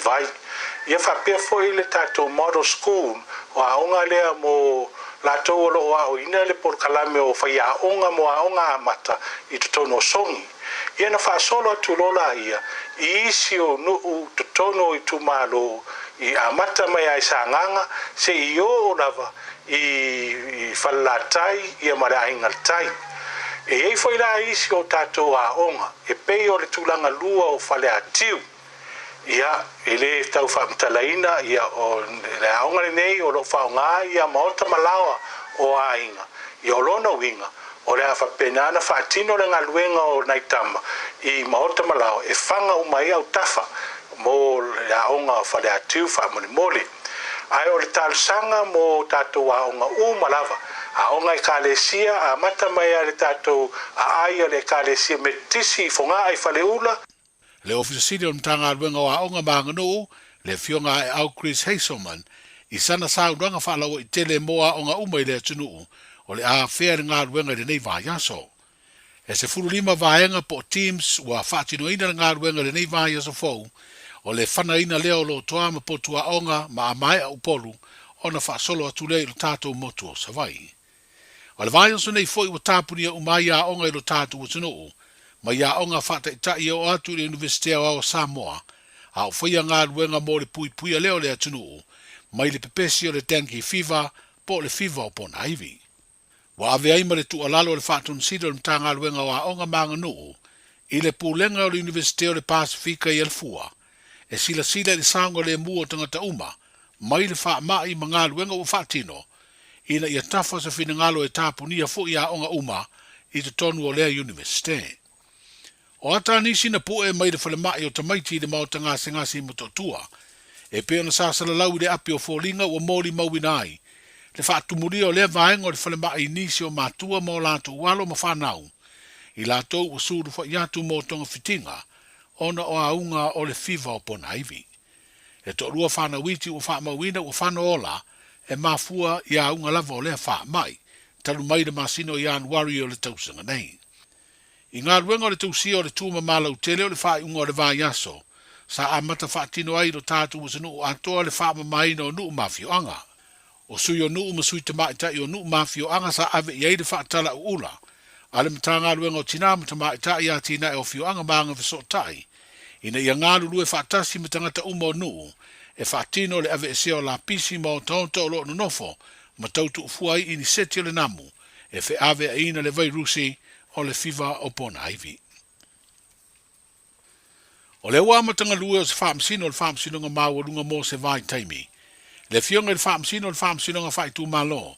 vai. Ia faapea foi le tatou Model School, o aoga lea mo latou o lo o aoina le polokalame o faiaoga mo aoga amata i totonu o Sogi. Ia na faasolo atu loa laia i isi o nuu totonu o itumalo i amata mai lava i Sagaga seia oo lava i Falelatai ia ma le Aiga i le Tai. E i ai foi la isi o tatou aoga e pei o le tulaga lua o Faleatiu. Ia, e le tau faamatalaina, ia, o le aoga lenei o lo o faaaoga ia maota ma laoa o aiga. Ia, o lona uiga, o le a faapena ona faatino le galuega o nai tama i maota ma laoa e faga uma ai autafa mo le aoga o Faleatiu faamolemole. Ae o le talosaga mo tatou aoga uma lava, aoga Ekalesia, amata mai lava i le tatou aai a le Ekalesia Metotisi i Fogaa i Faleula, Le Ofisa Sili o le Matagaluega o Aoga ma Aganuu, le Afioga Aeau Chris Hazelman, i sana saunoaga faalauaitele mo aoga uma i le atunuu o le a afea le galuega i lenei vaiaso. E 15 vaega po o teams ua faatinoina le galuega i lenei vaiaso fou, o le fanaina lea o lotoa ma potu aoga ma a maea Upolu ona faasolo atu lea i lo tatou motu o Savaii. O le vaiaso nei foi ua tapunia uma ai aoga i lo tatou atunuu, mai aoga faataitai e oo atu i le Iunivesite Aoao o Samoa, a o faia galuega mo le puipuia lea o le atunuu mai le pepesi o le dengue fever po o le fiva o ponaivi. Ua ave ai ma le tuualalo a le Faatonisili o le Matagaluega o Aoga ma Aganuu i le Pulega o le Iunivesite o le Pasefika i Alafua e silasila i le saogalemu o tagata uma mai le faamai ma galuega ua faatino ina ia tafa se finagalo e tapunia foi aoga uma i totonu o lea Iunivesite. O ata nisi na pu'e mai le falemai o tamaiti i le maota gasegase i Motootua, e pei ona sa salalau i le api o foliga ua molimauina ai le faatumulia o lea vaega o le falemai i nisi o matua ma o latou alo ma fanau, i latou ua sulufai atu mo togafitiga ona o auga o le fiva o ponaivi. E toalua fanau iti ua faamauina ua fano ola e mafua i auga lava o lea faamai, talu mai le masina o Ianuari o le tausaga nei. I galuega o le tausia o le tu mamalau tele o le faaiuga o le vaiaso, sa amata faatino ai i lo tatou atunuu atoa le faamamaina o nuu ma afioaga. O sui o nuu ma sui tamaitai o nuu ma afioaga sa ave i ai le faatalauula a le Matagaluega o Tinā ma Tamaitai, Atinae o Afioaga ma Agafesootai, ina ia galulue faatasi ma tagata uma o nuu e faatino le aveesea o lapisi ma otaota o lo o nonofo ma tautuufua ai iniseti o le namu e feaveaiina le vairusi o le fiva o ponaivi. O lea ua amata galue o se Faamasino o le Faamasinoga Maualuga mo se vaitaimi, le Afioga i le Faamasino o le Faamasinoga Faaitumalo,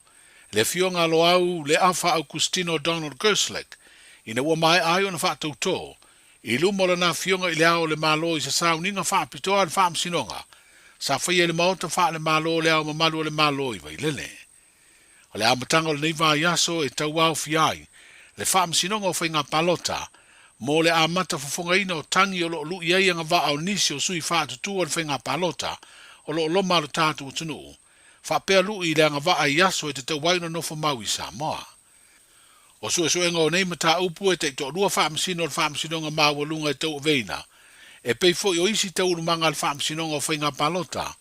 le Afioga a Loau Leafa Augustino Donald Kerslake, ina ua maea ai ona faatautō i luma o lana Afioga i Le Ao o le Malo i se sauniga faapitoa a le Faamasinoga sa faia i le Maota Faale-Malo o Le Ao Mamalu o le Malo i Vailele. O le amataga o lenei vaiaso e tauaofia ai le Faamasinoga o Faiga Palota mo le amata fofogaina o tagi o lo o lui ai agavaa o nisi o sui faatutu o le faiga palota o lo o loma a lo tatou atunuu, faapea lui i le agavaa i aso e tatau ai ona nofo mau i Samoa. O suesuega o nei mataupu e taitoalua Faamasino o le Faamasinoga Maualuga e tauaveina, e pei foi o isi taualumaga a le Faamasinoga o Faiga Palota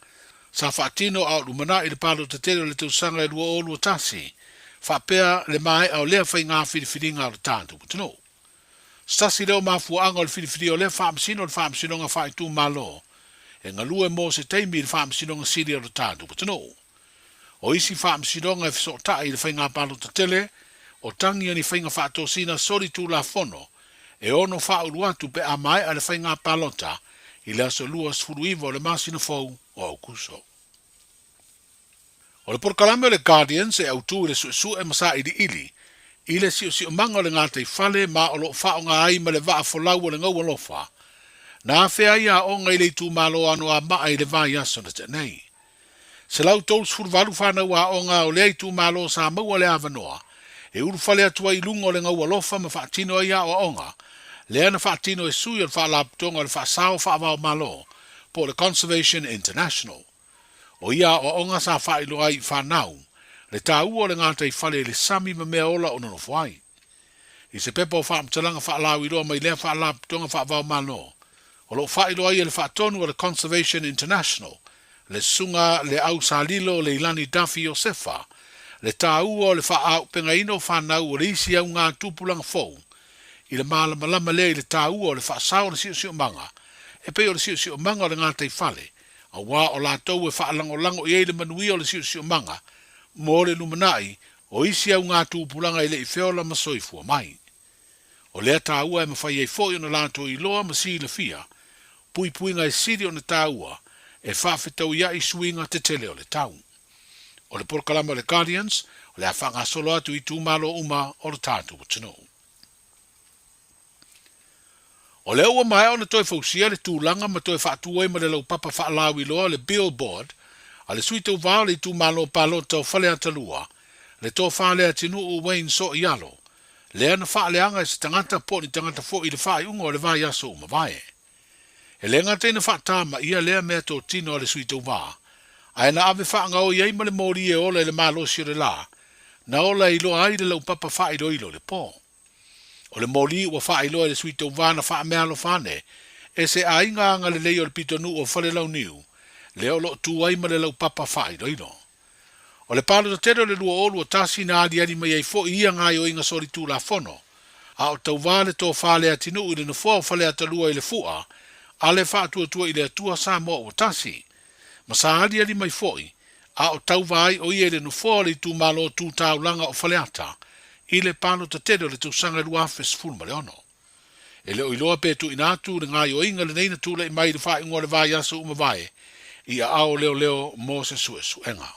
sa faatino a o lumanai le palota tele o le tausaga e 2021, faapea le maea o lea faiga filifiliga a lo tatou atunuu. Se tasi lea o mafuaaga o le filifilia o lea Faamasino o le Faamasinoga Faaitumalo e galue mo se taimi i le Faamasinoga Sili a lo tatou atunuu. O isi faamasinoga e fesootai i le faiga palota tele, o tagi o ni faiga faatosina solitulafono e ono faaulu atu pe a maea le faiga palota i le aso 29 o le masina fou o Aokuso. O le polokalame o le Guardians e autu i le suesue ma sailiili i le siosiomaga o le gataifale ma o lo o faaaoga ai ma le vaa folau o le gaualofa na afea ai aoga i le itumalo Anoamaa i le vaiaso na tea nei. 138 fanau aoga o lea itumalo sa maua le avanoa e ulufale atu ai i luga o le gaualofa ma faatino ai aoaoga lea na faatino e sui o le Faalapotopotoga o le Faasao Faavaomalo po o le Conservation International. O ia aoaoga sa faailoa ai i fanau le taua o le gataifale i le sami ma mea ola o nonofo ai. I se pepa o faamatalaga faalauiloa mai lea Faalapotopotoga Faavaomalo, O lo o faailoa ai e le Faatonu a le Conservation International, le Susuga le Au Salilo Leilani Duffy Iosefa, le tāua o le faaaupegaina o fanau o le isi auga tupulaga fou i le malamalama lea i le tāua o le faasao o le siosiomaga e pei o le siosiomaga o le gataifale, auā o latou e faalagolago i ai le manuia o le siosiomaga mo le lumanai o isi auga tupulaga e le i feola ma soifua mai. O lea tāua e mafai ai foi ona latou iloa ma silafia puipuiga e sili ona tāua e faafetauiaʻi suiga tetele o le tau. O le polokalame o le Guardians o le a faagasolo atu i itumalo uma o le tatou atunuu. O lea ua maea ona toe fausia le tulaga ma toe faatu ai ma le laupapa faalauiloa o le billboard a le sui tauva o le itumalo palota o Faleata 2, le Tofa Leatinuu Wayne Soialo, lea na faaleaga e se tagata po o ni tagata foi i le faaiuga o le vaiaso ua mavae. E le gata ina faatamaia lea mea totino a le sui tauva, ae na ave faagaoi ai ma le moli e ola i le malosi o le la, na ola e iloa ai le laupapa faailoilo i le po. O le moli ua faailoa e le sui tauva na faameaalofa ane e se aiga agalelei o le pitonuu o Falelauniu, lea o lo o tu ai ma le laupapa faailoilo. O le palota tele o le 2021 na aliali mai ai foi ia gaoioiga solitulafono, a o tauva le tofa Leatinuu i le nofoa o Faleata 2 i le Fua a le Faatuatua i le Atua Samoa ua Tasi, ma sa aliali mai foi a o tauva ai o ia i le nofoa o le itumalo tu taulaga o Faleata i le palota tele o le tausaga 2016. E le o iloa pe tuuina atu le gaoioiga lenei na tulai mai i le faaiuga o le vaiaso ua mavae i aao leoleo mo se suesuega.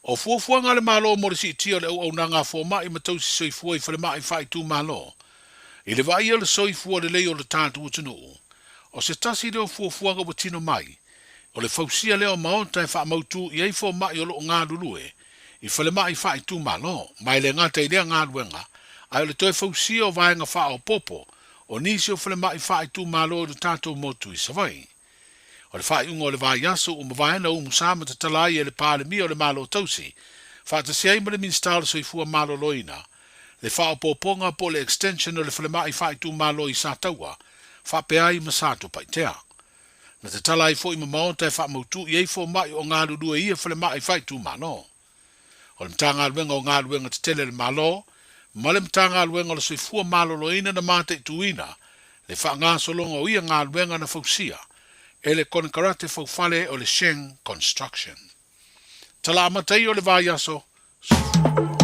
O fuafuaga a le Malo mo le siitia o le auaunaga a fomai ma tausi soifua i falemai faaitumalo i le vaaia o le soifua lelei o le tatou atunuu, o se tasi lea o fuafuaga ua tino mai, o le fausia lea o maota e faamautu i ai fomai o lo o galulue i falemai faaitumalo, ma e le gata i lea galuega, ae o le toe fausia o vaega faaopoopo o nisi o falemai faaitumalo i lo tatou motu i Savaii. O le faaiuga o le vaiaso ua mavae na umusa ma tatala ai e le Palemia o le Malo Tausi, faatasi ai ma le Minisita o le Soifua Maloloina, le faaopoopoga po o le extension o le falemai faaitumalo i Sataua, faapea ai ma Satupaitea. Na tatala ai foi ma maota e faamautu i ai fomai o galulue i ia falemai faaitumalo. O le Matagaluega o Galuega Tetele a le Malo ma le Matagaluega o le Soifua Maloloina na mataituina le faagasologa o ia galuega na fausia e le konekarate faufale o le Sheng Construction. Tala amata ia o le vaiaso, soifua.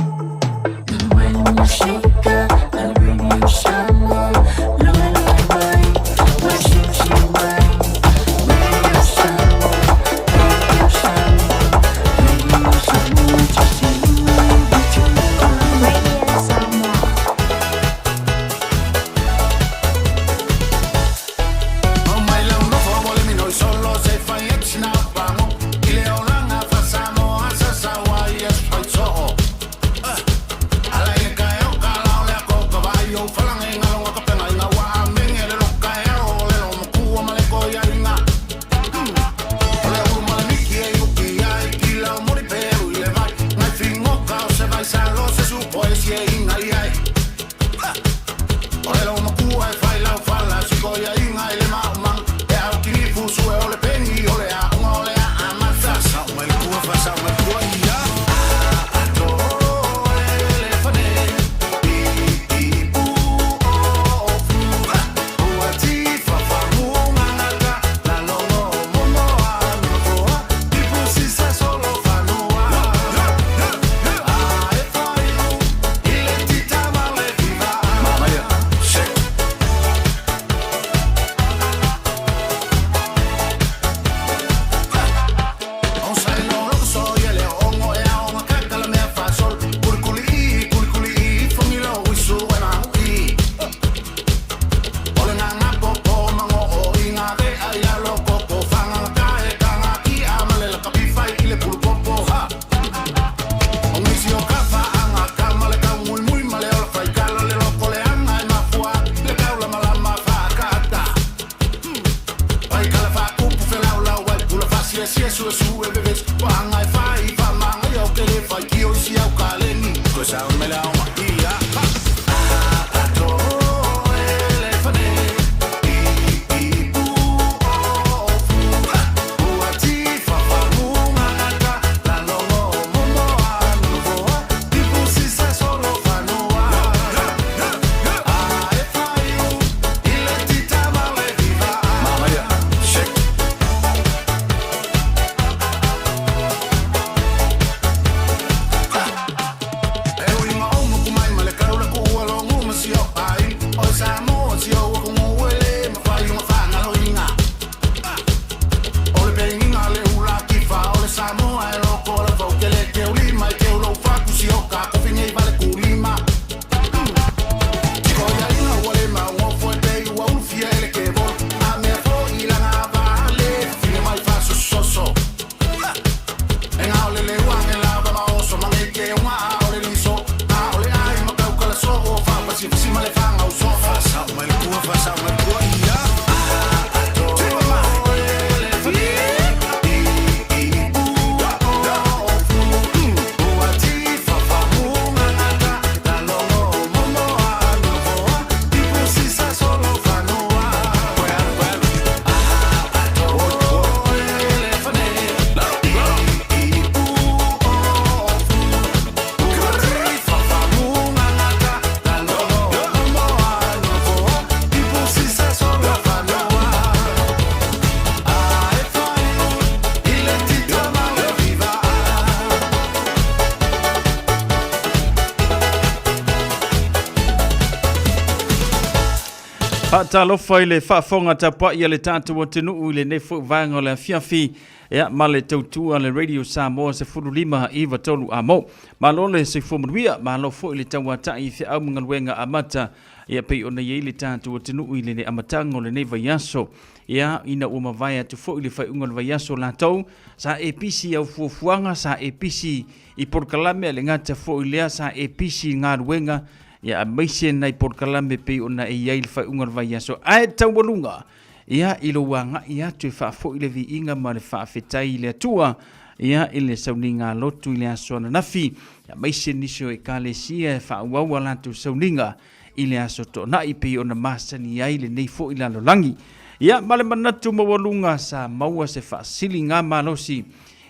Faatalofa i le faafofoga tapuai a le tatou atunuu i lenei foi vaega o le afiafi ia ma le tautua a le Radio Samoa 15 9 3 amo. Malo le soifua manuia, malo foi le tauatai i feau ma galuega amata ia pei ona i ai le tatou atunuu i le amataga o lenei vaiaso. Ia ina ua mavae atu foi le faaiuga o le vaiaso latou, sa e pisi i au fuafuaga, sa e pisi i polokalame a le gata foi lea, sa e pisi i galuega, ia aemaise nai polokalame pei ona e i ai i le faaiuga o le vaiaso. Ae taualuga, ia i lou agai atu e faafoi le viiga ma le faafetai i le Atua, ia i le sauniga lotu i le aso ananafi, aemaise nisi o ekalesia e faaauau a latou sauniga i le aso Toonai pei ona masani ai lenei foi lalolagi. Ia, ma le manatu maualuga sa maua se faasiliga malosi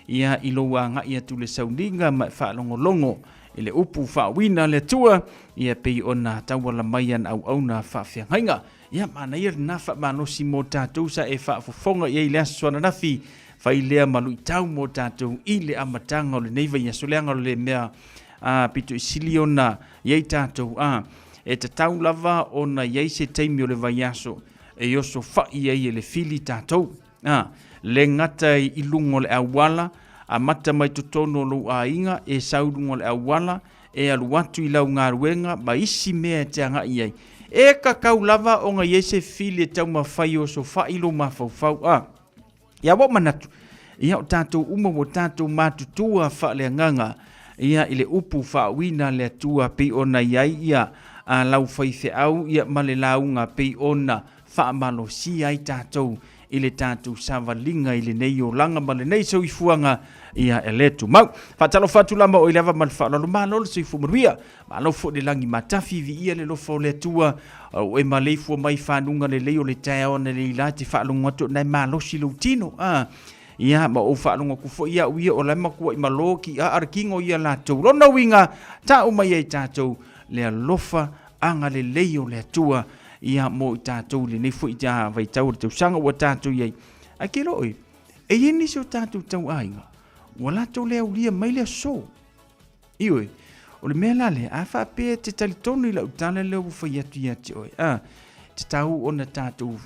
ia i lou agai atu i le sauniga ma e faalogologo i le upu faauiina a le Atua, ia pei ona tauala mai ana auauna faafeagaiga. Ia, manaia lena faamalosi mo tatou sa e faafofoga i ai i le aso ananafi, fai lea ma luitau mo tatou i le amataga o lenei vaiaso, leaga o le mea a pito i sili ona i ai tatou a e tatau lava ona i ai se taimi o le vaiaso e oso fai ai e le fili tatou. A le gata i luga o le auala, amata mai totonu o lou aiga, e sau i luga o le auala, e alu atu i lau galuega ma isi mea e te agai i ai. E kakau lava ona i ai se fili e taumafai e osofai lou mafaufau. A ia ua ou manatu, ia o tatou uma ua tatou matutua faaleagaga ia i le upu faauiina a le Atua pei ona i ai ia a lau faifeau ia ma le lauga pei ona faamalosia ai tatou i le tatou savaliga i lenei olaga ma lenei soifuaga ia e le tumau. Faatalofa atu lama o i lava ma le faaaloalo, malo le soifua manuia, malo foi le lagi matafi, viia le lofa o le Atua, o e maleifua mai fanuga lelei o le taeao analeila la te faalogo atu na e malosi lou tino. Ah, ia ma ou faalogo atu foi au ia o la e matuai malo ki a le kino ia latou. Lona uiga, tau mai ai tatou le alofa agalelei o le Atua ia mo i tatou i lenei foi vaitau o le tausaga ua tatou i ai. Ae ke loo e, e i ai nisi o tatou tauaiga ua latou le aulia mai le aso. Ioe, o le mea la lea, a faapea e te talitonu i lau tala lea ua fai atu ia te oe, a, tatau ona tatou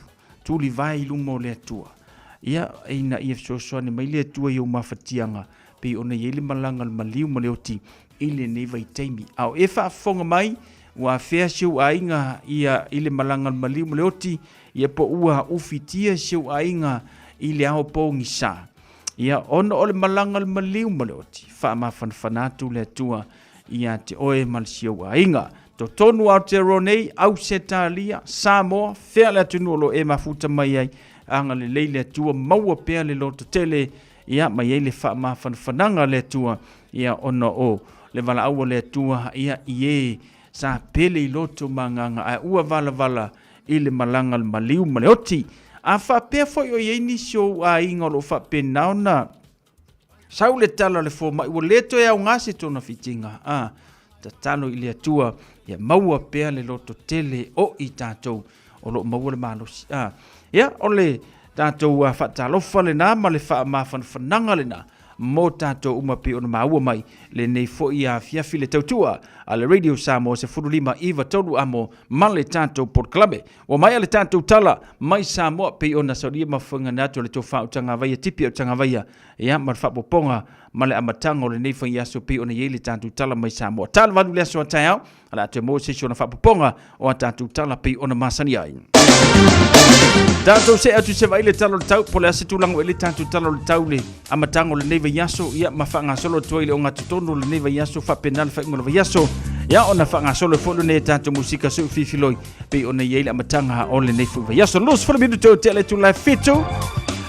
tulivae i luma o le Atua, ia, ina ia fesoasoani mai le Atua i ou mafatiaga, pei ona i ai le malaga a le maliu ma le oti i lenei vaitaimi. A o e faafofoga mai, ua afea si ou aiga ia i le malaga a le maliu ma le oti, ia po ua ufitia si ou aiga i le ao pogisa. Ia, ona o le malaga a le maliu ma le oti, faamafanafana atu le Atua ia te oe ma le si ou aiga. Totonu Aotearoa nei, Ausetalia, Samoa, fea le atunuu o lo o e mafuta mai ai, agalelei le Atua, maua pea le lototele, ia, ma i ai le faamafanafanaga a le Atua, ia, ona o le valaau a le Atua, ia, i e sa pele i loto ma agaga, ae ua valavala i le malaga a le maliu ma le oti. A faapea foi o i ai nisi o ou aiga o lo o faapena ona sau le tala o le fomai ua le toe aoga se togafitiga, a tatalo i le Atua ia maua pea le lototele o i tatou o lo o maua le malosi. A, ia, o le tatou faatalofa lena ma le faamafanafanaga lena mo tatou uma pei ona maua mai lenei foi afiafi le tautua a le Radio Samoa 15 9 3 amo ma le tatou polokalame. Ua maea le tatou tala mai Samoa pei ona saulia mafuaga atu le tofa o Tagavaia Tipi o Tagavaia ia ma le faapopoga ma le amataga o lenei faiaso pei ona i ai le tatou tala mai Samoa. Tala valu le aso a taeao, o le a toe maua se isi ona faapopoga o a tatou tala pei ona masani ai. Tatou see atu se vai le tala o le tau, po le a se tulaga o i le tatou tala o le tau le amataga o lenei vaiaso, ia ma faagasolo atu ai le ogatotonu o lenei vaiaso, faapena le faaiuga o le vaiaso, ia ona faagasolo foi lenei e tatou musika sui fifiloi, pei ona i ai le amataga o lenei foi vaiaso. 20 minuto te le tula fitu,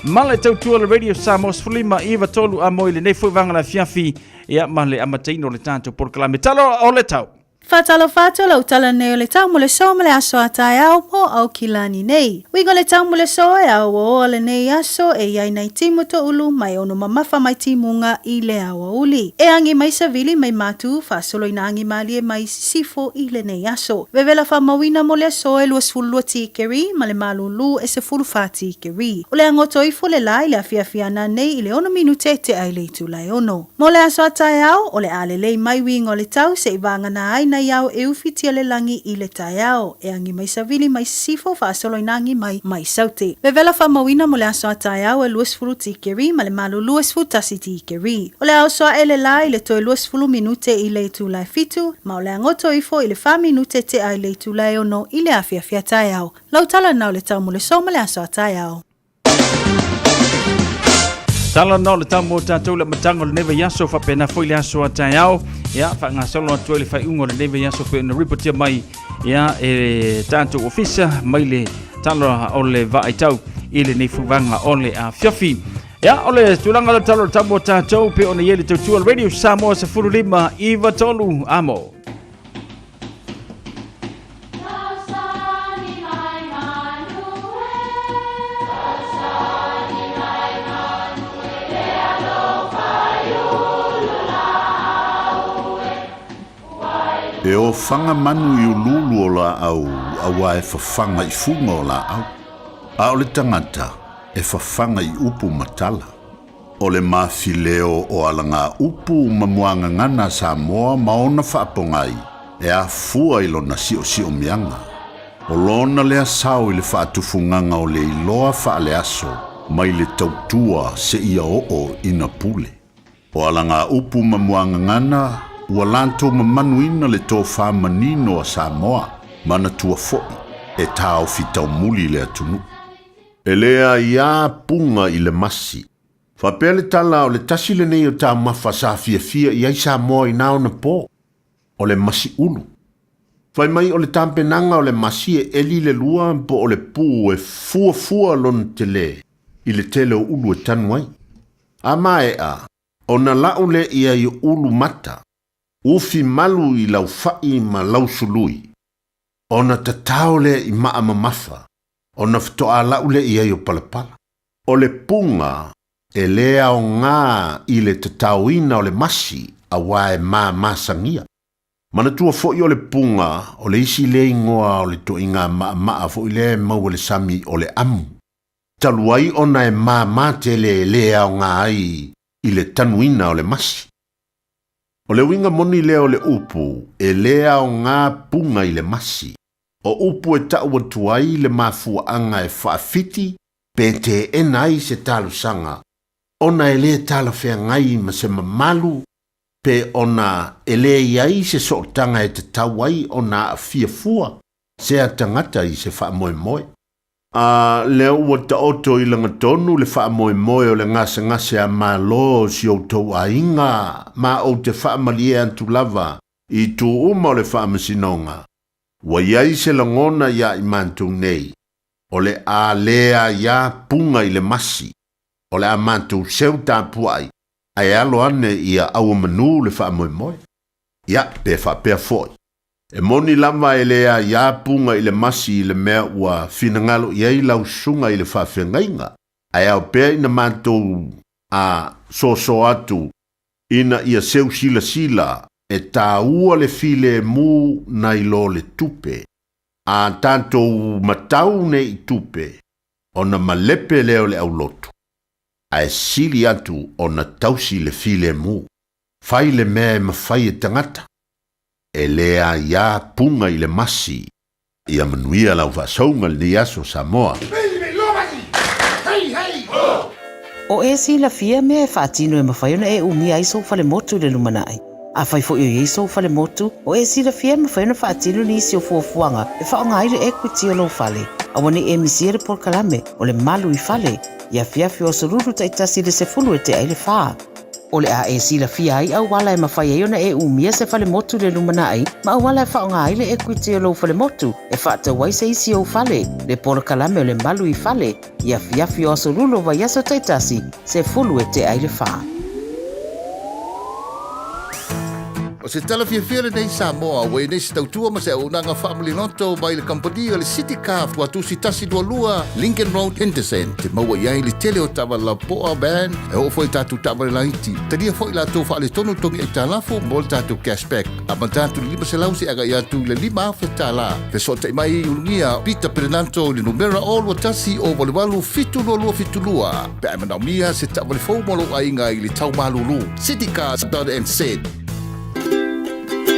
ma le tautua le Radio Samoa 15 9 3 a moi lenei foi vanga la fiafi, ia ma le amataina o le tatou polokalame. Tala o le tau. Faatalofa atu lau tala nei o le tau mo le so ma le aso a taeao mo Aukilani nei. Uiga o le tau mo le so e aoaoa lenei aso e i ai nai timu toulu mai ono mamafa mai timuga i le aoauli. E agi mai savili mai matu faasolo ina agi malie mai sisifo i lenei aso. Vevela faamauina mo le aso e 22 tikeri ma le malūlū e 14 tikeri. O le agoto ifo le la i le afiafi ana nei i le ono minute tea i le itula e ono. Mo le aso a taeao, o le a lelei mai uiga o le tau se i vagana ai nai. nai ao e ufitia le lagi i le taeao, e agi mai savili mai sisifo faasolo ina agi mai mai saute. Vevela faamauina mo le aso a taeao e 20 tikeri ma le malu 21 tikeri. O le a oso ae le la i le toe 20 minute i le itula e fitu, ma o le a goto ifo i le fa minute tea i le itula e ono i le afiafi a taeao. Lau tala na o le tau mo le so ma le aso a taeao. Tala na o le tau mo tatou le amataga o lenei vaiaso faapena foi le aso a taeao. Ia, faagasolo atu ai le faaiuga o lenei vaiaso pei ona ripotia mai ia e tatou ofisa mai le tala o le vaaitau i lenei fuvaga o le afiafi. Ia, o le tulaga o le tala o le tau mo tatou pei ona i ai le tautua Radio Samoa 15 93 amo. E ofaga manu i uluulu o laau auā e fafaga i fuga o laau, a o le tagata e fafaga i upu ma tala. O le mafileo o alagaupu ma muagagana a Samoa ma ona faapogai e afua i lona siosiomiaga. O lona lea sao i le faatufugaga o le iloa faaleaso mai le tautua seia oo ina pule. O alagaupu ma muagagana ua latou mamanuina le tofa manino a Samoa, manatua foi e taofi taumuli le atunuu. E le aiā puga i le masi. Faapea le tala o le tasi lenei o taumafa sa fiafia i ai Samoa i na ona po, o le masi ulu. Fai mai o le tapenaga o le masi e eli le lua po o le pu e fuafua lona tele i le tele o ulu e tanu ai. A maea, ona lau lea i ulu mata, ufi malu i laufai ma lausului, ona tatao lea i maa mamafa, ona faatoa lau lea i ai o palapala. O le puga e le aoga i le tataoina o le masi auā e mamasagia. Manatua foi o le puga o le isi lea igoa o le toaiga maamaa foi lea e maua i le sami o le amu. Talu ai ona e mama tele e le aoga ai i le tanuina o le masi. O le uiga moni lea o le upu e le aoga puga i le masi. O upu e tau atu ai le mafuaaga e faafiti pe teena ai se talosaga ona e le talafeagai ma se mamalu pe ona e le i ai se sootaga e tatau ai ona aafia fua sea tagata i se faamoemoe. A lea ua taoto i lagatonu le faamoemoe o le gasegase a Malo o si outou aiga, ma ou te faamalie atu lava i itu uma o le faamasinoga, ua i ai se lagona iā i matou nei, o le a le aiā puga i le masi, o le a matou seu tapuai, ae alo ane ia auomanu le faamoemoe. Ia, pe faapea foi. E moni lava e le aiā puga i le masi i le mea ua finagalo i ai lau susuga i le faafeagaiga, ae ao pea ina matou a soso atu ina ia seu silasila e tāua le filemu nai lo le tupe. A tatou matau nei i tupe, ona malepe lea o le aulotu, ae sili atu ona tausi le filemu. Fai le mea e mafai e tagata, e le aiā puga i le masi. Ia manuia lau faasauga i lenei aso Samoa. O e silafia mea e faatino e mafai ona e umia ai sou falemotu i le lumanai. Afai foi o i ai sou falemotu, o e silafia e mafai ona faatino nisi o fuafuaga e faaaoga ai le equity o lou fale. Aua ne i e misia le polokalame o le Malu i Fale i afiafi o Aso Lulu taitasi i le 10 e tea i le fa. O le a e silafia ai auala e mafai ai ona e umia se falemotu i le lumanai ma auala e faaaoga ai le equity o lou falemotu e faatau ai se isi ou fale, le polokalame o le Malu i Fale i afiafi o Aso Lulu o vaiaso taitasi, 10 e tea i le fa. O se tala fiafia lenei Samoa ua i nei se tautua ma se auaunaga faamaliloto mai le kamupani o le City Car Tuatusi 122 Lincoln Road Henderson. Te maua i ai le tele o taavale lapoa, van, e oo foi i tatou taavale laiti. Talia foi latou faaletonu togi aitalafu mo le tatou cashback. Amata atu i le 500 seia agai atu i le $5,000. Fesootai mai i Ulugia Peter Perenato i le numera 021 088 7272 pe a e manaomia se taavale fou mo lou aiga i le tau malulu. Citycars.nz.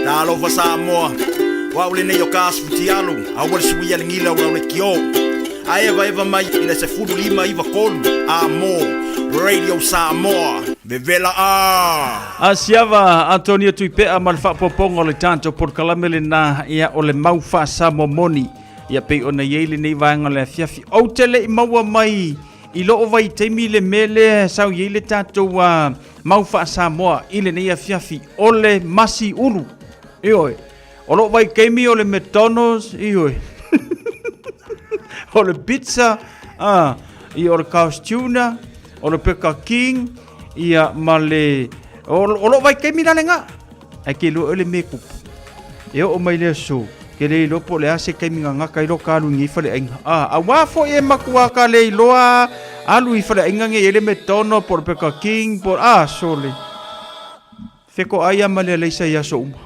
Talofa Samoa, o au lenei o ka aso futialu, aua le suia le gila o lau lekiō. A evaeva mai i le 15 93 A mo Radio Samoa, vevela a! Asiava Antonio Tuipea ma le faaopoopoga o le tatou polokalame lena, ia o le mau faa-Samoa moni. Ia pei ona i ai lenei vaega o le afiafi. Ou te le i maua mai i loo vaitaimi le mea lea e sau i ai le tatou mau faa-Samoa i lenei afiafi, o le masi ulu. Ioe, o loo vaitaimi o le McDonald's, ioe, o le pizza, ia o le Carl's Junior, o le Burger King, ia ma le o, o loo vaitaimi la lena. Ae ke iloa le mea e tupu. E oo mai le aso, ke le iloa po o le a se taimi gagata ai loa ka alu i nei faleaiga. A, auā foi e matua ka le iloa alu i faleaiga nei e i ai le McDonald po o le Burger King po o, a, sole. Fetoai lava ma le alaisa i aso uma.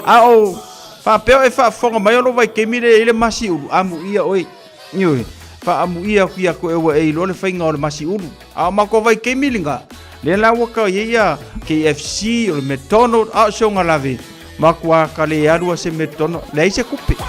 A o faapea o e faafofoga mai o lou vaitaimi lea e i ai le masi ulu, amuia oe. Ioe, faaamuia atu ia te oe ua e iloa le faiga o le masi ulu. A o matou vaitaimi lena, lea la ua tau i ai ia KFC, o le McDonald, a o se ogalave, matua ka le alu a se McDonald, leai se tupe.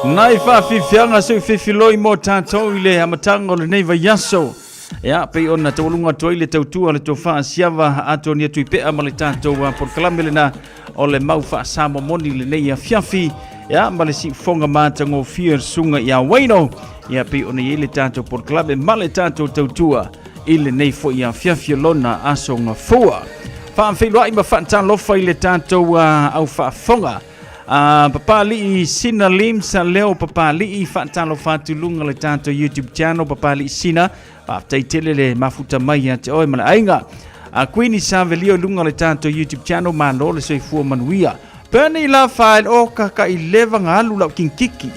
Nai faafiafiaga se ufefiloi mo tatou i le amataga o lenei vaiaso. Ia, pei ona taualuga atu ai le tautua a le tofa a Siava Atonia Tuipea ma le tatou polokalame lena o le mau faasamoa moni i lenei afiafi. Ia, ma le siufoga matagofie o le susuga ia Waino. Ia, pei ona i ai le tatou polokalame ma le tatou tautua i lenei foi afiafi o lona aso gafua. Faafeiloai ma faatalofa i le tatou au faafofoga. Papalii Sina Lims Leo Papalii faatalofa atu luga le tatou YouTube channel Papalii Sina. Faafetai tele le mafuta mai ia te oe ma le aiga. Queenie Savelio i luga le tatou YouTube channel malo le soifua manuia. Bernie Lafael o kaka i leva nga alu lau kinkiki.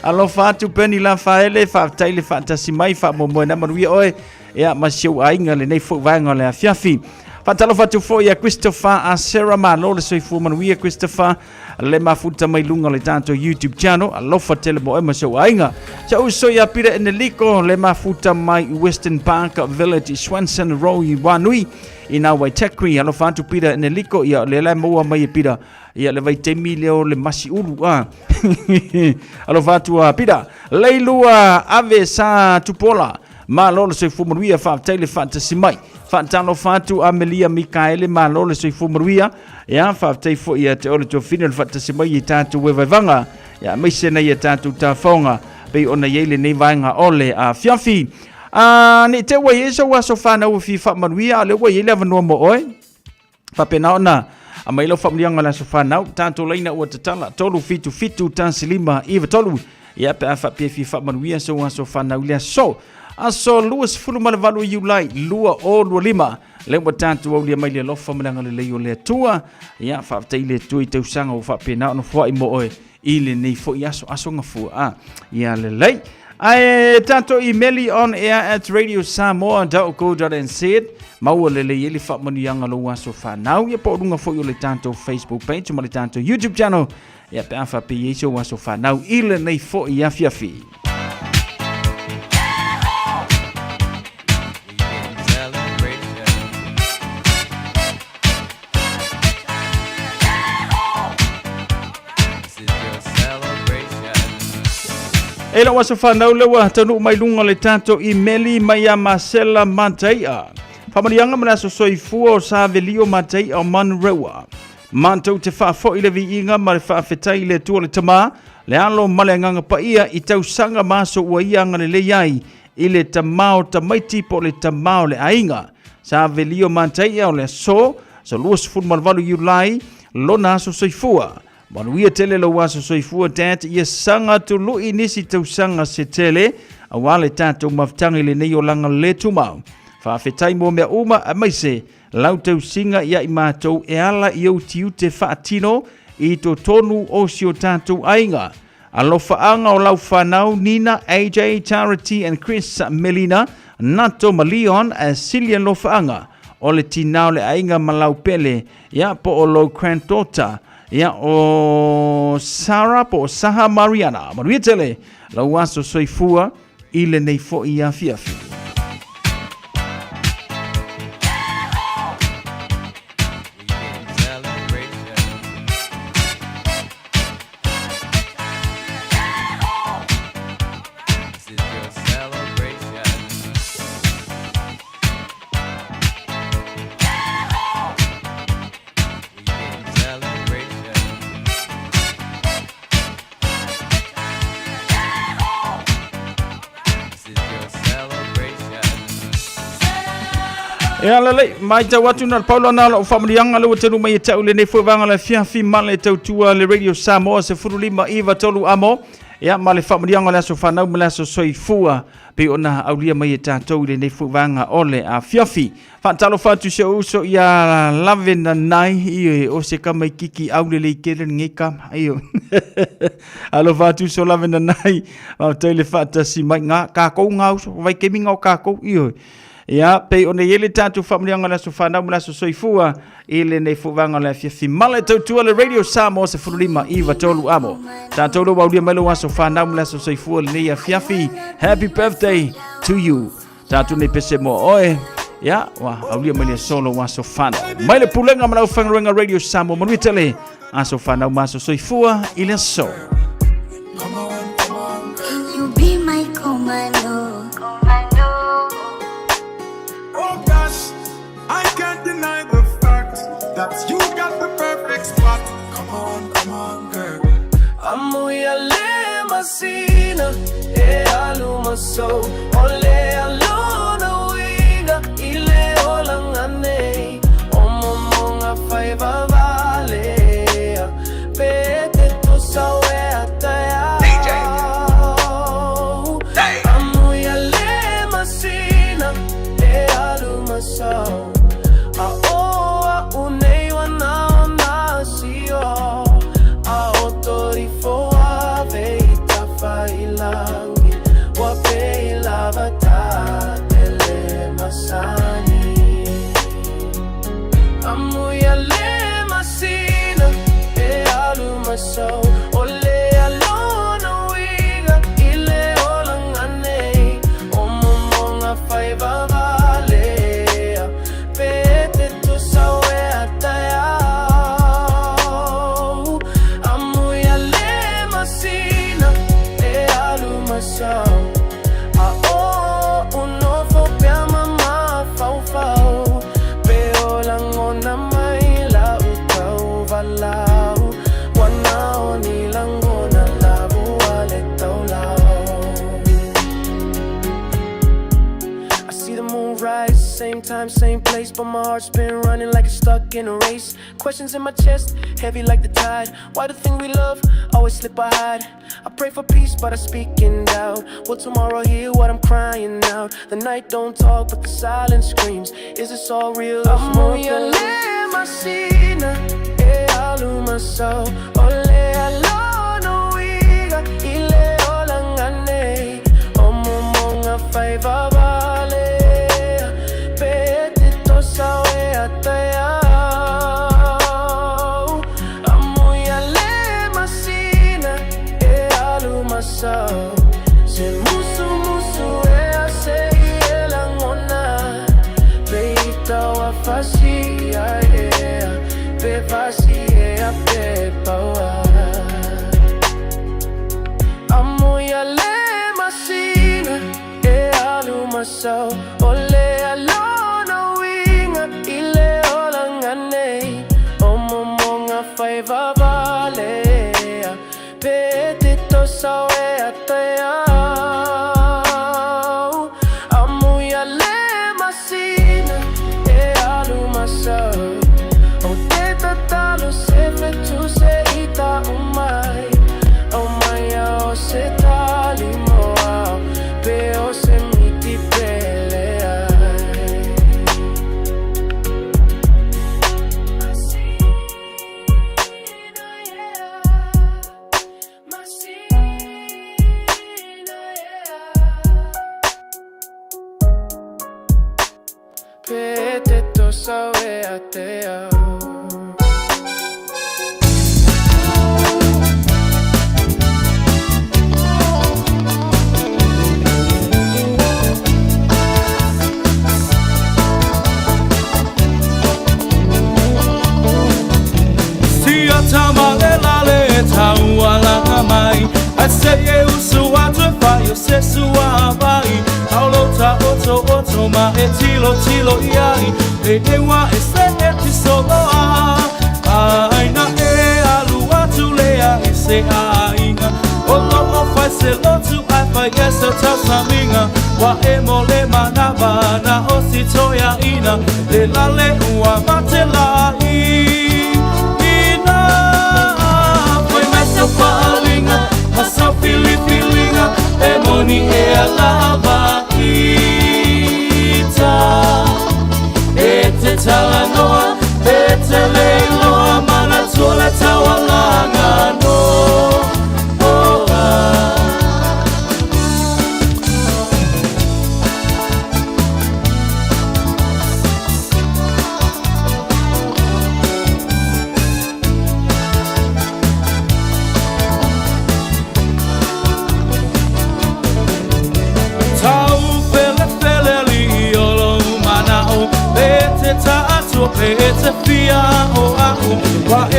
Alofa atu Bernie Lafaele, faafetai le faatasi mai, faamoemoe na manuia oe. Ia ma si ou aiga lenei foi vaega o le afiafi. Faatalofa atu foi ia Christopher Asera, malo le soifua manuia Christopher, le mafuta mai luga o le tatou YouTube channel. Alofa tele mo oe ma si ou aiga. Sa uso ia Peter Eneliko, le mafuta mai Western Park Village, Swanson Road i Wanui. I nā Waitakere, alofa atu Peter Eneliko, ia le la maua mai e Peter, ia le vaitaimi lea o le masi ulu a. Alofa atu a Peter. Leilua ave sa tupola. Malo le soifua manuia, faafetai le faatasi mai. Faatalofa atu Amelia Mikaele, malo le soifua manuia. Ia, faafetai foi ia te ole tuafine le faatasi mai i tatou e vaevaga. Ia, aemaise nei ia tatou tafaoga, pei ona i ai lenei vaega o le afiafi. A, ne i te ua i ai sou aso fanau e fia faamanuia, a o lea ua i ai le avanoa mo oe. Faapena ona aumai lau faamanuiaga o le aso fanau, tatou laina ua tatala 377 15 93. Ia pe a faapea e fia faamanuia sou aso fanau i le aso. Aso 28 Iulai 2025. Lea ua tatou aulia mai le alofa ma le agalelei o le Atua. Ia faafetai i le Atua i tausaga ua faapena ona foai mo oe i lenei foi aso, aso gafua. Ah, ia lelei. Ae tatou imeli on air at radiosamoa.co.nz maua lelei ai le faamanuiaga lou aso fanau ia po o luga foi o le tatou Facebook page ma le tatou YouTube channel ia pe a faapea i ai sou aso fanau i lenei foi afiafi. E lau aso fanau le ua taunuu mai luga le tatou imeli mai ia Marcela Mataia. Faamanuiaga ma le aso soifua o Savelio Mataia o Manurewa. Matou te faafoi le viiga ma le faafetai i le Atua le Tama, le Alo ma le Agaga Paia i tausaga ma aso ua ia agalelei ai i le tama o tamaiti po o le tama o le aiga. Savelio Mataia o le aso, aso 28 Iulai, lona aso soifua. Manuia tele lou aso soifua Dad, ia saga tului nisi tausaga se tele, aua le tatou mafutaga i lenei olaga le tumau. Faafetai mo mea uma, aemaise lau tausiga ia i matou e ala i ou tiute faatino i totonu o si o tatou aiga. Alofaaga o lau fanau Nina, AJ, Charity and Chris, Melina, Nato ma Leon, Silia Lofaaga, o le tinā o le aiga ma lau pele, ia po o lou granddaughter, ia o Sarah po o Saha Mariana. Manuia tele lau aso soifua i lenei foi afiafi. E ala lei, mai tau atu na le paula na lau faamanuiaga le ua tanu mai e tau lenei foi vaega le afiafi ma le tautua le Radio Samoa 15 iva tolu amo. Ia ma le faamanuiaga o le aso fanau ma le aso soifua pei ona aulia mai e tatou i lenei foi vaega o le afiafi. Faatalofa atu si ou uso ia lave nanai i o se kamaikiki au lelei tele lenei kama. Io. Alofa atu uso lave nanai. Faafetai le faatasi mai ngā kākou ngā uso vai kemi ngā o kākou. Io. Ia, pei ona i ai le tatou faamanuiaga o le aso fanau ma le aso soifua i lenei foi vaega o le afiafi ma le tautua le Radio Samoa 15 iva tolu amo. Tatou le ua aulia mai lou aso fanau ma le aso soifua lenei afiafi. Happy birthday to you. Tatou nei pese mo oe. Ia, ua aulia mai le aso lou aso fanau. Mai le pulega ma le aufaigaluega Radio Samoa, manuia tele aso fanau ma aso soifua i le aso. You be my commando. Oh gosh, I can't deny the fact that you got the perfect spot. Come on, come on, girl. Amuia le masina e alu maso o le alona uiga i le olaga nei o momoga fai vavalea pe te tusa uea taeao. Amuia le masina e alu maso a o a'u nei ua na o na sio a o torifo ave i tafailangi ua pei lava tatele masani. Amuia le masina e alu maso o le alona uiga i le olaga nei o momoga fai vavalea pe te tusa uea taeao. Amuia le masina e alu maso a o unofo pea mamafaufau pe o lagona mai la utauvalau ua na o ni lagona lavua le taulau. I see the moon rise, same time, same place, but my heart's been running like it's stuck in a race. Questions in my chest, heavy like the tide. Why the thing we love always slip or hide? I pray for peace, but I speak in doubt. Will tomorrow hear what I'm crying out? The night don't talk, but the silence screams. Is this all real? Amuia le masina e alu maso o le alona uiga i le olaga nei o momoga fai vavalea pe te tosa uea taeao. Amuia le masina e alu maso se musumusu ea se i e lagona pe ita ua fasia ea pe fasi ea pe paua. Amuia le masina e alu maso o le alona uiga i le olaga nei o momoga fai vavalea pe te tosa uea taeao. Amuia le masina e alu maso o te tatalo se fetu se ita umai o mai o se tali mo au pe o se miti pele ai. Masina, yeah. Masina, yeah. Pe te tosa uea te au. Sia tama le lale tau alanga mai Ai se e usu atu whai o se sua vai Aulo ta oto oto ma e tilo tilo iai E e wa e se e ti solo a Ai na e alu atu lea i se ainga O lo o whai se lotu ai whai e sa tausaminga Wa e mo le manava na o si toia ina Le lale ua mate la i ina Foi mai sau faalinga ma sau filifilinga E moni e alava ita E te talanoa e te leiloa Manatua le taualaga no oh, ah.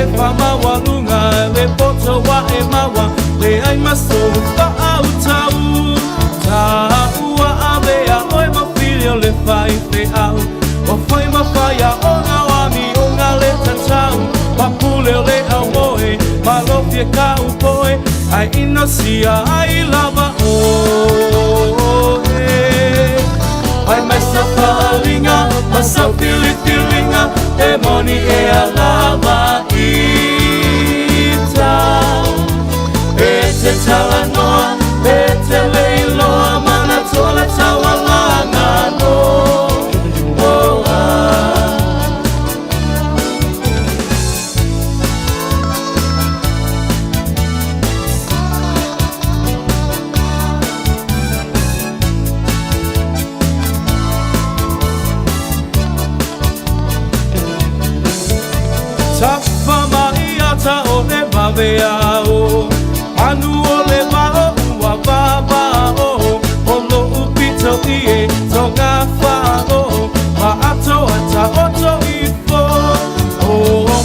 e faamaualuga le poto ua e maua leai ma sou faautau Taua avea oe ma fili o le faifeau Ua fai ma faiaoga o amioga le tatau Papule o le aumoe malofie kau poe Ae inosia ai lava oe Fai mai sa faaaliga ma sau filifiliga E moni ea lava ita E te talanoa e te le iloa Manatua le taualaga no oh, ah. Tafa mai ata o le vaveao Manu o le vao ua vavao O lo'u pito i e tonga whao Ma ato a taoto ifo O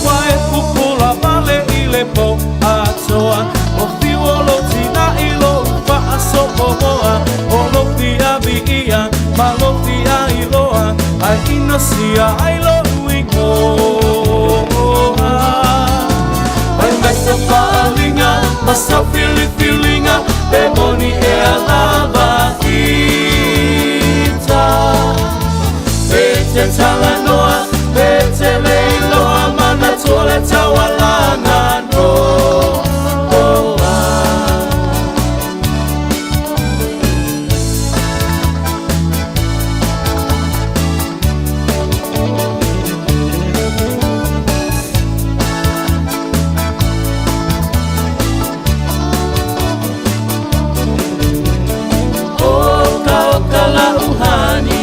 wa e pupula male i le po atoa O fiu o lo tina i lo faasopomoa O lo fia viia ma lo fia iloa Ai inosia ai lo ingoa Fai mai sa faaaliga ma sau filifiliga Pe moni ea lava ita E te talanoa pe te le iloa Manatua le taualaga no oh, ah. Oka oka la uhani,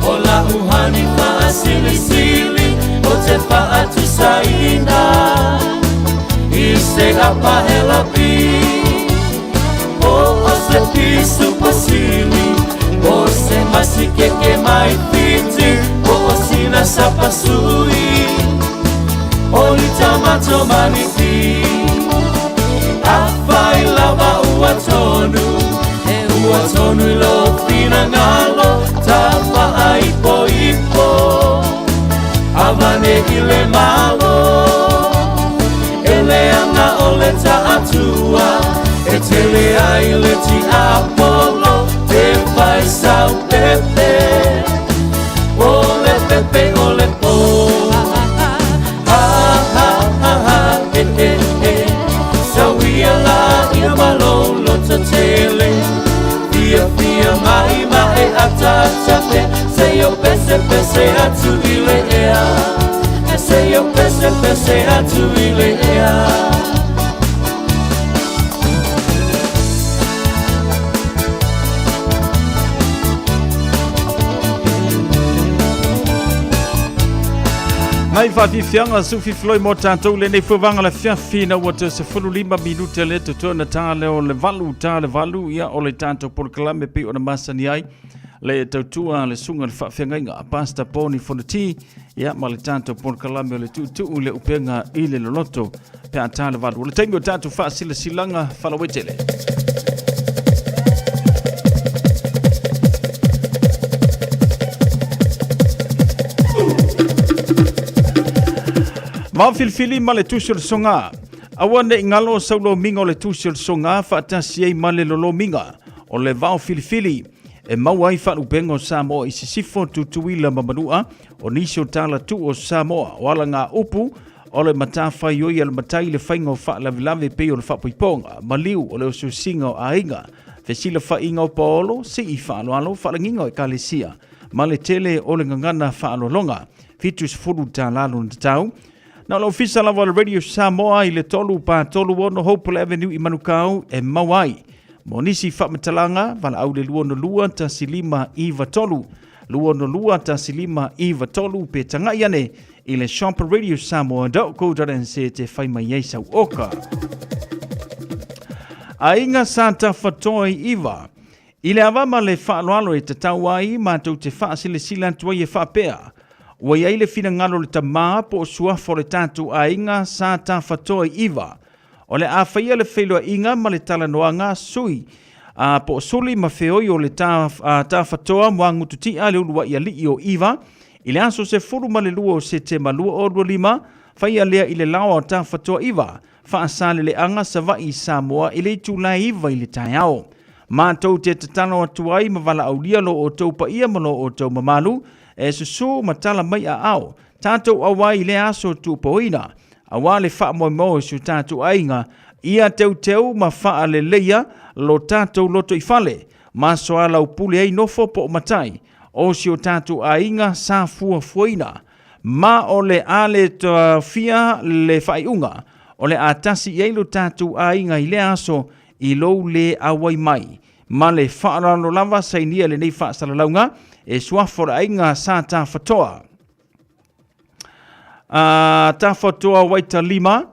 o la uhani faasilisili o te faatusaina i se apahelapi o o se pisu pasili o se masikeke mai fiti o o sina sapasui o litamato maniti Afai lava ua tonu e ua tonu i lo finagalo Tafaaipoipo avane i le malo E leaga o le taatua e tele ai le tiapolo Te fai sau pepe o le pepe o le po Ha ha ha ha e e e Sauia la ia malolo tele Fia fia mai ma e ata ata pe Se yo pese pese atu i le ea Se yo pese pese atu i le ea Ngai faafiafiaga sufifiloi mo tatou lenei fuavaga le afiafi ina ua toe 15 minute le totoe ona ta lea o le 8 ta le 8 ia o le tatou polokalame pei ona masani ai le tautua a le susuga i le faafeagaiga a Pastor Boni Fonoti ia ma le tatou polokalame o le tuutuu i le upega i le loloto pe a ta le 8. O le taimi o tatou faasilasilaga faalauaitele. Vao filifili ma le tusi o le soga. Aua ne i galo sau lomiga o le tusi o le soga faatasi ai ma le lolomiga o le vao filifili e maua ai faalupega o Samoa i sisifo, Tutuila ma Manua, o nisi o tala tuu o Samoa, o alaga upu, o le matafaioi a le matai le faiga o faalavelave pei o le faapoipoga, maliu o le osiosiga o aiga, fesilafaiga o paolo, sii faaaloalo, faalagiga o ekalesia, ma le tele o le gagana faaaloaloga. 70 tala lona tatau. Na o le ofisa lava o le Radio Samoa i le 3 pa 36 Hopewell Avenue i Manukau e maua ai. Mo nisi faamatalaga, valaau le 262 1593, 262 1593 pe tagai ane i le shopradiosamoa.co.nz te fai mai ai sau oka. Aiga sa tafatoa i iva. I le ava ma le faaaloalo e tatau ai, matou te faasilasila atu ai e faapea, Ua i ai le finagalo o le Tama po o suafa o le tatou aiga sa tafatoa i Iva. O le a faia le feiloaiga ma le talanoaga sui a po o suli ma feoi o le ta, a, tafatoa Muagututia le uluai alii o Iva i le aso 12 o Setema 2025, faia lea i le laoa o Tafatoa Iva, Faasaleleaga, Savaii, Samoa i le itula e 9 i le taeao. Matou te tatalo atu ai ma valaaulia lo outou paia ma lo outou mamalu e susu ma tala mai aao tatou auai i lea aso tuupoina, aua le faamoemoe o si o tatou aiga ia teuteu ma faaleleia lo tatou lotoifale ma soalaupule ai nofo po o matai o si o tatou aiga sa fuafuaina. Ma o le a le taofia le faaiuga o le a tasi i ai lo tatou aiga i lea aso i lou lē auai mai. Ma le faaaloalo lava sainia lenei faasalalauga e suafa o le aiga Sa Tafatoa. A, Tafatoa Waitalima,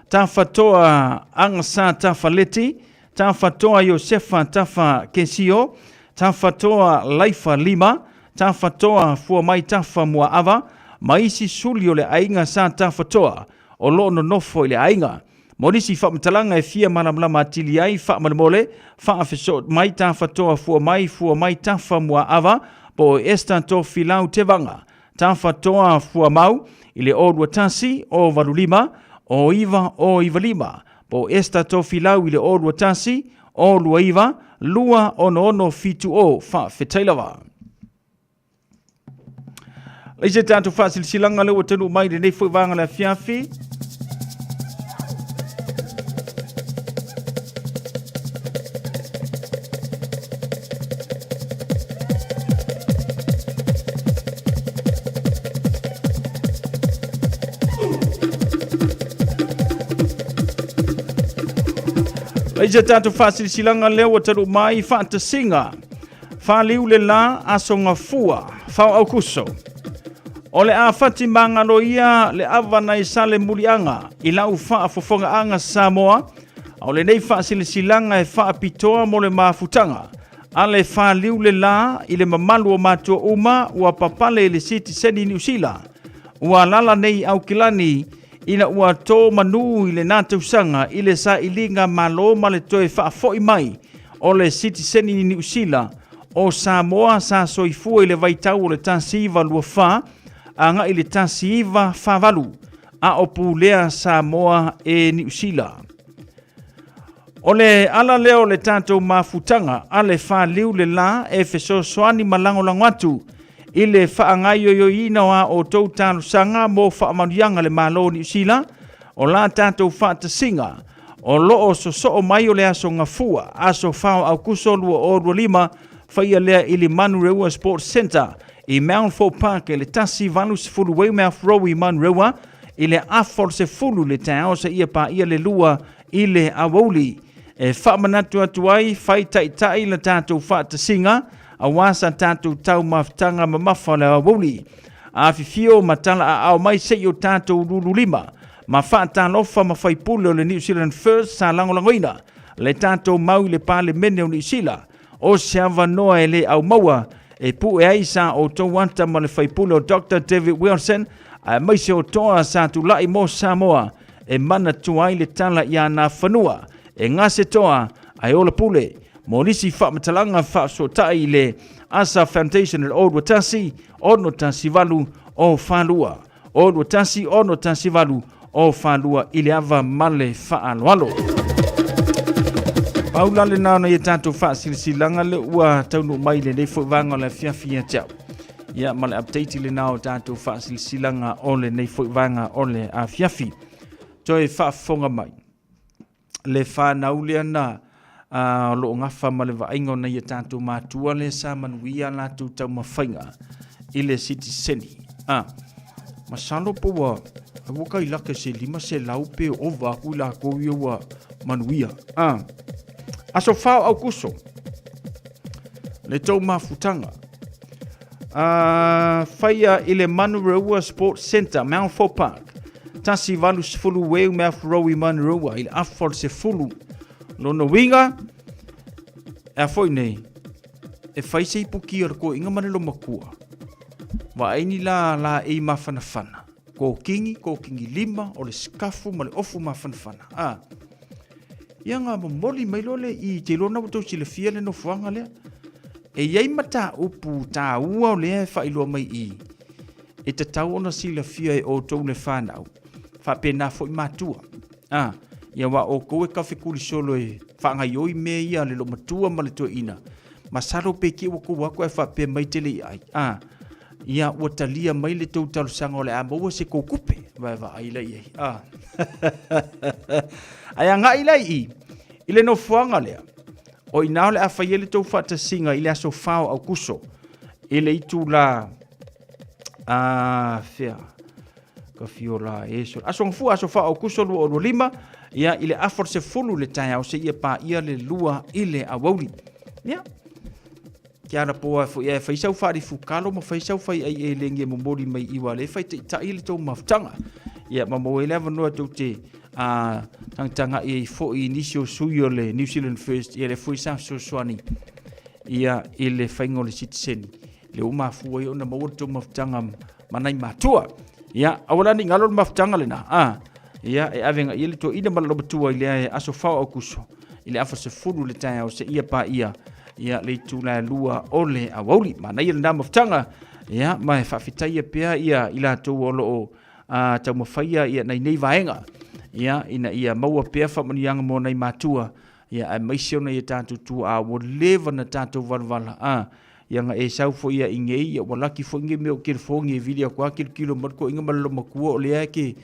Tafatoa Agasa Tafaleti, Tafatoa Iosefa Tafa Kesio, Tafatoa Laifa Lima, Tafatoa Fuamai Tafa Muaava, ma isi suli o le aiga Sa Tafatoa o lo o nonofo i le aiga. Mo nisi faamatalaga e fia malamalama atili ai, faamolemole, faafesoot mai Tafatoa Fuamai Fuamai Tafa Muaava po o Esther Tofilau Tevaga Tafatoa Fuamau i le 021 085 0995 po o Esther Tofilau i le 021 029 26670. Faafetai lava. Leai se tatou faasilasilaga lea ua taunuu mai i lenei foi vaega le afiafi. Leai se tatou faasilasilaga lea ua taunuu mai faatasiga Faliu le la, aso gafua, fao Aukuso. O le a fati magalo ia le ava nai sale muliaga i lau faafofogaaga Samoa, a o lenei faasilasilaga e faapitoa mo le mafutaga a le faliu le la i le mamalu o matua uma ua papale i le sitiseni Niu Sila. Ua alaala nei i Aukilani ina ua tō manū i lena tausaga i le sailiga malo ma le toe faafoi mai o le sitiseni ni Niu Sila o Samoa sa soifua i le vaitau o le 1924 agai i le 1948, a o pulea Samoa e Niu Sila. O le ala lea o le tatou mafutaga a le faliu le la e fesoasoani ma lagolago atu i le faagaioioina o a outou talosaga mo faamanuiaga le Malo o Niu Sila, o la tatou faatasiga o lo o sosoo mai o le aso Gafua, aso 4 o Aukuso 2025, faia lea i le Manurewa Sports Centre i Mountfort Park i le 180 Weymouth Road i Manurewa i le afa o le 10 i le taeao seia paia le 2 i le aoauli. E faamanatu atu ai, fai taitai la tatou faatasiga aua sa tatou taumafataga mamafa o le aoauli. Afifio ma talaaao mai se i o tatou lululima ma faatalofa ma faipule o le New Zealand First sa lagolagoina le tatou mau i le Palemene o Niu Sila. O se avanoa e le aumaua e pue ai sa outou ata ma le faipule o Doctor David Wilson aemaise o toa sa tulai mo Samoa e manatua ai le tala i ana fanua e gase toa ae ola pule. Mo nisi faamatalaga faafesootai i le Asa Foundation i le 021 618 042 021 618 042 i le ava ma le faaaloalo. Pau la lena ona ia tatou faasilasilaga le ua taunuu mai i lenei foi vaega o le afiafi ia te au. Ia ma le update lena o tatou faasilasilaga o lenei foi vaega o le afiafi. Toe faafofoga mai le fanau lea na o lo o gafa ma le vaaiga o nai a tatou matua lea sa manuia a latou taumafaiga i le sitiseni. Ah, masalo po ua ua kai lake se 500 pe ova aku i lakou ia ua manuia. Ah, aso 4 o Aukuso, le tou mafutaga. Faia i le Manurewa Sports Centre, Mount Fort Park, 180 Weymouth Road i Manurewa i le afa o le 10. Lona uiga, e a foi nei, e fai se ipuki o le koiinga ma le lomakua. Vaai ni la laei mafanafana, kokigi, kokigi lima, o le sikafu ma le ofu mafanafana. A. Ia ga momoli mai loa lea i te iloa na ua tou silafia le nofoaga lea. E i ai mataupu taua o lea e faailoa mai i, e tatau ona silafia e outou le fanau, faapena foi matua. A, ia aua o outou e tafekuli solo e faagaioi mea ia a le loomatua ma le toeaina, masalo pe te i ua tou atu ae faapea mai te le i ai. A, ia ua talia mai le tou talosaga o le a maua se tou tupe, vaevaai la i ai. A. Ae agai la i i, i le nofoaga lea, o i ina o le a fai ai le tou faatasiga i le aso 4 o Aukuso, i le itula a fea ka fiola e so aso gafua aso 4 o Aukuso 2025 ia i le afa o le 10 le taeao seia paia le 2 i le aoauli. Ia Ke ala po ai foi e fai sau faalifukalo ma fai sau fai ai e lenge momoli mai i wa le fai taitai le tou mafutaga. Ia ma maua ai le avanoa tou te a tagatagai ai foi i nisi o sui o le New Zealand First ia le foi sa fesoasoani ia i le faiga o le sitiseni le ua mafua ai ona maua le tou mafutaga ma nai matua. Ia, aua la ne i galo le mafutaga lena. A, ia, e ave agai i ai le toeaina ma le loomatua i le aso 4 o Aukuso i le afa 10 le taeao seia paia ia le itula e 2 o le aoauli. Manaia lena mafutaga, ia, ma e faafetaia pea ia i latou o lo o taumafaia ia nai nei vaega, ia, ina ia maua pea faamanuiaga mo nai matua, ia, aemaise ona ia tatou tuaa ua leva na tatou valavala, a, ia na e sau foi ia i nei, ia ua laki foi nei mea o telefoni e vili atu lava tilotilo mai le toeaina ma le loomatua o lea e te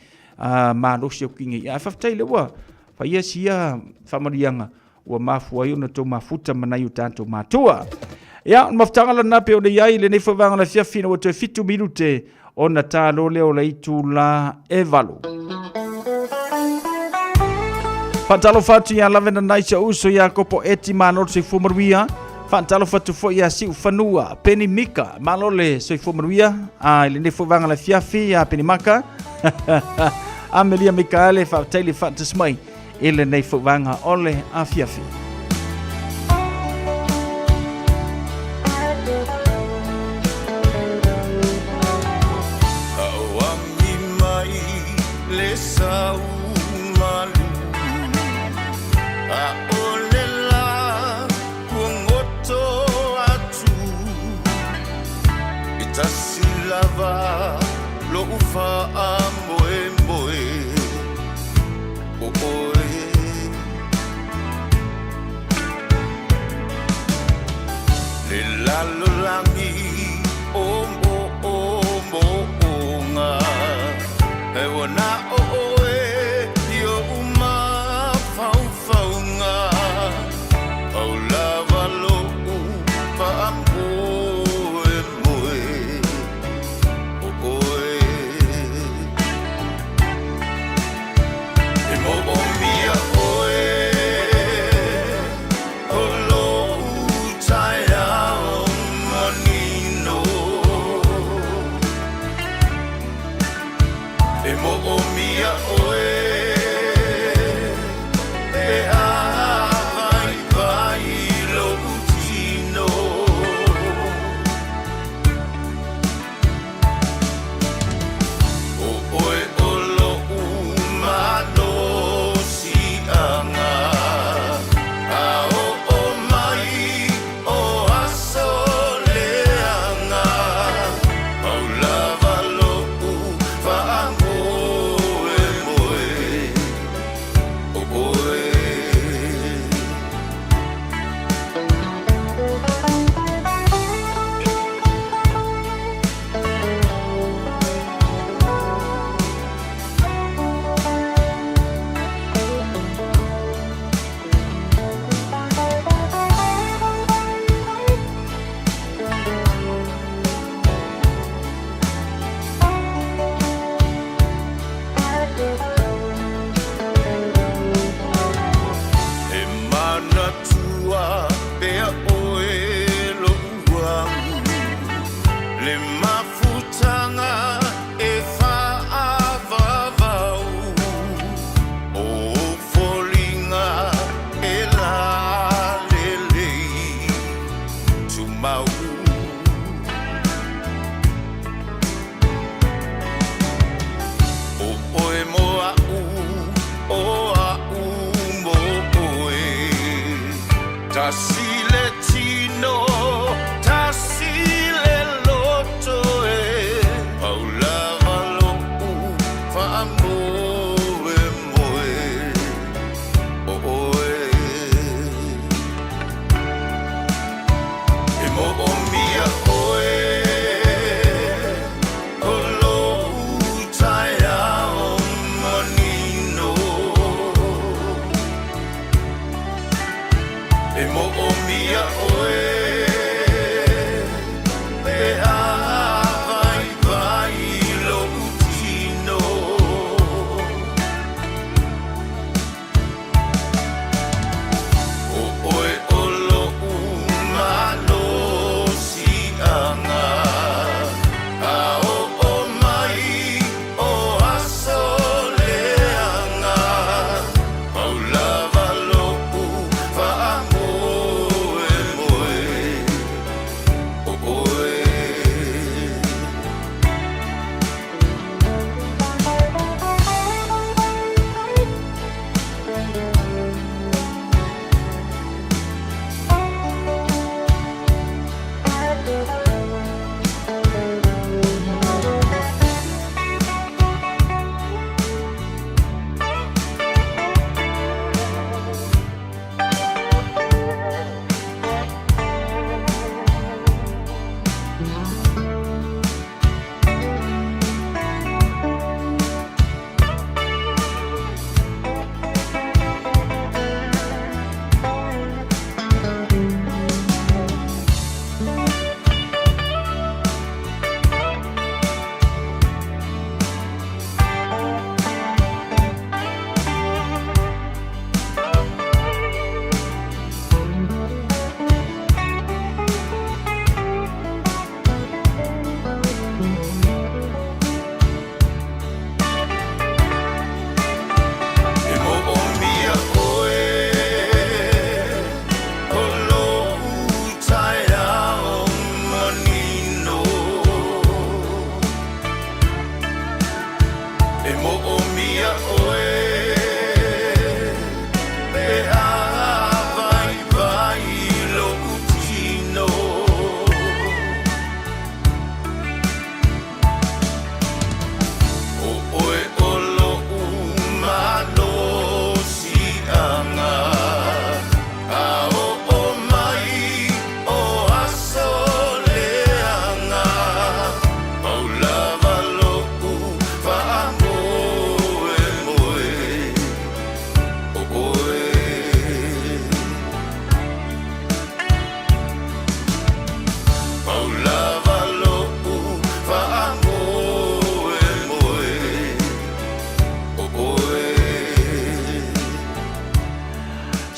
malosi atu i nei. Ae faafetai o lea ua faia sia faamanuiaga ua mafua ai ona tou mafuta ma nai o tatou matua. Ia, o le mafutaga lena pei ona i ai lenei foi vaega o le afiafi ina ua toe 7 minute ona ta loa lea o le itula e 8. Faatalofa atu ia Lavena Nai si ou uso ia Kopo Eti, malo le soifua manuia. Faatalofa atu foi ia Siufanua, Penny Mika, malo le soifua manuia. A i lenei foi vaega o le afiafi ia Penny Maka. Amelia Mikaele, faafetai le faatasi mai i lenei foi vaega o le afiafi. Auami mai le sau malu A o le la kuagoto atu E tasi lava lo'u faamoemoe o oe. Le lalolagi o moomooga, e ua na o oe i oʻu mafaufauga, pau lava loʻu faamoemoe o oe.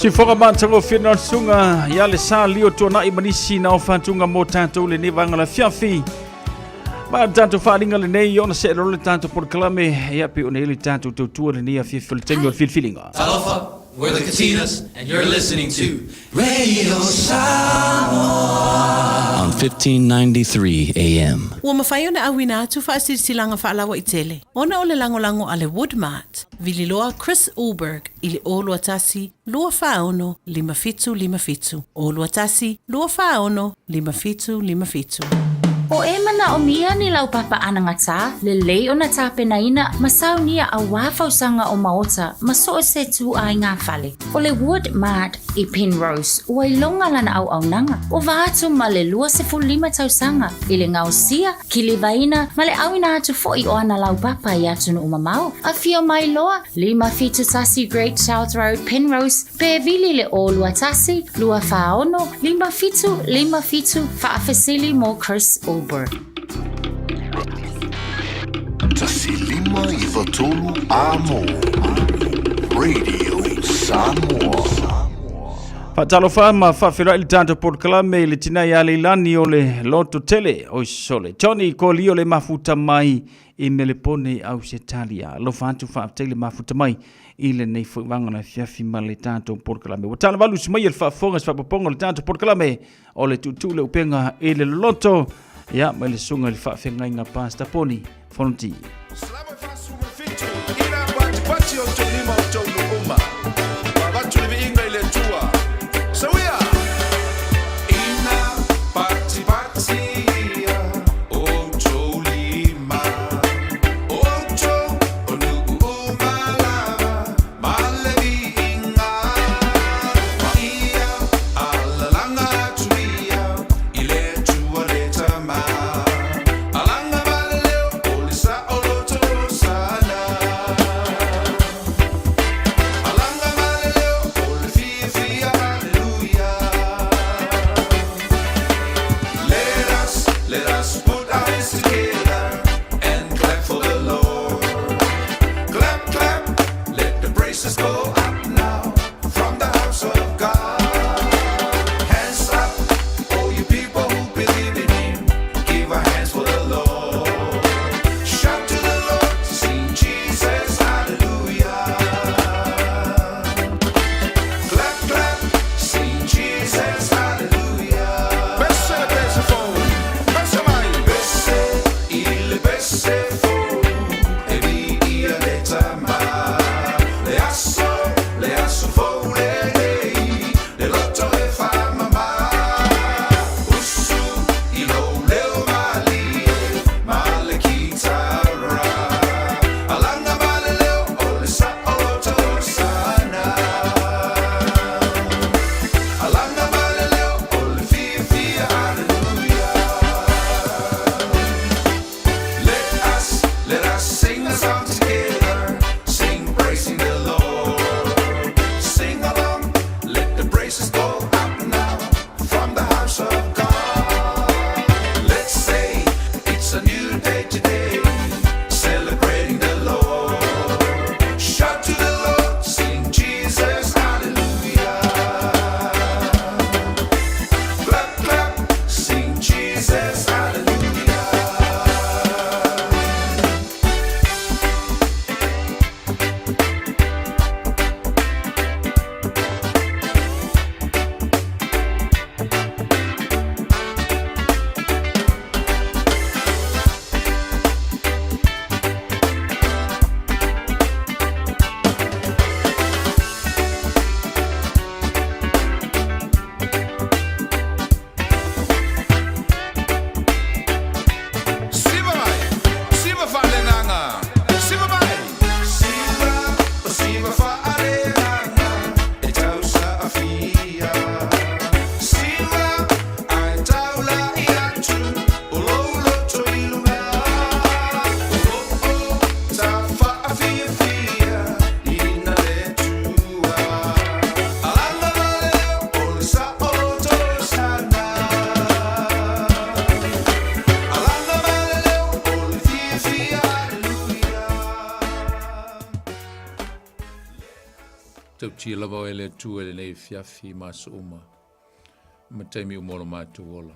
Sifoga matagofie na suga ia le sa lio tuanai ma nisi na ofatunga mo tatou lenei vaega o le afiafi. Ma le tatou faaaliga lenei ona see loa le tatou polokalame ia pei ona i ai le tatou tautua lenei afiafi o le taimi o le filifiliga. Talofa, we're the Katinas and you're listening to Radio Samoa on 1593 AM. Ua mafai ona auina atu faasilasilaga faalauaitele ona o le lagolago a le Woodmart, Vililoa Chris Ulberg i le 0 21 246 5757, 0 21 246 5757. O e manaomia ni laupapa anagatā, lelei ona tapenaina ma saunia auā fausaga o maota ma so o se ituaiga fale. O le Wood Mart i Penrose ua iloga lana auaunaga, ova atu ma le 25 tausaga i le gaosia, kilivaina ma le auina atu foʻi o ana laupapa i atunuu mamao. Afio mai loa, 571 Great South Road, Penrose, pe vili le 0 21 246 5757 faafesili mo Chris Ulberg. 1593 Amo Radio Samoa. Faatalofa ma faafeiloai le tatou polokalame i le tina ia Leilani o le Loto Tele oi sole. Johnny Kolio le mafuta mai i Melepone i Ausetalia. Alofa atu faafetai le mafuta mai i lenei foi vaega o le afiafi ma le tatou polokalame. Ua talavalu si mai e le faafofoga se faapopoga o le tatou polokalame o le tuutuu le upega i le loloto ia mai le susuga i le faafeagaiga Pastor Poni Fonoti. Ina patipati o tou lima o tou nuuma. Avatu le viiga i le Atua. Sauia! Ina patipati ia o tou lima. O tou o nuuma lava ma le viiga. Ma ia alalaga atu ia i le Atua le Tama. Alaga ma le leo o le saoloto sana. Tautia lava oe le Atua i lenei afiafi ma aso uma, ma taimi uma o lo matou ola.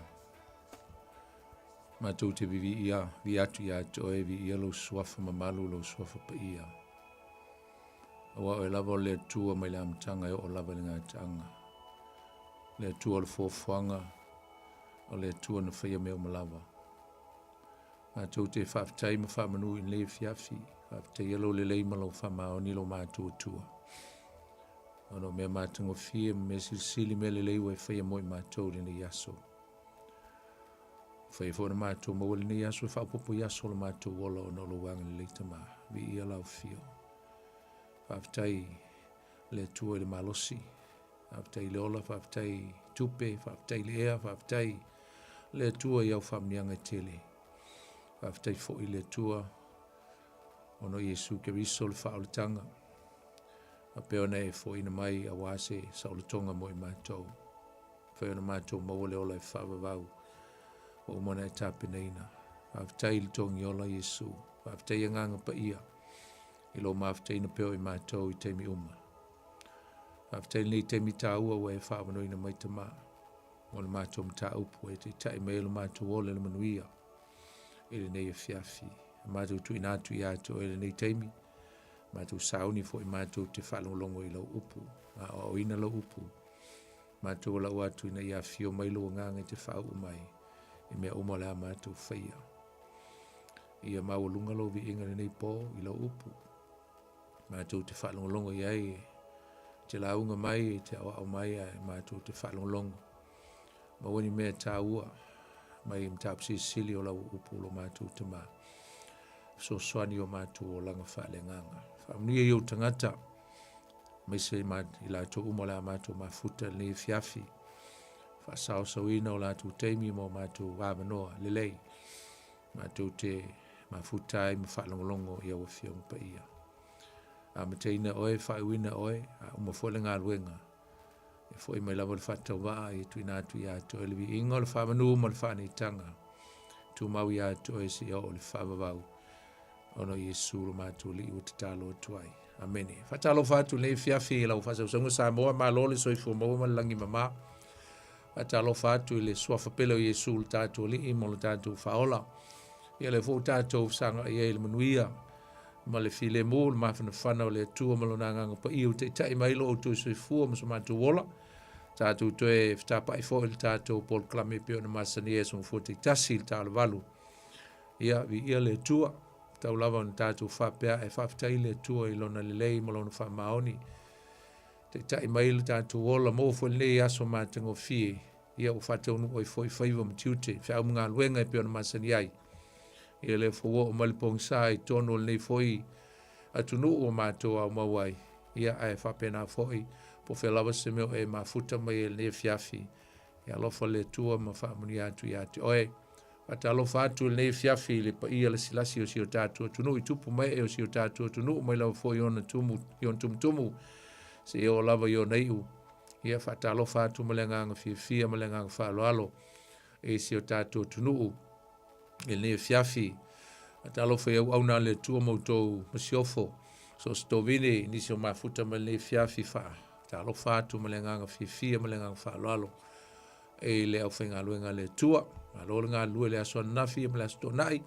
Matou te viviia, vi atu ia te oe, viia lou suafa mamalu, lou suafa paia. Aua oe lava o le Atua mai le amataga e oo lava i le gataaga. Le Atua o le foafoaga, o le Atua na faia mea uma lava. Matou te faafetai ma faamanu i lenei afiafi, faafetaia lou lelei ma lou faamaoni lo matou Atua. Ona o mea matagofie ma mea silisili mea lelei ua e faia mo i matou i lenei aso. Faia foi ona matou maua lenei aso e faaopoopo i aso o lo matou ola ona o lou agalelei Tama. Viia lau afio. Faafetai le Atua i le malosi. Faafetai i le ola, faafetai i tupe, faafetai i le ea, faafetai le Atua i au faamanuiaga e tele. Faafetai foi i le Atua ona o Iesu Keriso le faaolataga faapea ona e foaiina mai aua se saolotoga mo i matou. Fai ona matou maua le ola e faavavau ua uma ona e tapenaina. Faafetai i le togi ola Iesu. Faafetai agaga paia i lou mafutaina pea o i matou i taimi uma. Faafetai i lenei taimi taua ua e faaavanoaina mai Tama mo le matou mataupu ua e taitai mai ai lo matou ola i le manuia i lenei afiafi. E matou tuuina atu ia te oe i lenei taimi, matou sauni foi matou te faalogologo i lau upu, aoaoina lau upu, matou valaau atu ina ia afio mai lou agaga i te faauu mai i mea uma o le a matou faia. Ia maualuga lou viiga i lenei po i lau upu, Matou te faalogologo i ai, e te lauga mai, e te aoao mai, ae matou te faalogologo. Maua ni mea taua mai mataupu silisili o lau upu lo matou Tama. Fesoasoani o matou olaga faaleagaga. Faamanuia i ou tagata, aemaise i latou uma o le a matou mafuta i lenei afiafi. Faasaosaoina o latou taimi ma o matou avanoa lelei. Matou te mafuta ai ma faalogologo i au Afioga Paia. Amataina oe, faaiuina oe, a uma foi le galuega, e foi mai lava le faatauvaa e tuuina atu ia te oe le viiga o le faamanu ma le faaneetaga. Tumau ia te oe seia oo i le faavavau, ona o Iesu lo matou Alii ua tatalo atu ai. Amene. Faatalofa atu i lenei afiafi i lau faasausauga Samoa, malo le soifua maua ma le lagi mama. Faatalofa atu i le suafa pele o Iesu le tatou Alii ma lo tatou Faaola. Ia lea foi ua tatou fesagai ai i le manuia ma le filemu, le mafanafana o le Atua ma lona agaga paia ua taitai mai lo outou soifua ma so matou ola. Tatou toe fetapai foi i le tatou polokalame e pei ona masani ai aso Gafua taitasi i le taalovalu. Ia, viia le Atua. Tau lava ona tatou faapea e faafetai le Atua i lona lelei ma lona faamaoni. Taitai mai lo tatou ola, maua foi lenei aso matagofie, ia ua faataunuu ai foi faiva ma tiute, feau ma galuega e pei ona masani ai. Ia lea foi ua oo mai le pogisa i totonu o lenei foi atunuu ua matou aumau ai, ia ae faapena foi, po o fea lava se mea o e mafuta mai ai i lenei afiafi, ia alofa le Atua ma faamanuia atu ia te oe. Faatalofa atu i lenei afiafi i le paia lasilasi o si o tatou atunuu i tupu ma ee o si o tatou atunuu mai lava foi i ona tumu, i ona tumutumu seia oo lava i ona iu. Ia faatalofa atu ma le agaga fiafia ma le agaga faaaloalo i si o tatou atunuu i lenei afiafi. Faatalofa i auauna a le Atua ma outou masiofo, so o se tovine i nisi o mafuta mai lenei afiafi faatalofa atu ma le agaga fiafia ma le agaga faaaloalo. E le aufaigaluega a le Atua. Malo le galulue i le aso ananafi ma le aso Toonai.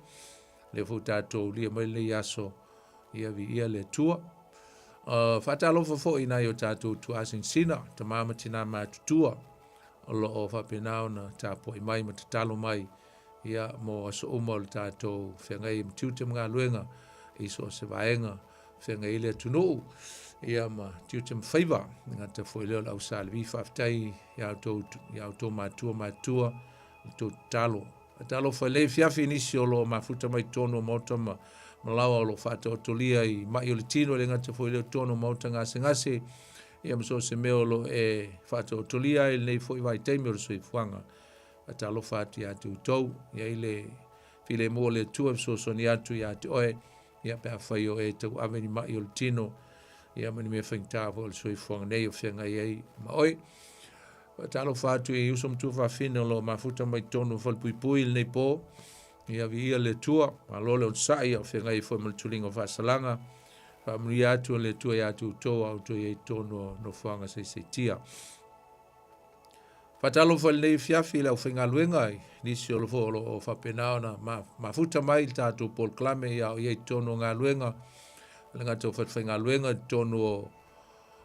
Lea foi ua tatou ulia mai lenei aso, ia viia le Atua. Faatalofa foi i nai o tatou tuaasinasina, tama ma tina matutua o lo o faapena ona tapuai mai ma tatalo mai ia mo aso uma o le tatou feagai ma tiute ma galuega i so o se vaega feagai ai le atunuu ia ma tiute ma faiva. E gata foi lea o le au Sa Levi, faafetai ia outou, ia outou matua matutua le tou tatalo. Talofa i le afiafi i nisi o lo o mafuta mai totonu o maota ma malaoa o lo o faataotolia i mai o le tino, e le gata foi lea o totonu o maota gasegase, ia ma so o se mea o lo o e faataotolia ai lenei foi vaitaimi o le soifuaga. Faatalofa atu ia te outou, i ai le filemu o le Atua e fesoasoani atu ia te oe, ia pe afai o e tauave ni mai o le tino, ia ma ni mea faigata foi o le soifuaga nei o feagai ai ma oe. Faatalofa atu i uso ma tuafafine o lo o mafuta mai totonu o falepuipui i lenei po, ia viia le Atua, malo le onosai, a o feagai ai foi ma le tuliga o faasalaga. Faamanuia atu e le Atua ia te outou a outou i ai i totonu o nofoaga saisaitia. Faatalofa i lenei afiafi i le aufaigaluega i nisi o lo o lo o faapena ona mafuta mai i le tatou polokalame ia o i ai i totonu o galuega, le gata o faigaluega i totonu o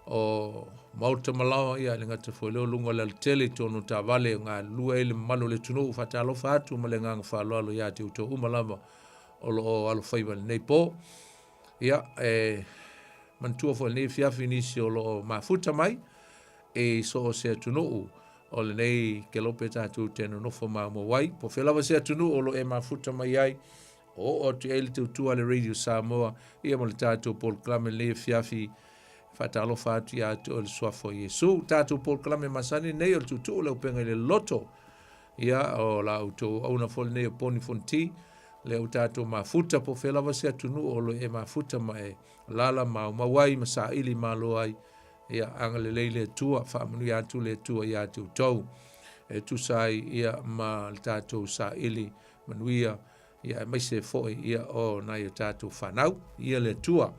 o Maota Malaoa, ia le gata foi lea o luga o le alatele i totonu o taavale o galulue ai le mamalu o le atunuu. Faatalofa atu ma le agaga faaaloalo ia te outou uma lava o lo o alofaiva i lenei po. Ia, e manatua foi i lenei afiafi nisi o lo o mafuta mai i so o se atunuu o lenei kelope tatou te nonofo maumau ai. Po o fea lava se atunuu o lo o e mafuta mai ai, o oo atu i ai le tautua a le Radio Samoa, ia ma le tatou polokalame lenei afiafi, faatalofa atu ia te oe le suafa o Iesu. Tatou polokalame masani nei o le tuutuu le upega i le loto, ia o la outou auauna foi lenei o Poni Fonti, lea ua tatou mafuta, po o fea lava se atunuu o lo o e mafuta ma e lala maumau ai ma saili malo ai, ia agalelei le Atua, faamanuia atu le Atua ia te outou e tusa ai ia ma le tatou saili manuia ia aemaise foi ia o nai o tatou fanau. Ia le Atua.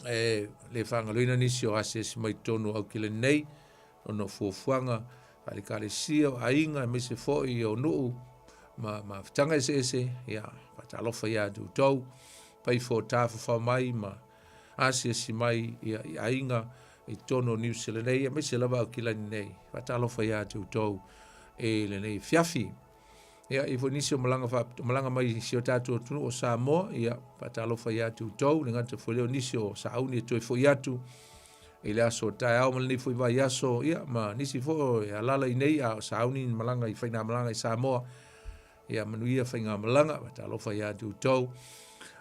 E le faagaloina nisi o asiasi mai totonu o Aukilani nei ona o fuafuaga faale-ekalesia, o aiga aemaise foi o nuu ma mafutaga eseese. Ia faatalofa ia te outou, pai fo tafafao mai ma asiasi mai ia i aiga i totonu o Niu Sila nei aemaise lava Aukilani nei. Faatalofa ia te outou i lenei afiafi. Ia, i foi nisi o malaga, fa, malaga mai i si o tātou atunuu o Samoa, ia, faatalofa ia te outou, le gata foi lea o nisi o sauni e toe foi atu i le aso o taeao ma lenei foi vaiaso, ia, ma nisi foi e alala i nei a o sauni ni malaga i faigamalaga i Samoa, ia, manuia faigamalaga, faatalofa ia te outou.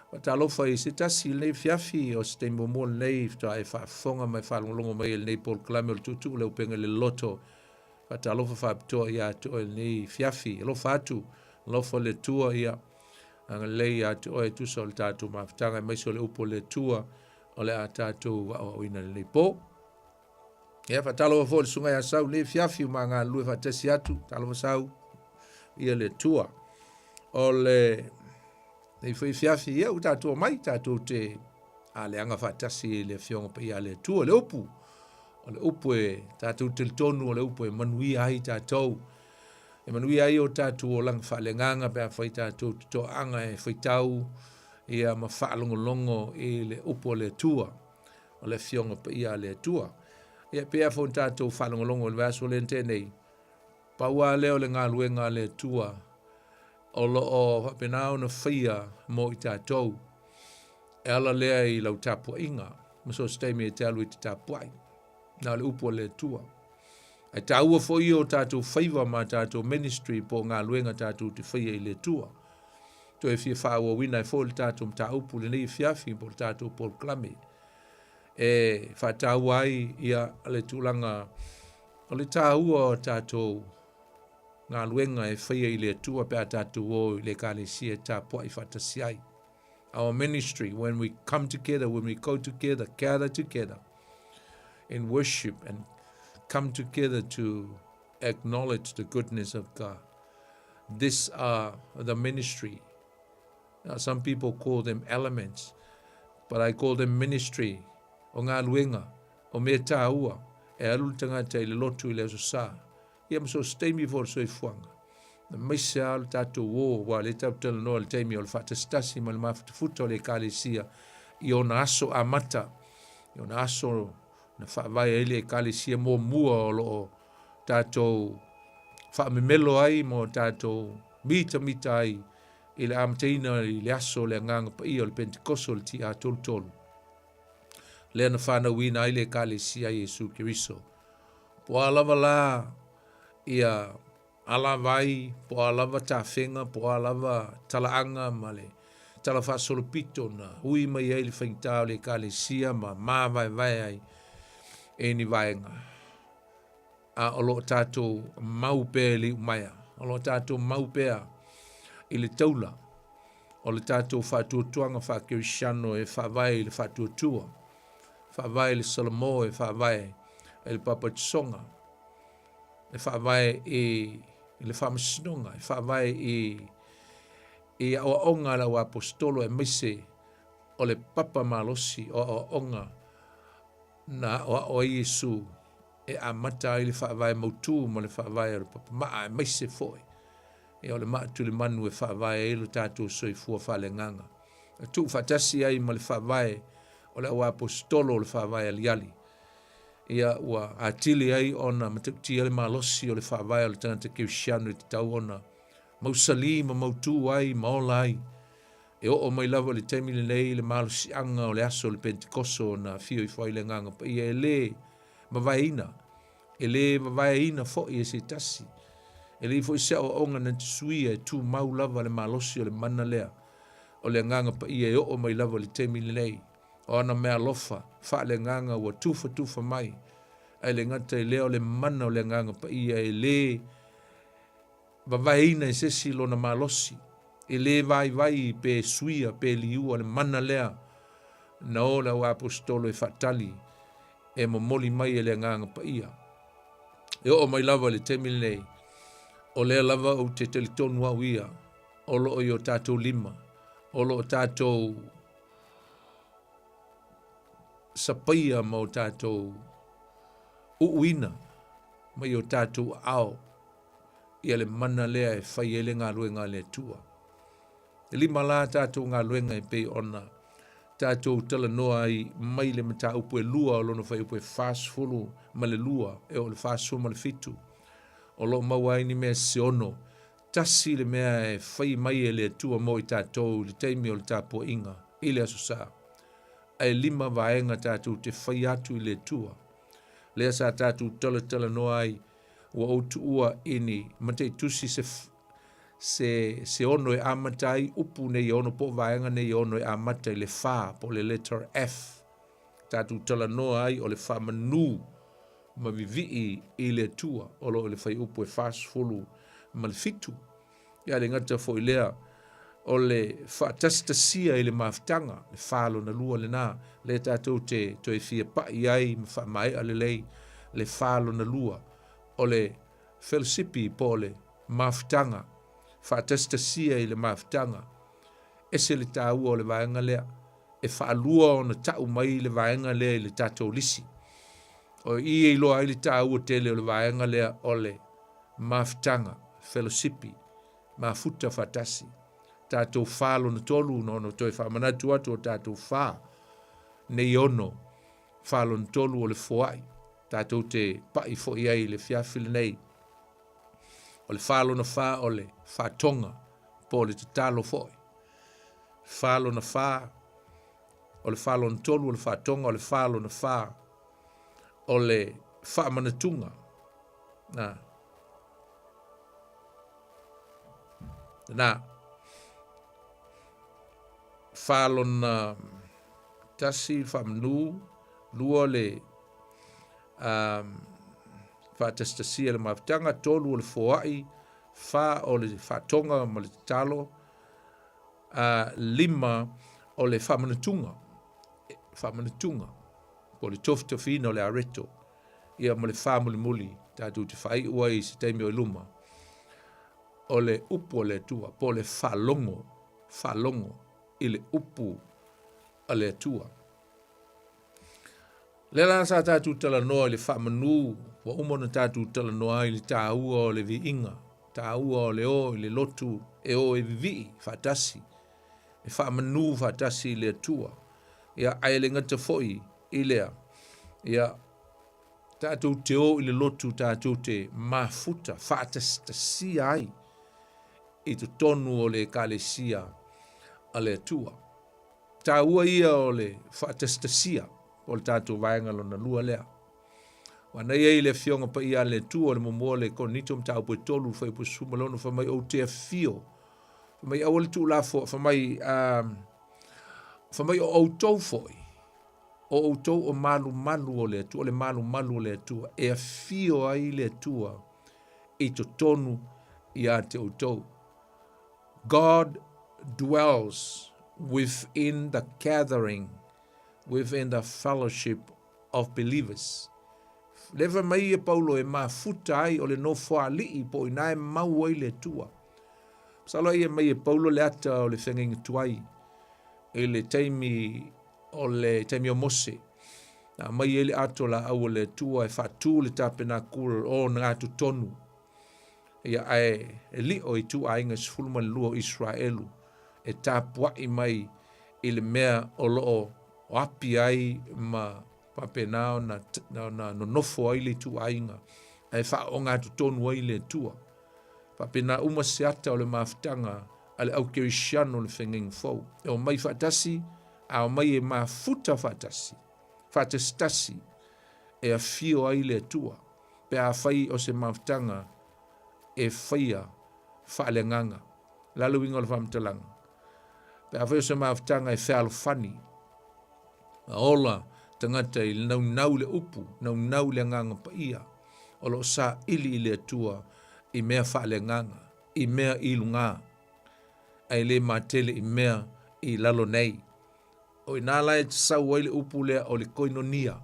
Faatalofa i se tasi i lenei afiafi o se taimi muamua lenei faatoa e faafofoga ma e faalogologo mai i lenei polokalame o le Tuutuu le Upega i le Loto. Faatalofa faapitoa ia te oe lenei afiafi. Alofa atu, alofa le Atua ia agalelei ia te oe tusa o le tatou mafutaga aemaise o le upu o le Atua o le a tatou aoaoina i lenei po. Ia faatalofa foi i le susuga ia Sau lenei afiafi ua ma galulue faatasi atu. Talofa Sau ia le Atua. O le nei foi afiafi ia ua tatou omai tatou te aleaga faatasi i le Afioga Paia a le Atua, le upu O le upu e tatou talitonu o le upu e manuia ai tatou. E manuia ai o tatou olaga faaleagaga pe afai tatou te toaaga e faitau ia ma faalogologo i le upu a le Atua, o le Afioga Paia a le Atua. Ia pei lava foi ona tatou faalogologo i le vaiaso lea na tea nei, pau lava lea o le galuega a le Atua o lo o faapena ona faia mo i tatou. E ala lea i lau tapuaiga, ma so o se taimi e te alu i te tapuai. Na o le upu a le Atua. Ae taua foi o tatou faiva ma tatou ministry po o galuega tatou te faia i le Atua. Toe fia faaauauina ai foi le tatou mataupu lenei afiafi po o le tatou polokalame e faataua ai ia le tulaga o le taua o tatou galuega e faia i le Atua pe a tatou o i le ekalesia e tapuai faatasi ai. Our ministry, when we come together, when we go together, gather together in worship and come together to acknowledge the goodness of God. These are the ministry. Now, some people call them elements, but I call them ministry. O galuega, o mea tāua, e alu le tagata i le lotu i le aso sa. Ia ma so o se taimi foi o le soifuaga. Aemaise lava o le tatou o, aua o lea tatou te talanoa i le taimi o le faatasitasi ma le mafutafuta o le Ekalesia i ona aso amata, i ona aso na faavae ai le Ekalesia muamua o lo o tatou faamemelo ai ma o tatou mitamita ai i le amataina i le aso o le Agaga Paia o le Pentekoso o le TA33, lea na fanauina ai le Ekalesia a Iesu Keriso. Po o a lava la ia alavai, po o a lava tafega, po o a lava talaaga ma le talafaasolopito na ui mai ai le faigata o le Ekalesia ma mavaevae ai e ni vaega, a o lo o tatou mau pea i le iumaea, o lo o tatou mau pea i le taula o le tatou faatuatuaga faakerisiano e faavae i le faatuatua, faavae i le Salamo, e faavae i le papatisoga, e faavae i le faamasinoga, e faavae i aoaoga a le auaposetolo aemaise O le papa malosi o aoaoga na aʻoaʻo ai Iesū e amata ai le faavae mautū ma le faavae o le papamaa aemaise foi ia o le maa tulimanu e faavae ai lo tatou soifua faaleagaga. E tuu faatasi ai ma le faavae o le auaposetolo o le faavae aliali. Ia ua atili ai ona matautia le malosi o le faavae o le tagata kerisiano e tatau ona mausali ma mautū ai ma ola ai. E oo mai lava i le taimi lenei le malosiaga o le aso o le Pentekoso na afio ifo ai le Agaga Paia e lē mavaeina, e lē vavaeina foi e se tasi. E leai foi se aoaoga na te suia e tumau lava le malosi o le mana lea o le Agaga Paia e oo mai lava i le taimi lenei. O ana meaalofa faaleagaga ua tufatufa mai, ae le gata i lea o le mana o le Agaga Paia e lē vavaeina e se isi lona malosi, e lē vaivai pe suia pe liua le mana lea na o le auaposetolo e faatali e momoli mai e le Agaga Paia. E oo mai lava i le taimi lenei, o lea lava ou te talitonu au ia, o loo i o tatou lima, o loo tatou sapaia ma o tatou uuina mai o tatou aao ia le mana lea e fai ai le galuega a le Atua. E lima la tatou galuega e pei ona tatou talanoa ai mai le mataupu e lua o lona fuaiupu e 42 e oo i le 47 o lo o maua ai ni mea se ono tasi le mea e fai mai e le Atua mo i tatou i le taimi o le tapuaiga i le Aso Sa. Ae lima vaega tatou te fai atu i le Atua. Lea sa tatou talatalanoa ai ua ou tuua i ni mataitusi se, se, se ono e amata ai upu nei e ono po o vaega nei e ono e amata i le fa po o le letter F. Tatou talanoa ai o le faamanū ma vivii i le Atua o lo o i le fuaiupu e 47. Ia le gata foi lea o le faatasitasia i le mafutaga, le fa lona lua lena, lea tatou te toe fia pai ai ma faamaea lelei le fa lona lua o le felosipi po o le mafutaga, faatasitasia i le mafutaga. Ese le taua o le vaega lea, e faalua ona tau mai le vaega lea i le tatou lisi. O i e iloa ai le taua tele o le vaega lea o le mafutaga, felosipi, mafuta faatasi. Tatou fa lona tolu, na ona toe faamanatu atu o tatou fa nei ono, fa lona tolu o le foai. Tatou te pai foi ai i le afiafi lenei. O le fa lona fa o le faatoga, po o le tatalo foi. Fa lona fa, o le fa lona tolu o le faatoga, o le fa lona fa o le faamanatuga. Na. Na. Fa lona tasi faamanu, lua le um, faatasitasia le mafutaga, tolu o le foai, fa o le faatoga ma le tatalo, a lima o le faamanatuga, faamanatuga, po o le tofitofiina o le areto, ia ma le fa mulimuli tatou te faaiu ai i se taimi o i luma, o le upu a le Atua, po o le faalogo, faalogo i le upu a le Atua. Lea la sa tatou talanoa i le faamanu, ua uma ona tatou talanoa ai i le taua o le viiga, taua o le o i le lotu e o e vivii faatasi, e faamanu faatasi i le Atua. Ia, ae le gata foi i lea, ia, tatou te o i le lotu tatou te mafuta faatasitasia ai i totonu o le Ekalesia a le Atua. Taua ia o le faatasitasia o le tatou vaega lona lua lea. Ua na i ai le Afioga Paia a le Atua o le muamua o le Korinito mataupu e tolu fuaiupu 16 fai mai ou te afio fai mai aua le tuulafoa fai mai um, fai mai o outou foi o outou o malumalu o le Atua o le malumalu o le Atua e afio ai le Atua i totonu ia te outou. God dwells within the gathering, within the fellowship of believers. Lea fai mai e Paulo e mafuta ai o le nofoalii po o ina e mau ai le Atua. Masalo ai e mai e Paulo le ata o le feagaiga tuai. i le taimi o le taimi o Mose, na aumai ai le ato laau a le Atua e faatu le tapenakula o na gatotonu. Ia ae e li'o i ituaiga 12 o Iseraelu e tapua'i mai i le mea o lo o api ai ma faapena ona, ona nonofo ai le ituaiga ae faaogatotonu ai le Atua. Faapena uma se ata o le mafutaga a le au kerisiano o le Feagaiga Fou, e omai faatasi a omai e mafuta faatasi, faatasitasi e afio ai le Atua, pe afai o se mafutaga e faia faaleagaga. O le a le uiga o le faamatalaga? Pe afai o se mafutaga e fealofani, a ola tagata i le naunau i le upu, naunau i le agaga paia, o lo o saili i le Atua i mea faaleagaga, i mea i luga, ae le matele i mea i lalo nei. O i ina la e sau ai le upu lea o le koinonia,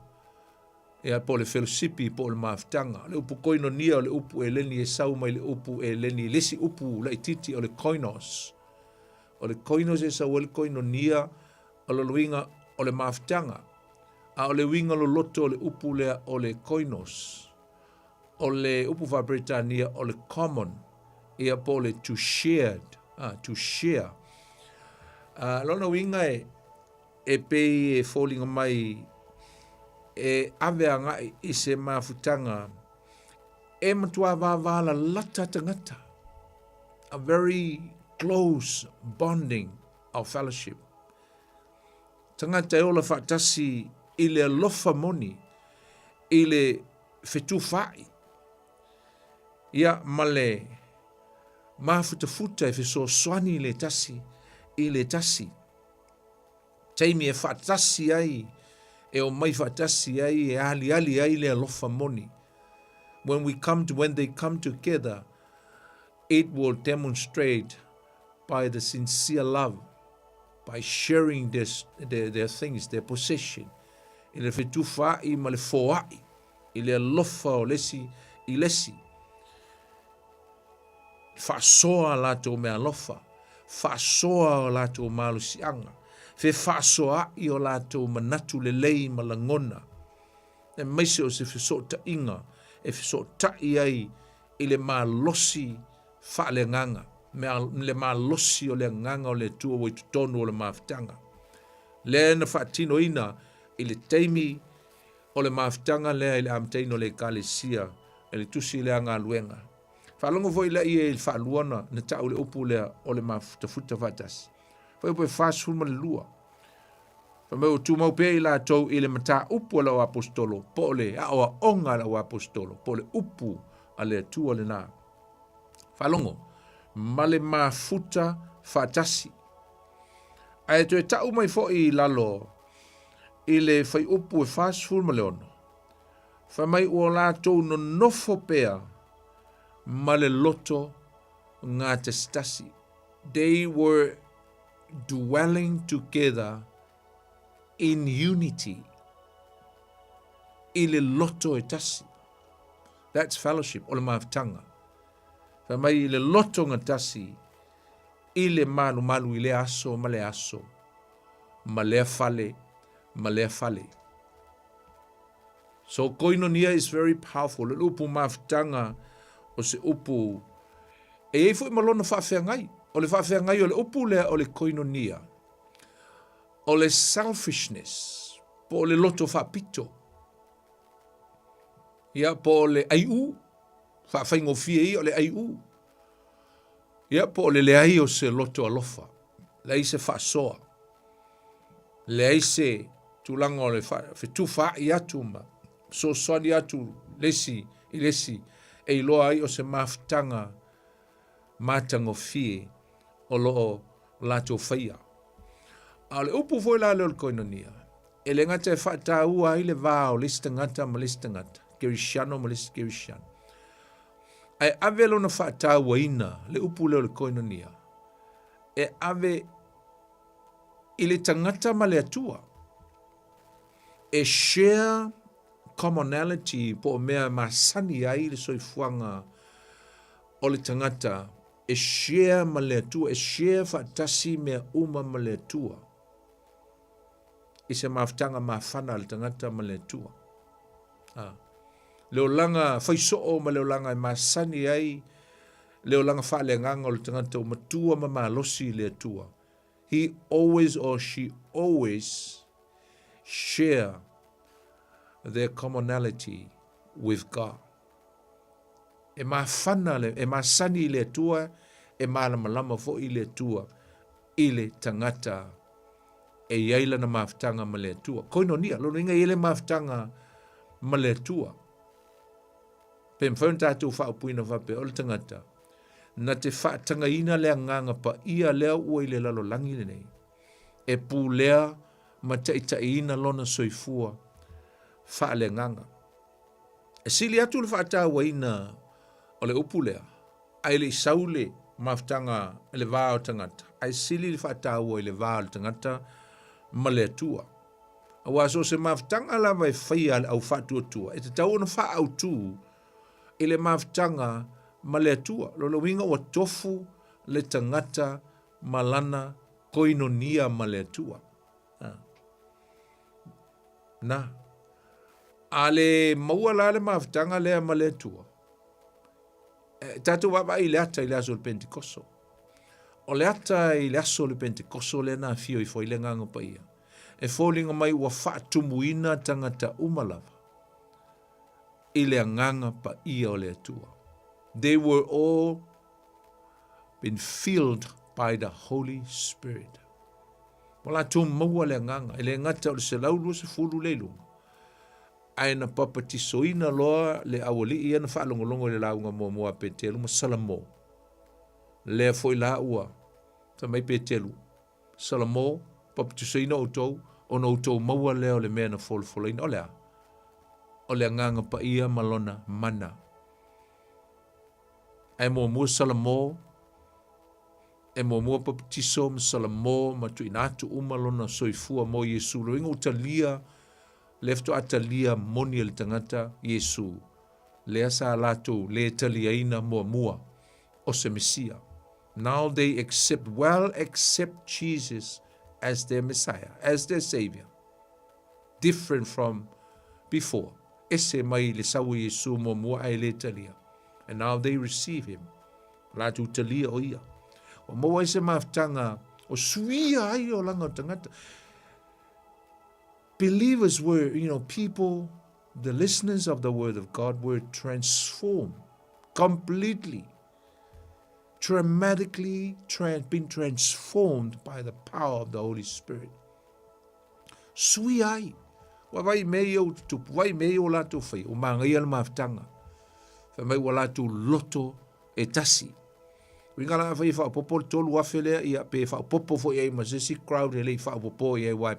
ia po o le felosipi po o le mafutaga. O le upu koinonia o le upu eleni e sau mai le upu eleni i le isi upu laitiiti o le koinos. O le koinos e sau ai le koinonia, o le uiga o le mafutaga. A o le uiga loloto o le upu lea o le koinos, o le upu faa-Peretania o le common, ia po o le to shared, ah, to share. Uh, lona uiga e, e pei e foliga mai e ave agai i se mafutaga e matua vāvālalata tagata. A very close bonding of fellowship. Tagata e ola faatasi i le alofa moni, i le fetufaai, ia ma le mafutafuta e fesoasoani i le tasi i le tasi. Taimi e faatasi ai, e omai faatasi ai, e aliali ai le alofa moni. When we come to, when they come together, it will demonstrate by the sincere love, by sharing their, their, their things, their possession, i le fetufaai ma le foai, i le alofa o le isi i le isi. Faasoa latou meaalofa, faasoa o latou malosiaga, fefaasoaai o latou manatu lelei ma lagona, aemaise o se fesootaiga e fesootai ai i le malosi faaleagaga, le malosi o le agaga o le Atua ua i totonu o le mafutaga. Lea na faatinoina i le taimi o le mafutaga lea i le amataina o le Ekalesia i le tusi lea galuega. Faalogo foi lea i le faalua na, na tau le upu lea o le mafutafuta faatasi. Fuaiupu e 42. Fai mai ua tumau pea i latou i le mataupu a lau aposetolo, po o le aoaoga a lau aposetolo, po o le upu a le Atua lena. Faalogo, ma le mafuta faatasi. Ae toe tau mai foi i lalo i le fuaiupu e 46, fai mai ua latou nonofo pea ma le loto gatasitasi. They were dwelling together in unity. I le loto e tasi. That's fellowship, o le mafutaga. Fai mai i le loto gatasi i le malumalu i lea aso ma lea aso, ma lea fale ma lea fale. So koinonia is very powerful. Le upu mafutaga o se upu E i ai foi ma lona faafeagai. O le faafeagai o le upu lea o le koinonia, o le selfishness, po o le loto faapito, ia, po o le aiʻū, faafaigofie ia o le aiʻū, ia, po o le leai o se loto alofa, leai se faasoa, leai se tulaga o le fetufaai atu ma fesoasoani atu le isi i le isi e iloa ai o se mafutaga matagofie o lo o latou faia. A o le upu foi la lea o le koinonia, e le gata e faataua ai le va o le isi tagata ma le isi tagata, kerisiano ma le isi kerisiano, ae ave lona faatauaina le upu lea o le koinonia, e ave i le tagata ma le Atua. E share commonality po o mea e masani ai le soifuaga o le tagata e share ma le Atua, e share faatasi mea uma ma le Atua. i se mafutaga mafana a le tagata ma le Atua. A. Le olaga faisoo ma le olaga e masani ai le olaga faaleagaga o le tagata ua matua ma malosi i le Atua. He always or she always share their commonality with God. E mafana le, e masani i le Atua, e malamalama foi i le Atua i le tagata e i ai lana mafutaga ma le Atua. Koinonia, lona uiga e i ai le mafutaga ma le Atua. Pe mafai ona tatou faaupuina faapea, o le tagata, na te faatagaina le agaga paia lea ua i le lalolagi lenei, e pulea ma taitaiina lona soifua faaleagaga. E sili atu le faatauaina o le upu lea, ae le i sau le mafutaga i le va o tagata, ae sili le faataua i le va o le tagata ma le Atua. Aua so o se mafutaga lava e faia a le au faatuatua, e tatau ona faaautu i le mafutaga ma le Atua. Lona uiga ua tofu le tagata ma lana koinonia ma le Atua. Na. A le maua la le mafutaga lea ma le Atua, e, tatou vaavaai i le ata i le aso o le Pentekoso. O le ata i le aso o le Pentekoso lea na afio ifo ai le Agaga Paia, e foliga mai ua faatumuina tagata uma lava i le Agaga Paia o le Atua. They were all been filled by the Holy Spirit. Ua latou maua le Agaga, e le gata o le 120 le i luga, ae na papatisoina loa le aualii ia na faalogologo i le lauga muamua a Petelu ma Salamo. Lea foi la ua fai mai Petelu, Salamo, papatisoina outou, ona outou maua lea o le mea na folafolaina. O le a? O le Agaga Paia ma lona mana. Ae muamua Salamo, E muamua papatiso ma Salamo ma tuuina atu uma lona soifua mo Iesu. Lona uiga ua talia, lea faatoa talia moni e le tagata Iesu, lea sa latou le taliaina muamua o se Mesia. Now they accept, well accept Jesus as their Messiah, as their Savior. Different from before. Ese mai le sau o Iesu muamua ae le talia. And now they receive him. Latou talia o ia. Ua maua ai se mafutaga o suia ai olaga o tagata. Believers were, you know, people, the listeners of the word of God were transformed completely, dramatically trans, been transformed by the power of the Holy Spirit. Suia ai. Ua vai mea ia ua tutupu, vai mea ia ua latou faia, ua māgaia le mafutaga. Fai mai ua latou loto e tasi. Uiga la afai e faaopoopo le 3,000 lea, ia pe faaopoopo foi i ai ma se isi crowd e le i faaopoopo i ai aua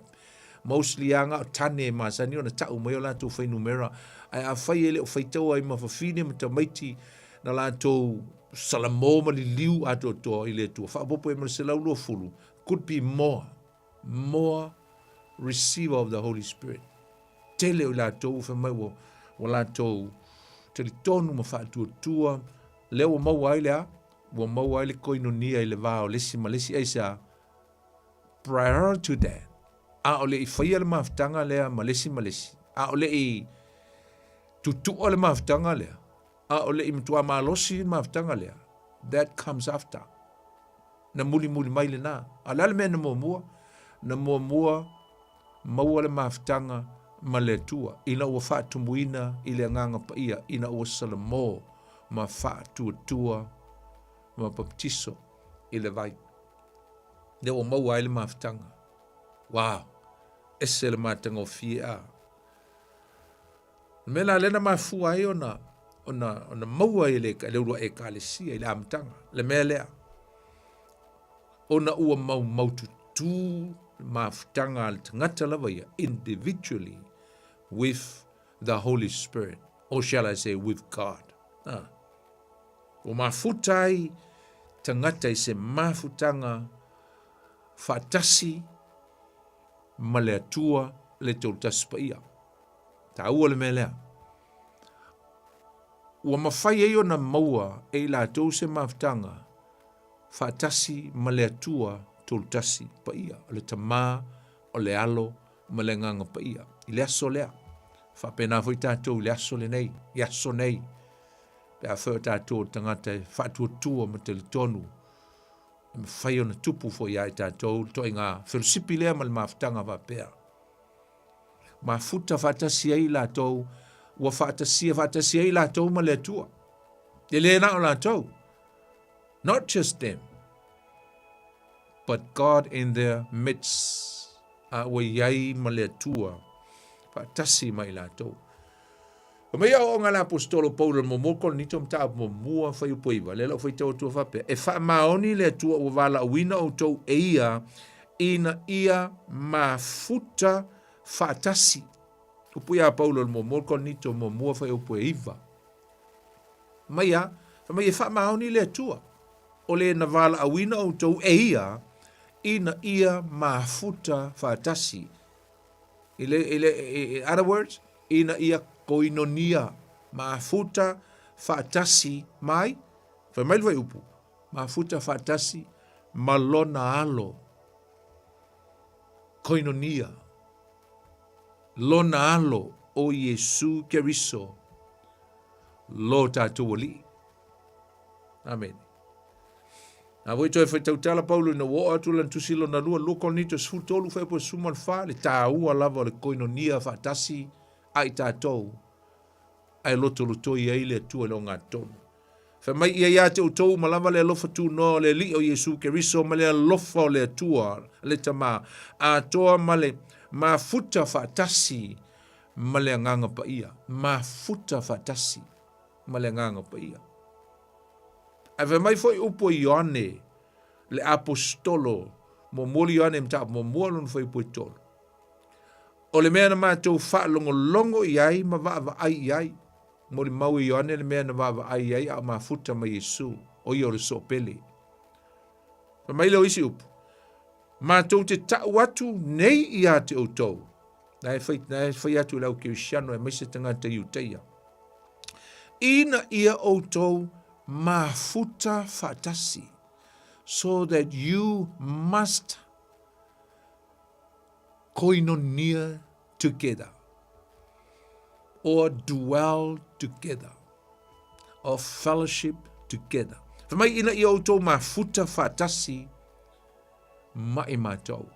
mostly lava na o tane e masani ona tau mai o latou fuainumera. Ae afai e le o faitau ai ma fafine ma tamaiti na latou salamo ma liliu atoatoa i le Atua, faaopoopo i ai ma le 120, could be more, more receiver of the Holy Spirit. Tele o i latou ua fai mai ua, ua latou talitonu ma faatuatua, lea ua maua ai le a? Ua maua ai le koinonia i le va o le isi ma le isi. Aisea? Prior to that, a o le i faia le mafutaga lea ma le isi ma le isi, a o le i tutua le mafutaga lea, a o le i matua malosi le mafutaga lea, that comes after. Na mulimuli mai lena. A o le a le mea na muamua? Na muamua maua le mafutaga ma le Atua ina ua faatumuina i le Agaga Paia, ina ua salamo ma faatuatua ma papatiso i le vai. Lea ua maua ai le mafutaga. Wow! Ese le matagofie a. Le mea la lea na mafua ai ona, ona, ona maua i le, le uluai ekalesia i le amataga, le mea lea. Ona ua maumaututu le mafutaga a le tagata lava ia, individually, with the Holy Spirit, or shall I say with God. Ah. Ua mafuta ai tagata i se mafutaga faatasi ma le Atua le Tolotasi Paia. Taua le mea lea. Ua mafai ai ona maua e i latou se mafutaga faatasi ma le Atua Tolotasi Paia, o le Tama, o le Alo, ma le Agaga Paia i le aso lea. Faapena foi tatou i le aso lenei, i aso nei, pe afai o tatou o tagata e faatuatua ma talitonu e mafai ona tupu foi ia i tatou le toaiga felosipi lea ma le mafutaga faapea. Mafuta faatasi ai latou, ua faatasia faatasi ai latou ma le Atua. E le na o latou. Not just them, but God in their midst. A ua i ai ma le Atua faatasi ma i latou. Fa mai aoaoga a le Aposetolo Paulo i le muamua Korinito mataupu muamua fuaiupu 9, lea lau faitau atua faapea, E faamaoni le Atua ua valaauina outou e ia ina ia mafuta faatasi. Upu ia Paulo i le muamua Korinito muamua fuaiupu 9. Mai a, fa mai e faamaoni le Atua, o le na valaauina outou e ia ina ia mafuta faatasi. I le, i le, in other words, ina ia koinonia, mafuta faatasi mai, fai mai le fuaiupu, mafuta faatasi ma lona alo. Koinonia, lona alo o Iesu Keriso, lo tatou Alii. Amene. Na foi toe faitautala Paulo ina ua oo atu lana tusi lona lua, 2 Korinito 13 fuaiupu 14, le tāua lava o le koinonia faatasi a i tatou, ae lotolotoi ai le Atua i le ogatotonu. Fai mai ia ia te outou uma lava le alofa tunoa o le Alii o Iesu Keriso ma le alofa o le Atua le Tama, atoa ma le mafuta faatasi ma le Agaga Paia. Mafuta faatasi ma le Agaga Paia. Ae fai mai foi upu a Ioane le aposetolo, muamua le Ioane mataupu muamua lona fuaiupu e tolu. O le mea na matou faalogologo i ai ma vaavaai i ai, molimau e Ioane le mea na vaavaai i ai a o mafuta ma Iesu, o ia o le soopele. Fai mai lea o isi upu, matou te tau atu nei ia te outou, na e fai, na e fai atu i le au kerisiano aemaise tagata Iutaia, ina ia outou mafuta faatasi, so that you must koinonia together or dwell together or fellowship together. Fai mai ina ia outou mafuta faatasi ma i matou.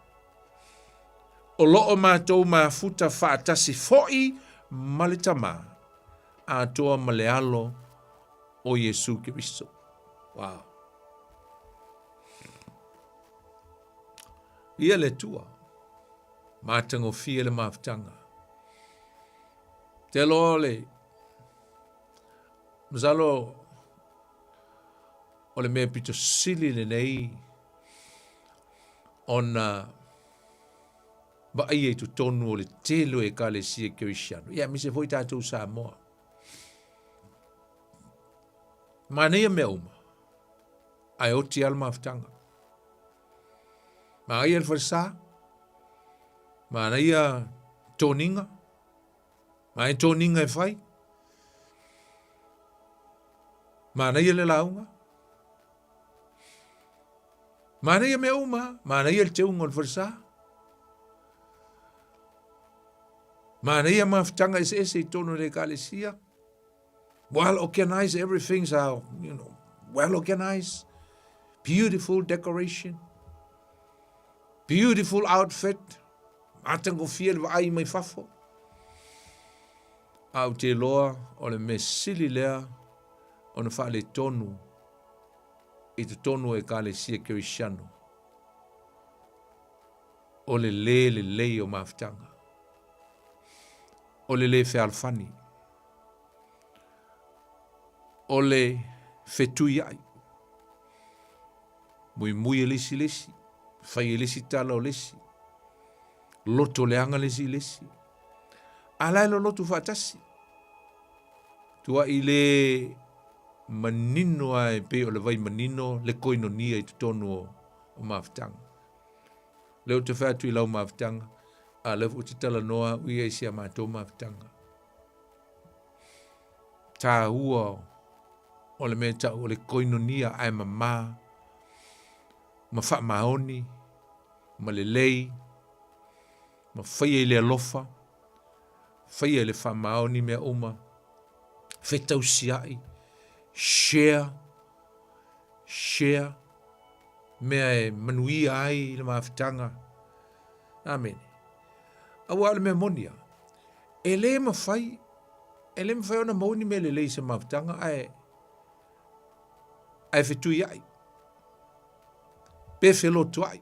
O loo matou mafuta faatasi foi ma le Tama, atoa ma le Alo o Iesu Keriso. Wow. Ia le Atua, matagofie le mafutaga. Te loa le, masalo o le mea pito sili lenei ona vaaia i totonu o le tele o ekalesia kerisiano, ia aemaise foi tatou Samoa. Manaia mea uma, ae oti lava le mafutaga. Manaia le falesa, manaia toniga, manaia toniga e fai, manaia le lauga, Manaia mea uma, manaia le teuga o le falesa. Manaia mafutaga eseese i totonu o le ekalesia. Well organized, everything's are, you know, well organized. Beautiful decoration. Beautiful outfit. Matagofie le vaai mai fafo. A ou te iloa o le mea sili lea ona faaletonu i totonu o Ekalesia Kerisiano, o le lē lelei o mafutaga, o le lē fealofani, o le fetuiai, muimui e le isi le isi, fai e le isi tala o le isi, loto leaga le isi i le isi, a la e lolotu faatasi. Tuaʻi le manino a e pei o le vai manino le koinonia i totonu o, o mafutaga. Lea ou te fai atu i lau mafutaga, a lea foi ou te talanoa au ia i si a matou mafutaga. Tāua o le mea tau o le koinonia ae mamā ma faamaoni ma lelei. Ma faia i le alofa, faia i le faamaoni mea uma, fetausiai, share, share, mea e manuia ai le mafutaga. Amene. Aua o le mea moni a, e le mafai, e le mafai ona maua ni mea lelei i se mafutaga ae, ae fetuiai, pe felotoai.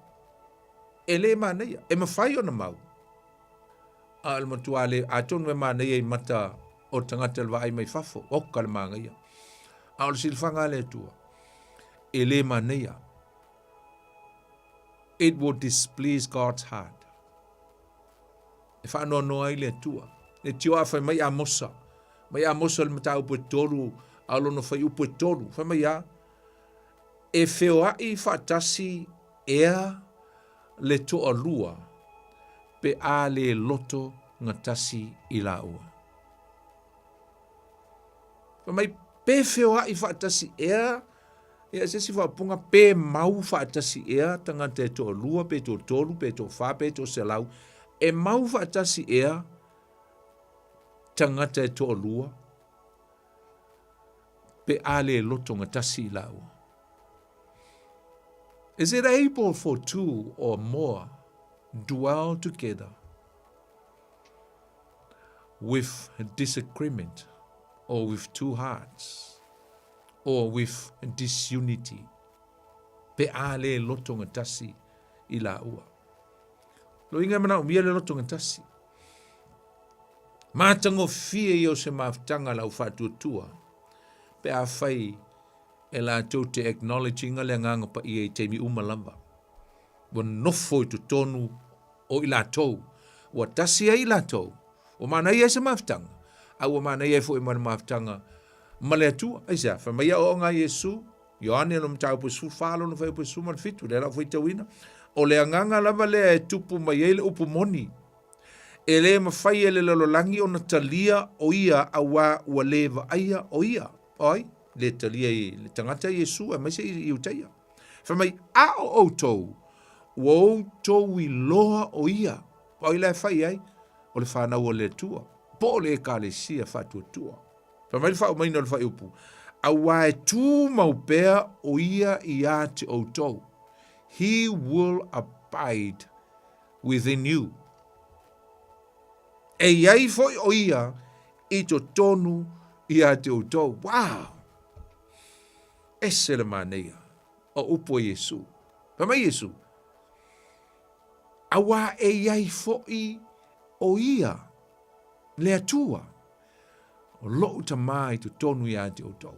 E le manaia, e mafai ona mau, a o le matua le, atonu e manaia i mata o tagata le vaai mai fafo, oka le manaia. A o le silafaga a le Atua, e le manaia. It will displease God's heart. E faanoanoa ai le Atua. Le tio a fai mai Amosa, mai Amosa le mataupu e tolu, a lona fai upu e tolu, fai mai a, e feoai faatasi ea le toalua pe a le loto gatasi i laua. Fai mai, pe feoai faatasi ea, ia se isi faaupuga, pe mau faatasi ea tagata e toalua, pe toatolu, pe toafa, pe toaselau, e mau faatasi ea tagata e toalua, pe a le loto gatasi i laua. Is it able for two or more dwell together with disagreement or with two hearts or with disunity? Pe a le loto gatasi i laua. Lo inga mana umia le loto gatasi. Matagofie ia o se mafutaga lau faatuatua pe a fai e latou te acknowledge-ina le Agaga Paia i taimi uma lava. Ua nofo i totonu o i latou, ua tasi ai i latou, ua manaia ai se mafutaga, a ua manaia ai foi ma le mafutaga ma le Atua. Aisea? Fai mai aoaoga a Iesu, Ioane lona mataupu e 14 lona fuaiupu e 17, lea la ua faitauina, o le agaga lava lea e tupu mai ai le upu moni, e le mafai e le lalolagi ona talia o ia auā ua le vaaia o ia. O ai? Le talia i le tagata Iesu aemaise i Iutaia. Fai mai, a o outou, ua outou iloa o ia. O ai la e fai ai? O le fanau a le Atua, po o le Ekalesia faatuatua. Fai mai le faaumaina o le fuaiupu, auā e tumau pea o ia iā te outou. He will abide within you. E i ai foi o ia i totonu iā te outou. Wow! Ese le manaia o upu a Iesu. Fai mai Iesu, auā e i ai foi o ia le Atua, o lo'u Tamā i totonu iā te outou.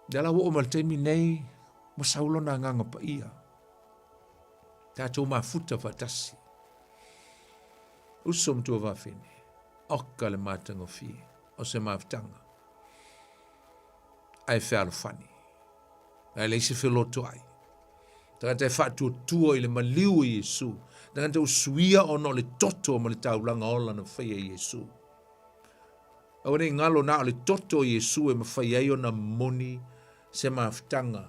Lea la ua oo mai le taimi nei, ua sau lona Agaga Paia. Tatou mafuta faatasi. Uso ma tuafafine, oka le matagofie o se mafutaga. Ae fealofani. Ae leai se felotoai. Tagata e faatuatua i le maliu o Iesu. Tagata ua suia ona o le toto ma le taulaga ola na faia e Iesu. Aua ne i galo na o le toto o Iesu e mafai ai ona moni se mafutaga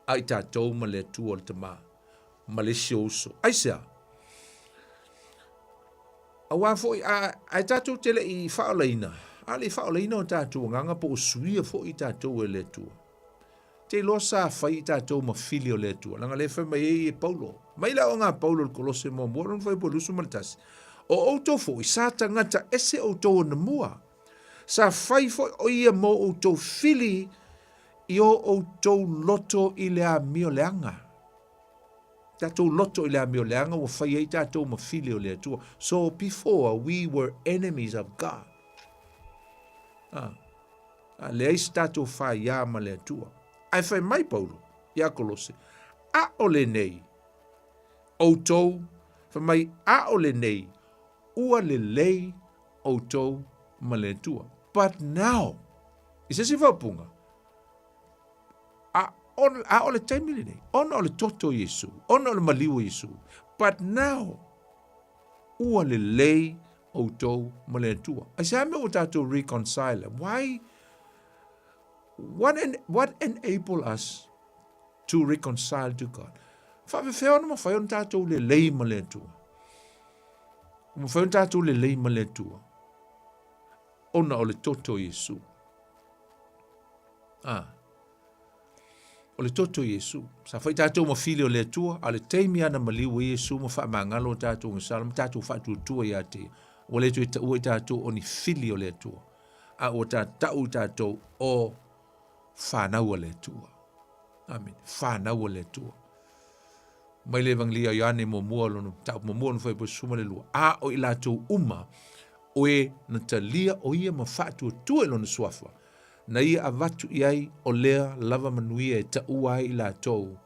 a i tatou ma le Atua o le Tamā, ma le isi o uso. Aisea? Auā foi, a, ae tatou te le i faaolaina, a le i faaolaina o tatou agaga po o suia foi i tatou e le Atua. Te iloa sa fai i tatou ma fili o le Atua, leaga lea e fai mai ai e Paulo. Mai le aoga a Paulo i le Kolose muamua, lona fuaiupu e 21. O outou foi, sa tagata ese outou anamua. Sa fai foi o ia mo outou fili i o outou loto i le amio leaga. Tatou loto i le amio leaga ua fai ai tatou ma fili o le Atua. So before we were enemies of God. Ah, ah, leai se tatou faiā ma le Atua. Ae fai mai Paulo iā Kolose, ʻaʻole nei outou, fai mai, ʻaʻole nei ua lelei outou ma le Atua. But now, i se isi faaupuga, a, a o le taimi lenei, ona o le toto o Iesu, ona o le maliu o Iesu, but now, ua lelei outou ma le Atua. Aisea mea ua tatou reconcile? Why? What, en, what enable us to reconcile to God? Faafefea ona mafai ona tatou lelei ma le Atua? Ua mafai ona tatou lelei ma le Atua ona o le toto o Iesu. Ah. O le toto o Iesu. Sa fai tatou ma fili o le Atua, a o le taimi lava na maliu ai Iesu ma faamagalo o tatou gasala ma tatou faatuatua ia te Ia, ua le toe taua i tatou o ni fili o le Atua, a ua tatau i tatou o fanau a le Atua. Amene. Fanau a le Atua. Mai le Evangelia o Ioane muamua lona mataupu muamua lona fuaiupu 12, a o i latou uma o e na talia o ia ma faatuatua i lona suafa, na ia avatu i ai o lea lava manuia e taua ai i latou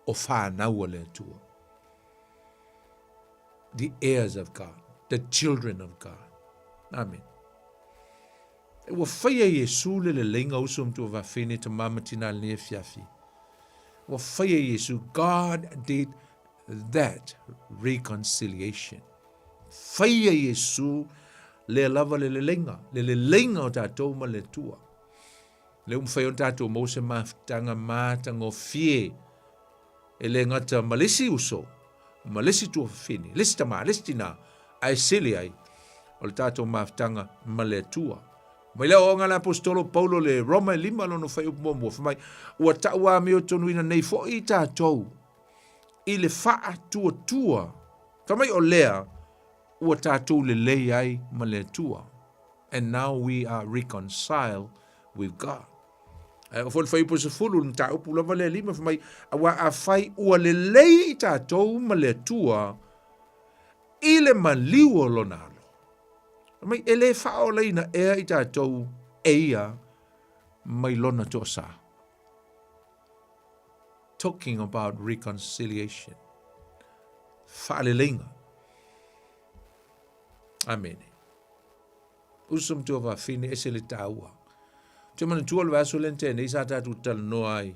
o fanau a le Atua. The heirs of God, the children of God. Amen. Ua faia e Iesu le leleiga uso ma tuafafine tamā ma tinā lenei afiafi. Ua faia e Iesu, God did that reconciliation. Faia e Iesu lea lava le leleiga, le leleiga o tatou ma le Atua. Lea ua mafai ona tatou maua se mafutaga matagofie e le gata ma le isi uso, ma le isi tuafafine, le isi tamā, le isi tinā, ae sili ai o le tatou mafutaga ma le Atua. Mai le aoaoga a le Aposetolo Paulo le Roma e lima lona fuaiupu muamua, fai mai, Ua tauamiotonuina nei foi i tatou i le faatuatua, fai mai o lea ua tatou lelei ai ma le Atua. And now we are reconciled with God. Ae oo foi le fuaiupu 10, le mataupu lava lea lima, fai mai, Aua afai ua lelei i tatou ma le Atua i le maliu o lona alo, fai mai, e le faaolaina ea i tatou e ia mai lona toasa. Talking about reconciliation. Faaleleiga. Amene. Uso ma tuafafine, ese le taua. Ou te manatua le vaiaso lea na tea nei sa tatou talanoa ai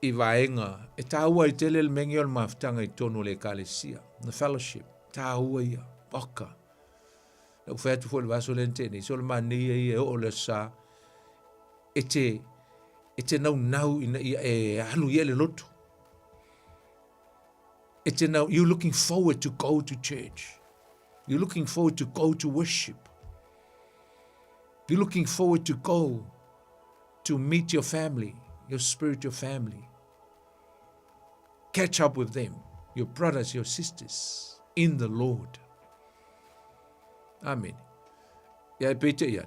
i vaega e taua ai tele le mea o le mafutaga i totonu o le ekalesia, the fellowship, taua ia, oka. Na ou fai atu foi le vaiaso lea na tea nei, so le manaia ia e oo le aso sa, e te, e te naunau ina ia e alu i ai le lotu. E te nau, you're looking forward to go to church. You're looking forward to go to worship. You're looking forward to go to meet your family, your spiritual family. Catch up with them, your brothers, your sisters, in the Lord. Amen. Ia e peite ia,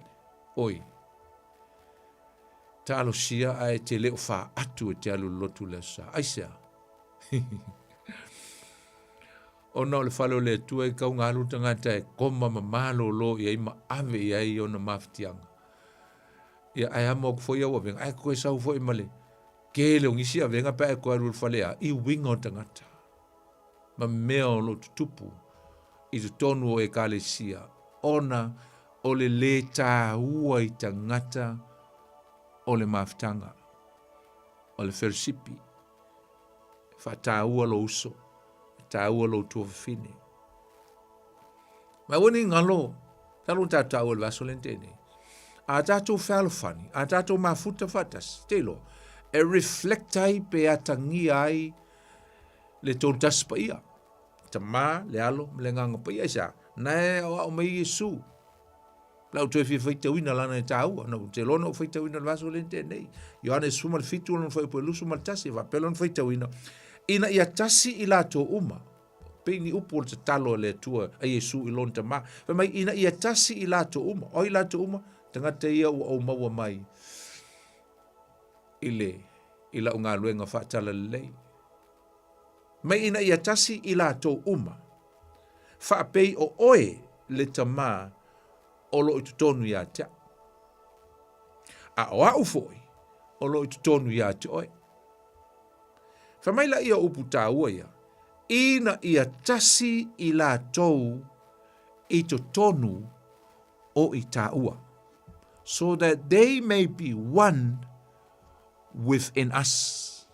oi, talosia ae te leo wha atu e te alu lotu le sa. Aisea. Ona o le fale o le Atua e kau galu tagata e koma ma malōlō i ai ma ave i ai ona mafatiaga. Ia, ae amo aku foi au avega, ae koe sau foi ma le kele o nisi avega pe a e koe alu i le fale a, i uiga o tagata ma mea o lo o tutupu i totonu o Ekalesia, ona o le lē tāua i tagata o le mafutaga, o le felosipi. E whataua lo uso, e tāua lo tuafafine. Mai aua ne i ngalo, talo na tātou taua i le vaiaso lea na tea nei. A tātou fealofani, a tātou mafuta faatasi, te iloa, e reflect ai pe atagia ai le tolutasi paia. Tamā, le alo, ma le agaga paia, aisea? Na e aoao mai Iesu. La ou toe fia faitauina lana e tāua. Na ou te loa na ou faitauina le vaiaso lea na tea nei. Ioane 17 lona fuaiupu e 21, e faapea lona faitauina, Ina ia tasi i latou uma, pei ni upu o le tatalo a le Atua a Iesu i lona Tama, fai mai, ina ia tasi i latou uma. O ai latou uma? Tagata ia ua ou maua mai i le i lau galuega faatalalelei. Mai ina ia tasi i latou uma, faapei o oe le Tama o lo o i totonu ia te au, a o au foi o lo o i totonu ia te oe. Fai mai laia o upu tāua ia, ina ia tasi i latou i totonu o i tāua, so that they may be one within us.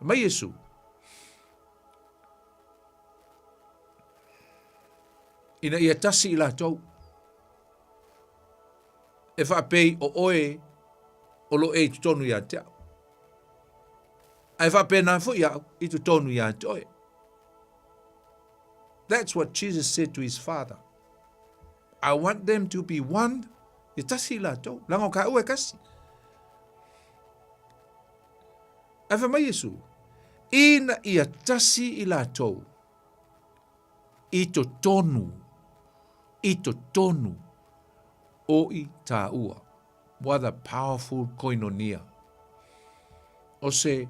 Mai Iesu. Ina ia tasi i latou. E faapei o oe o lo e i totonu ia te au. Ae faapena foi au i totonu ia te oe. That's what Jesus said to his father. I want them to be one. E tasi latou. Langa o kāua e kasi. Ae fai mai Iesu, ina ia tasi i latou, i totonu, i totonu o i tāua. What a powerful koinonia. O se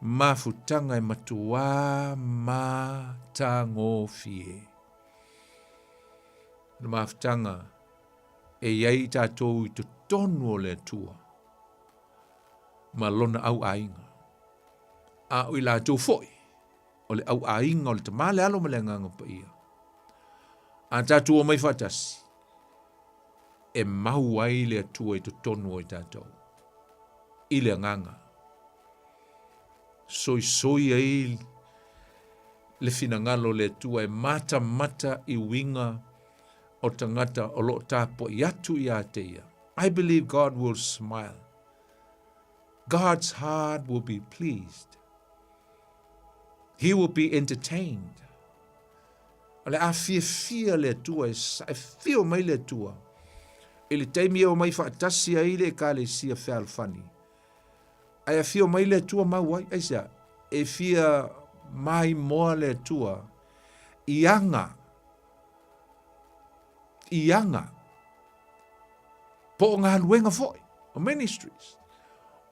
mafutanga e matuā mātangofie. Le mafutanga e iai i tātou i totonu o le Atua ma lona au aiga. A o i latou foi, o le au aiga o le Tama le Alo ma le Agaga Paia. A tātou o mai whaatasi, e mau ai le Atua i totonu o i tātou. I le agaga. Soisoi ai le finagalo o le Atua e matamata i uiga o tagata o lo o tapuai atu iā te ia. I believe God will smile. God's heart will be pleased. He will be entertained. O le a fiafia le Atua e, e fio mai le Atua. I le taimi e o mai whaatasi ai le ekalesia fealofani. Ae afio mai le Atua mau ai, aisea, e fia maimoa le Atua i aga, i aga, po o galuega foi, o ministries,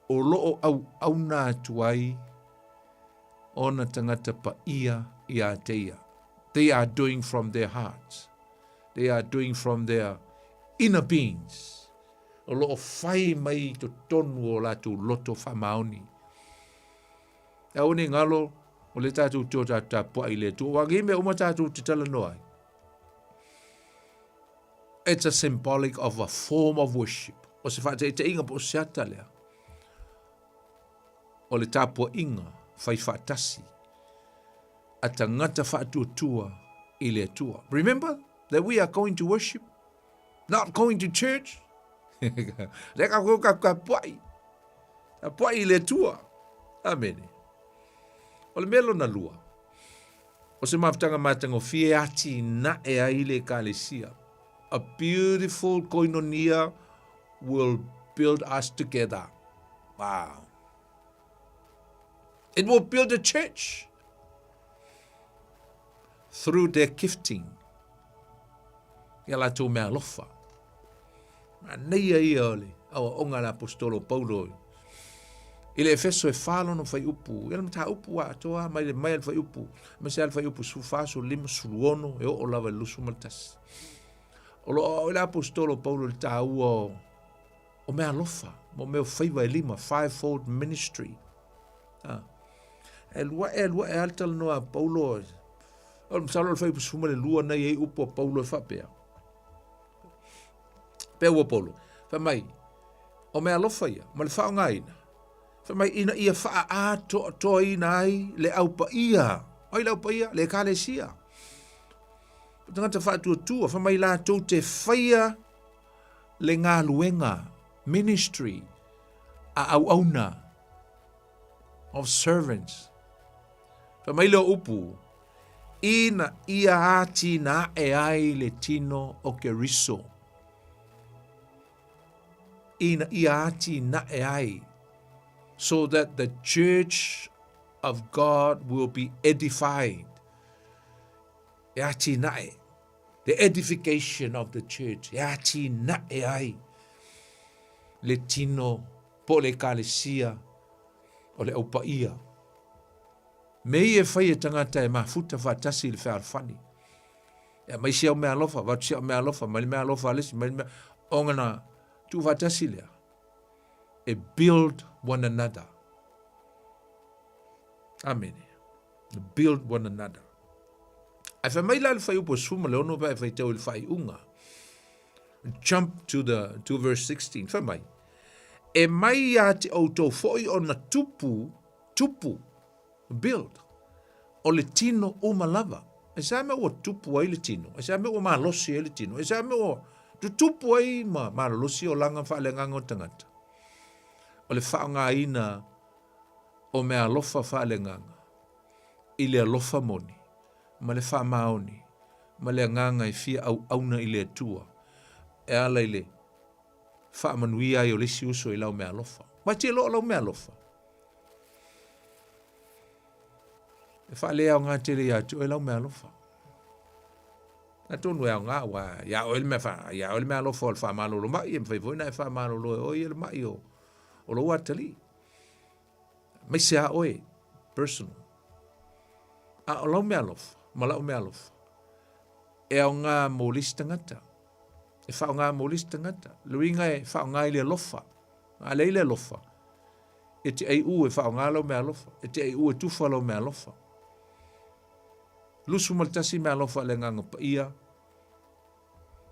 o lo o auauna atu ai ona tagata paia iā te ia. They are doing from their hearts. They are doing from their inner beings. O lo o fai mai i totonu o latou loto faamaoni. E aua ne i ngalo, o le tatou te o tatou tapuai i le Atua. Ua ngei mea uma tatou te talanoa ai. It's a symbolic of a form of worship. O se whaataitaiga po o se ata lea. O le tapuaiga fai faatasi a tagata faatuatua i le Atua. Remember that we are going to worship, not going to church. Le ka ko ka ka puai. Ka puai i le Atua. Amene. O le mea lona lua, o se mafutaga matagofie atinae ai le Ekalesia. A beautiful koinonia will build us together. Wow. It will build a church through their gifting. Ia latou mea alofa. Manaia ia o le aoaoga a le Aposetolo Paulo i le Efeso e fa lona fuaiupu. Ia le mataupu atoa mai le mai a le fuaiupu, aemaise lava le fuaiupu 14, 15, 16, e oo lava i le 21. O lo o aoao ai le Aposetolo Paulo i le taua o o mea alofa, mo mea o faiva e lima, fivefold ministry. Ah. E luae, luae a le talanoa a Paulo. O le masalo o le fuaiupu 12 na i ai upu a Paulo e faapea. Pea ua Paulo, fai mai, o mea alofa ia, ma le faaaogaina. Fai mai, ina ia faaatoatoaina ai le au paia. Ai le au paia? Le ekalesia. O tagata faatuatua, fai mai latou te faia le galuega, ministry, a auauna, of servants. Fai mai lea o upu, ina ia atinae ai le tino o Keriso. Ina ia atinae ai, so that the church of God will be edified. E atinae, the edification of the church, e atinae ai le tino po o le ekalesia o le au paia. Me ia e fai e tagata e mafuta faatasi i le fealofani. E aumai si au meaalofa, avatu si au meaalofa, mai le meaalofa a le isi, mai le mea... Ona tuufaatasi lea, e build one another. Amene. Build one another. Ae fai mai la le fuaiupu 16 pe a e faitau i le faaiuga. Jump to the to verse 16. Fai mai, e mai ia te outou foi ona tupu, tupu, build, o le tino uma lava. E se a mea ua tupu ai le tino, e se a mea ua malosi ai le tino, e se a mea ua tutupu ai ma malolosi olaga faaleagaga o tagata. O le faaaogaina o meaalofa faaleagaga i le alofa moni ma le faamaoni. ma le agaga e fia auauna i le Atua e ala i le faamanuia ai o le isi uso i lau meaalofa. Ma e te iloa o lau meaalofa e faaleaoga tele ia te oe lau meaalofa. Atonu e aoga aua ia oe le mea fa, ia oe le meaalofa o le faamalolo mai, e mafai foi ona e faamalolo e oe ia le mai o, o lou atalii. Aemaise a oe, personal. A o lau meaalofa ma lau meaalofa, e aoga mo le isi tagata. E faaaoga mo le isi tagata. Le uiga e faaaoga i le alofa. A leai le alofa, e te aiu e faaaoga lau meaalofa, e te aiu e tufa lau meaalofa. 21 meaalofa a le Agaga Paia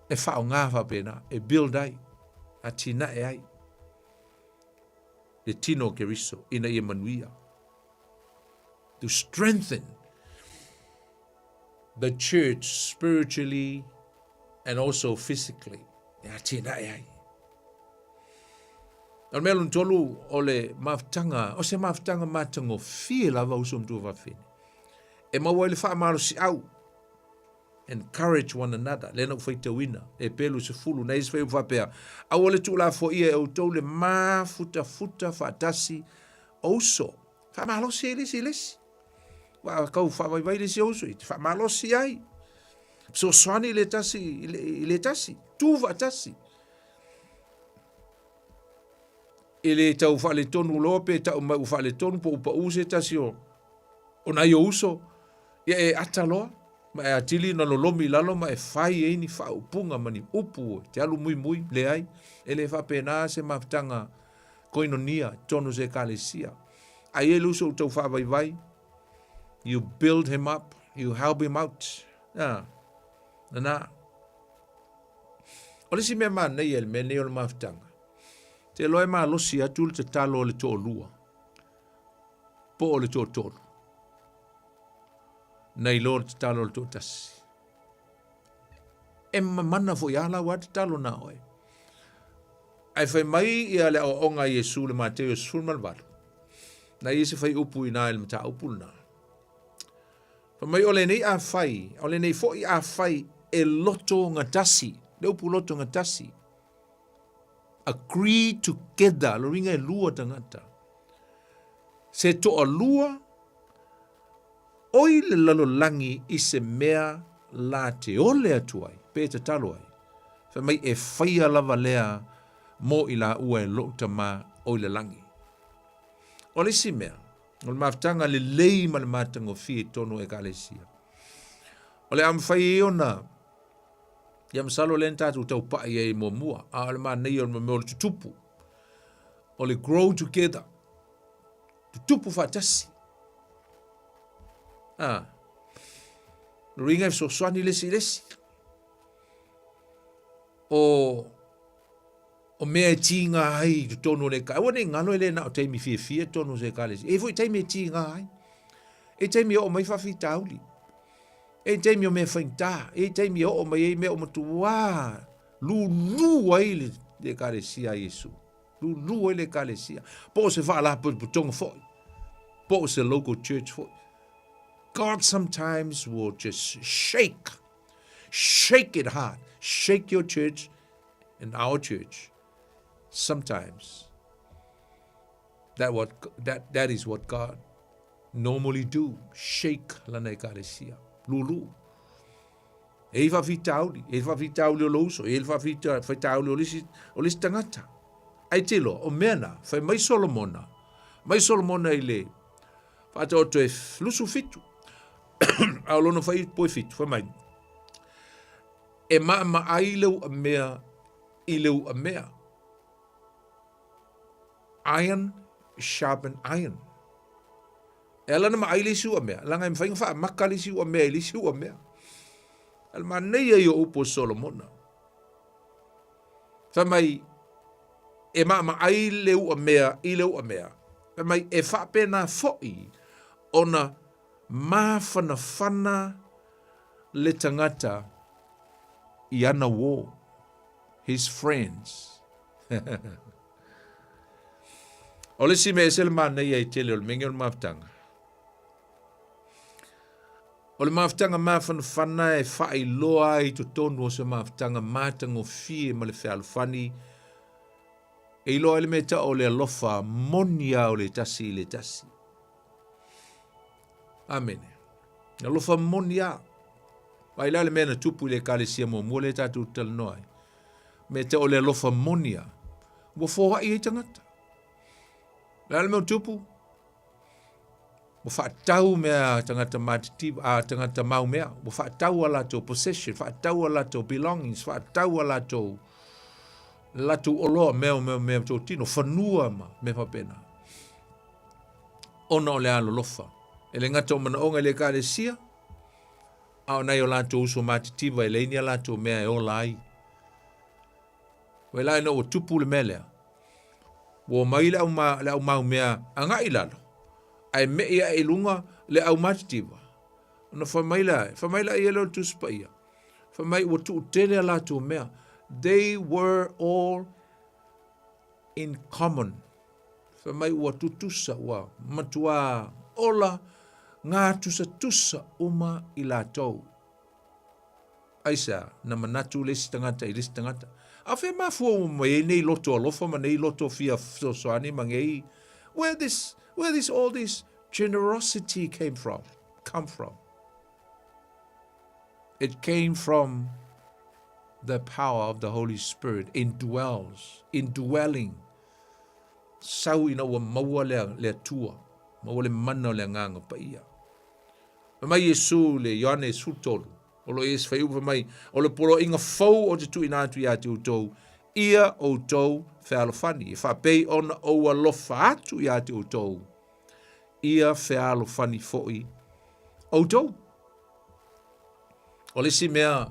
e faaaoga faapena, e build ai, atinae ai le tino o Keriso ina ia manuia. To strengthen the church spiritually and also physically. E atinae ai. O le mea lona tolu, o le mafutaga, o se mafutaga matagofie lava uso ma tuafafine. E maua ai le faamalosiau, encourage one another, lea na ou faitauina, e pelu 10, na isi fai faapea, aua le tuulafoaia e outou le mafutafuta faatasi o uso, faamalosi ai le isi i le isi. Ua kau faavaivai le isi o uso, i te faamalosi ai. Fesoasoani i le tasi i le tasi, tu faatasi. E le tau faaletonu loa pe tau mai ua faaletonu po ua pau se tasi o o nai ou uso, ia e ata loa, ma e atili ona lolomi i lalo ma e fai ai ni faaupuga ma ni upu e te alu muimui, leai, e le faapena se mafutaga koinonia i totonu o se ekalesia. A i ai le uso ua tau faavaivai, you build him up, you help him out. Ah, nana. O le isi mea manaia i le mea nei o le mafutaga, te iloa e malosi atu le tatalo a le toalua po o le toatolu nai lo le tatalo a le toatasi. E mamana foi a lau a tatalo na oe. Ae fai mai ia le aoaoga a Iesu le Mateo 18. Na ia se fai upu i nā i le mataupu lena. Fai mai o lenei afai, o lenei foi afai e loto gatasi, le upu loto gatasi, agree together, lo uiga e lua tagata. Se toalua, oi le lalolagi i se mea la te ole atu ai, pe tatalo ai. Fai mai e faia lava lea mo i laua e lou Tama o i le lagi. O le isi mea, O le mafutaga lelei ma le matagofie i totonu o Ekalesia. O le a mafai ai ona, ia masalo lea na tatou taupai ai muamua, a o le manaia o le mea o le tutupu, o le grow together, tutupu faatasi. Ah. Lona uiga e fesoasoani le isi i le isi. O o mea e tīngā ai i totonu o le eka. Aua ne i galo e le na o taimi fiafia totonu o se ekalesia. E i ai foi taimi e tīngā ai. E i ai taimi e oo mai faafitauli. E i ai taimi o mea faigata. E i ai taimi e oo mai ai mea o matuā lūlū ai le, le ekalesia a Iesu. Lūlū ai le ekalesia. Po o se faalapotopotoga foi. Po o se local church foi. God sometimes will just shake. Shake it hard. Shake your church in our church. Sometimes that what that that is what God normally do. Shake lana ekalesia. Lulu. E i whawhitauli, e i whawhitauli o lo uso, e i whawhitauli o lisi, o lisi tangata. Ai te loa, o mea nā, whai mai Solomona, mai Solomona i le whaataoto e lusu fitu, a o lona whai poe fitu, whai mai, E maʻamaʻai le uʻamea i le uʻamea. Iron sharpen iron. E ala ona maʻai le isi uʻamea, leaga e mafai ona faamaka le isi uʻamea i le isi uʻamea. A le manaia ia o upu o Solomona. Fai mai, e maʻamaʻai le uʻamea i le uʻamea. Fai mai, e faapena foʻi ona mafanafana le tagata i ana uō, his friends. O le isi mea ese le manaia i tele o le mea o le mafutaga. O le mafutaga mafanafana e faailoa ai i totonu o se mafutaga matagofie ma le fealofani, e iloa ai le mea tau o le alofa moni lava o le tasi i le tasi. Amene. Alofa moni lava. Vaai la le mea na tupu i le ekalesia muamua lea tatou te talanoa ai. Mea tau o le alofa moni lava. Ua foai ai tagata. Le a le mea o tupu? Ua faatau mea a tagata matitiva, a tagata mau mea. Ua faatau a latou possession, faatau a latou belongings, faatau a latou latou oloa, mea, mea, mea totino, fanua ma mea faapena. Ona o le alolofa. E le gata o manaoga i le ekalesia, a o nai o latou uso matitiva e leai ni a latou mea e ola ai. Wai la ina ua tupu le mea lea, ua omai le au, ma, le au maumea agai i lalo, ae me'i ae i luga le au matitiva. Ona fai mai lea, fai mai laia lea o le Tusi Paia, fai mai ua tuutele a latou mea. They were all in common. Fai mai ua tutusa, ua matuā ola ngā tusatusa uma i latou. Aisea, na manatu le isi tagata i le isi tagata. A fea mafua ua mai ai nei loto alofa ma nei loto fia fesoasoani ma nei where this where this all this generosity came from come from it came from the power of the Holy Spirit indwells indwelling sau ina ua maua le, le Atua maua le mana o le agaga paia Fai mai Iesu i le Ioane 13, o lo o i se faiupu fai mai, o le poloaiga fou o te tuuina atu ia te outou, ia outou fealofani, e faapei ona ou alofa atu ia te outou, ia fealofani foi outou. O le isi mea,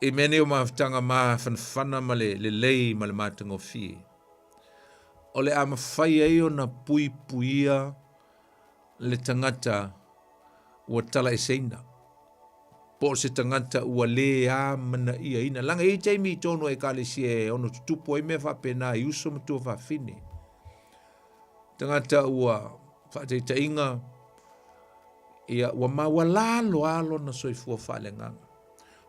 i mea nei o mafutaga mafanafana ma le lelei ma le matagofie, o le a mafai ai ona puipuia le tagata ua talaeseina, po o se tagata ua lē amanaiaina. Leaga e i ai taimi i totonu o Ekalesia e ono tutupu ai mea faapena i uso ma tuafafine. Tagata ua faataitaiga, ia, ua maualalo lava lona soifua faaleagaga,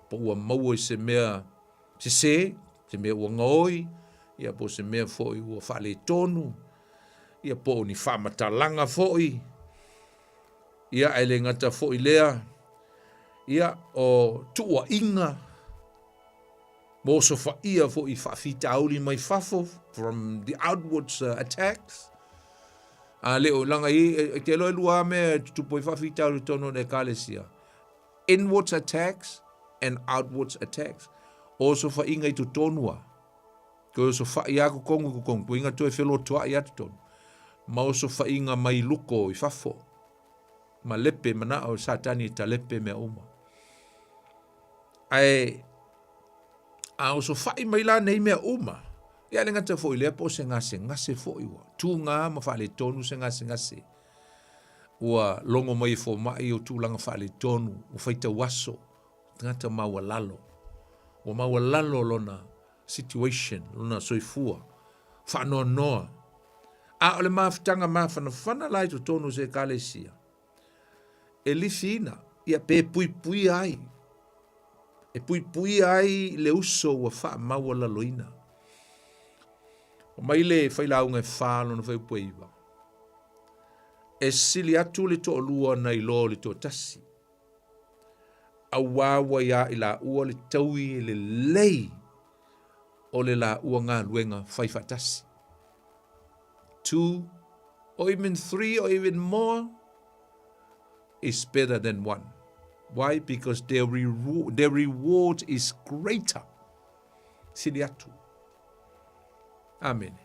po ua maua i se mea sese, se mea ua gaoi, ia po o se mea foi ua faaletonu, ia po o ni faamatalaga foi, ia ae le gata foi lea, ia o tuuaiga, ma osofaia foi i faafitauli mai fafo, from the outwards attacks. A le o laga i, e te iloa e lua lava mea e tutupu ai faafitauli i totonu o le Ekalesia. Inwards attacks and outwards attacks. O osofaiga i totonu a. Toe osofai a kokongu kokongu, koinga toe felotoai a totonu. Ma osofaiga mai luko i fafo. Ma lepe manao e Satani e talepe mea uma. Ae a osofai mai la nei mea uma, ia le gata foi lea po o se gasegase foi ua tūgā ma faaletonu se gasegase. Ua logo mai e fomai o tulaga faaletonu, ua faitau aso, tagata maualalo. Ua maualalo lona situation, lona soifua, faanoanoa. A o le mafutaga mafanafana la i totonu o se ekalesia, e lifiina, ia pe puipuia ai, e puipuia ai le uso ua faamaualaloina. O mai le failauga e fa lona fuaiupu e iva. E sili atu le toalua nai lo le toatasi. Auā ua iā i laua le taui e lelei o le laua galuega fai faatasi. Two or even three or even more is better than one. Why? Because their reward, their reward is greater. Sili atu. Amene.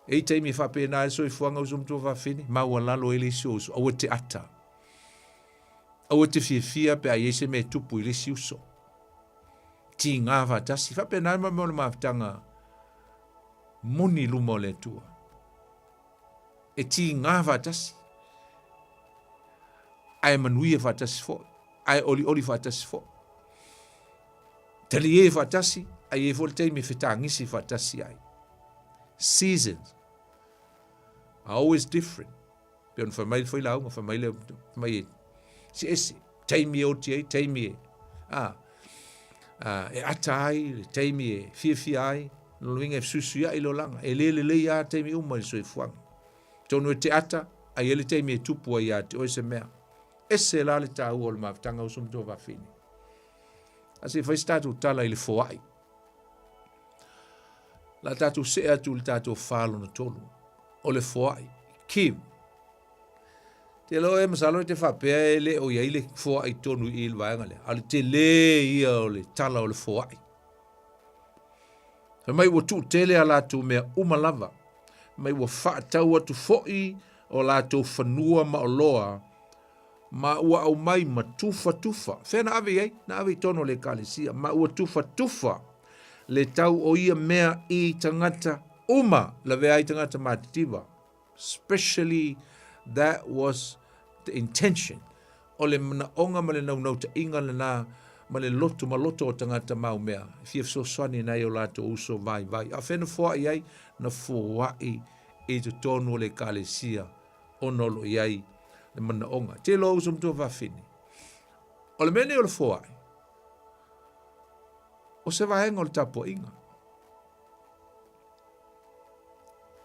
E i taimi e faapena ai le soifuaga uso matua fafine, maualalo ai le isi o uso, aua te ata. Aua te fiafia pe a i ai se mea e tupu i le isi uso. Tīgā faatasi. Faapena ai ma mea o le mafutaga moni i luma o le Atua. E tīgā faatasi. Ae manuia faatasi foi. Ae olioli faatasi foi. Talie faatasi, ae i ai foi le taimi e fetagisi faatasi ai. Seasons are always different. Pei ona fai mai le failauga, fai mai le, fai mai e, Eseese, taimi e oti ai, taimi e, a, a, e ata ai, le taimi e fiafia ai, lona uiga e fesuisuiai le olaga. E le lelei lava taimi uma i le soifuaga. Atonu e te ata, a i ai le taimi e tupu ai ia te oe se mea. Ese la le taua o le mafutaga uso ma tuafafine. A se i fai se tatou tala i le foai. La tatou see atu i le tatou fa lona tolu. O le foai. Give. Te loa e masalo e te faapea e le o i ai le foai tonu i le vaega lea. A o le tele ia o le tala o le foai. Fai mai ua tuutele a latou mea uma lava. Mai ua faatau atu foi o latou fanua ma oloa ma ua aumai ma tufatufa. Fea na ave i ai? Na ave i totonu o le Ekalesia. Ma ua tufatufa le tau o ia mea i tagata uma, lavea ai tagata matitiva. Especially that was the intention. O le manaoga ma le naunautaiga lena ma le loto maloto o tagata mau mea. E fia fesoasoani nai o latou uso vaivai. A o fea na foai ai? Na foai i totonu o le Ekalesia ona o lo o i ai le manaoga. Te iloa uso matua fafine. O le mea nei o le foai, o se vaega o le tapuaiga.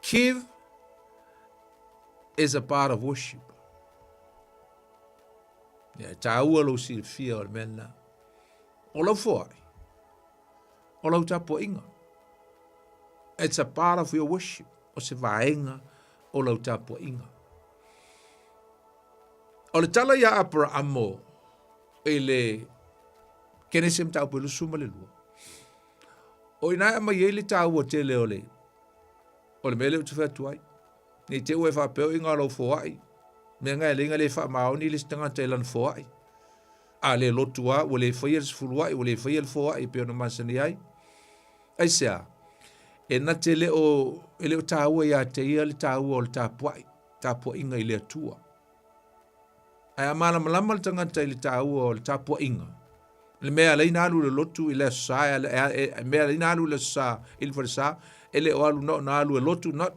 Give is a part of worship. Ia, e tāua lou silafia o le mea lena. O lau foai, o lau tapuaiga. It's a part of your worship. O se vaega o lau tapuaiga. O le tala ia Aperamo i le Kenese mataupu e 22. O ina e aumai ai le taua tele o le o le mea lea ou te fai atu ai. Nei te ua e faapea o iga o lau foai. Mea nga e le inga le faamaoni le isi tagata i lana foai. A le lotu a, ua le faia le sefuluai, ua le faia le foai e pei ona masani ai. Aisea? E na te le o, e le o taua ia te ia le taua o le tapuai, tapuaiga i le Atua. Ae a malamalama le tagata i le taua o le tapuaiga, le mea e ala ai ona alu i le lotu i le Aso Sa, e mea e ala ai ona alu i le Aso Sa i le falesa, e le o alu na ona alu e lotu, not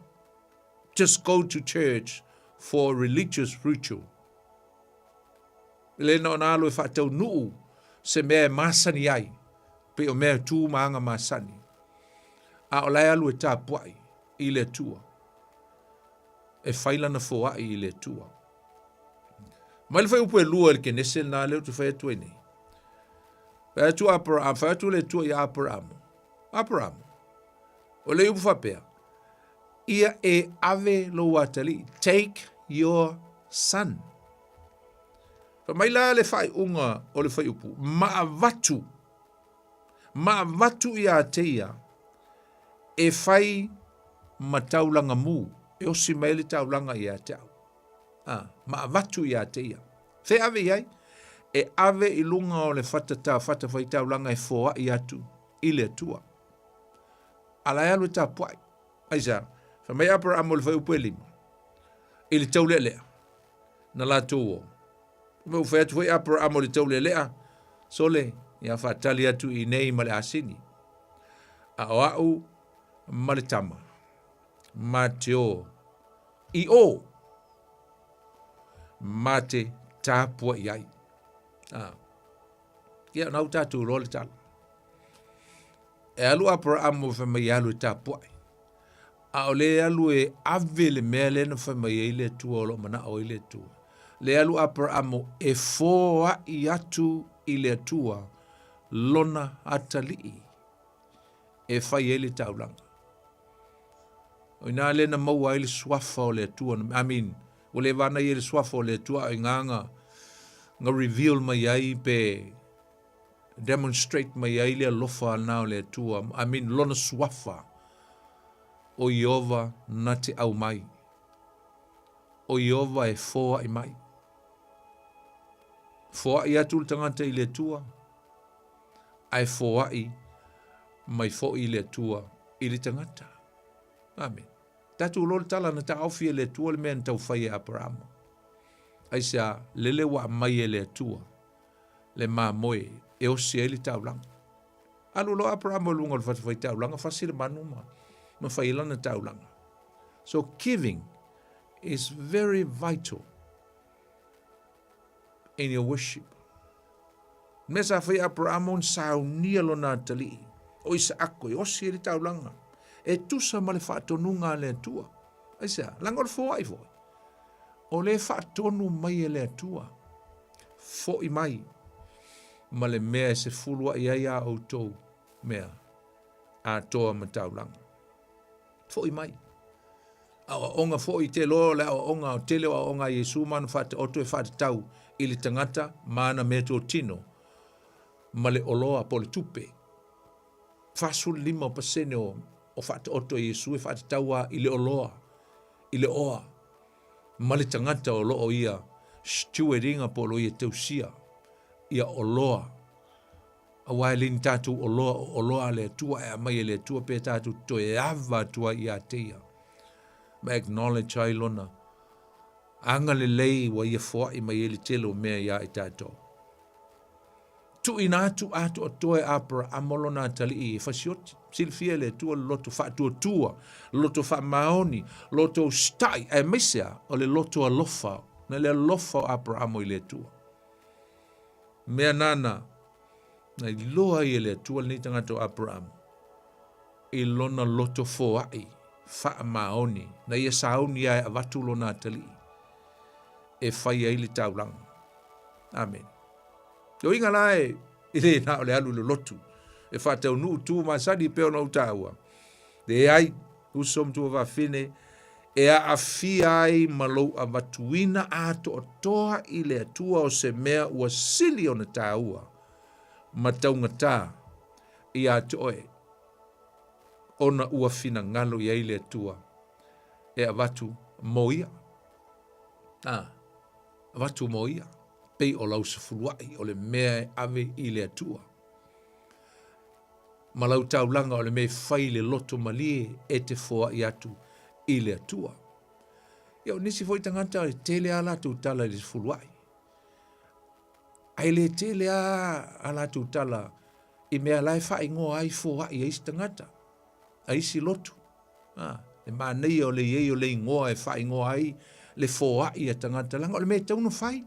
just go to church for religious ritual. E le na ona alu e faataunuu se mea e masani ai, pei o mea tu ma aga masani. A o la e alu e tapuai i le Atua. E fai lana foai i le Atua. Mai le fuaiupu e lua i le Kenese lena lea ou te fai atu ai nei. Fai atu Aperaham, fai atu le Atua ia Aperaham. Aperaham, o le upu faapea, ia e ave lou atalii, take your son. Fai mai la le faaiuga o le fuaiupu, ma avatu, ma avatu ia te ia e fai ma taulaga mu, e osi mai le taulaga ia te au. A, ma avatu ia te ia. Fea ave i ai? E ave i luga o le fata ta, fata fai taulaga e foai atu i le Atua. A la e alu e tapuai. Aisea? Fai mai Aperahama o le fuaiupu e lima, i le taulealea, na latou o. Fai mai ua fai atu foi Aperahama o le taulealea, sole, ia faatali atu i inei ma le asini. A o au ma le tama, ma te o i o, ma te tapuai ai. Ah. Ia, na u tātou loa le tala. E alu Aperahama fai mai e alu e tapuai. A o le alu e ave le mea lea na fai mai ai le Atua o lo o manao ai le Atua. Le alu Aperahama e foai atu i le Atua lona atalii e fai ai le taulaga. O ina lea na maua ai le suafa o le Atua. I mean, ua le vanai ai le suafa o le Atua, a o ina na, na reveal mai ai pe demonstrate mai ai le alofa na o le Atua, I mean, lona suafa o Ieova na te aumai. O Ieova e foai mai. Foai atu le tagata i le Atua, ae foai mai foi le Atua i le tagata. Amen. Tatou iloa le tala na taofi e le Atua le mea na taufai e Aperahama. Aisea, lele ua aumai e le Atua le mamoe e osi ai le taulaga. Alu loa Aperahama i luga o le fatafaitaulaga, fasi le manu ma, ma fai ai lana taulaga. So giving is very vital. in your worship. Mea sa fai Aperamo ona saunia lona atalii, o Isaako e osi ai le taulaga, e tusa ma le faatonuga a le Atua. Aisea? Leaga o le foai foi. O le faatonu mai e le Atua, fo'i mai ma le mea e sefulua'i ai a outou mea atoa ma taulaga. Fo'i mai. Aoaoga foi te loa o le aoaoga o tele o aoaoga a Iesu ma ana faataoto e faatatau i le tagata ma ana meatotino ma le oloa po o le tupe. 45 o pasene o, o faataoto a Iesu e faatatau a i le oloa, i le oa ma le tagata o loo ia steward ina po o lo ia tausia ia oloa Aua e le ni tatou oloa o oloa a le Atua e aumai e le Atua pe tatou te toe ava atu ai ia te ia ma acknowledge ai lona agalelei ua ia foai mai ai le tele o mea iā i tatou. Tuuina atu atoatoa e Aperaamo lona atalii e fasioti. Silafia e le Atua le loto faatuatua, le loto faamaoni, loto usitai, aemaise a o le loto alofa, na le alofa o Aperaamo i le Atua. Mea nāna na iloa ai e le Atua lenei tagata o Aperamo i lona loto foai faamaoni, na ia sauni lava e avatu lona atalii e fai ai le taulaga. Amene. Le uiga la e e le na o le alu i le lotu e faataunuu tu masani pei ona ou taua. Leai, uso ma tuafafine, e aafia ai ma lou avatuina atoatoa i le Atua o se mea ua sili ona taua ma taugata iā te oe, ona ua finagalo i ai le Atua e avatu mo ia. A, avatu mo ia, pei o lau sefuluaʻi o le mea e ave i le Atua. Ma lau taulaga o le mea e fai i le loto malie e te foai atu i le Atua. Ia, o nisi foi tagata e tele a latou tala i le sefuluaʻi. Ae le tele a a latou tala i mea la e faaigoa ai foai a isi tagata, a isi lotu. A, le manaia o le i ai o le igoa e faaigoa ai le foai a tagata, leaga o le mea e tatau ona fai.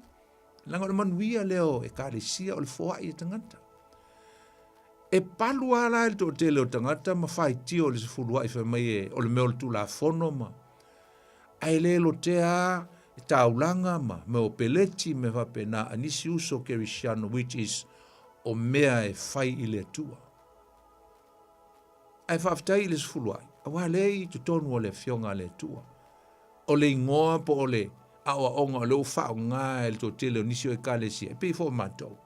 Leaga o le manuia lea o Ekalesia o le foai a tagata. E palu lava la i le toatele o tagata ma faitio i le sefuluaʻi fai mai e o le mea o le Tulafono ma ae le lotea lava e taulaga ma mea o peleti ma mea faapena a nisi uso kerisiano which is o mea e fai i le Atua. Ae faafetai i le sefuluaʻi aua lea e i totonu o le Afioga a le Atua. O le igoa po o le aoaoga o lea ua faaaoga e le toatele o nisi o Ekalesia e pei foi o matou.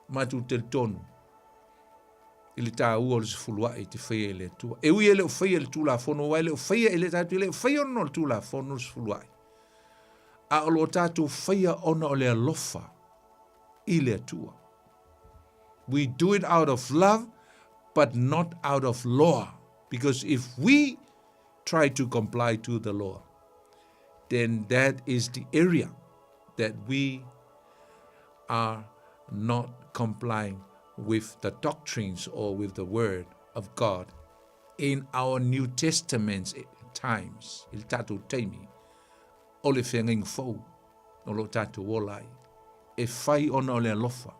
Matou talitonu i le taua o le sefuluaʻi e te faia i le Atua. E ui e le o faia i le Tulafono, aua e le o faia, e le tatou e le o faia ona o le Tulafono le sefuluaʻi, a o lo o tatou faia ona o le alofa i le Atua. We do it out of love, but not out of law. Because if we try to comply to the law, then that is the area that we are not complying with the doctrines or with the word of God in our New Testament times, i le tatou taimi o le feagaiga fou o lo o tatou ola ai. E fai ona o le alofa.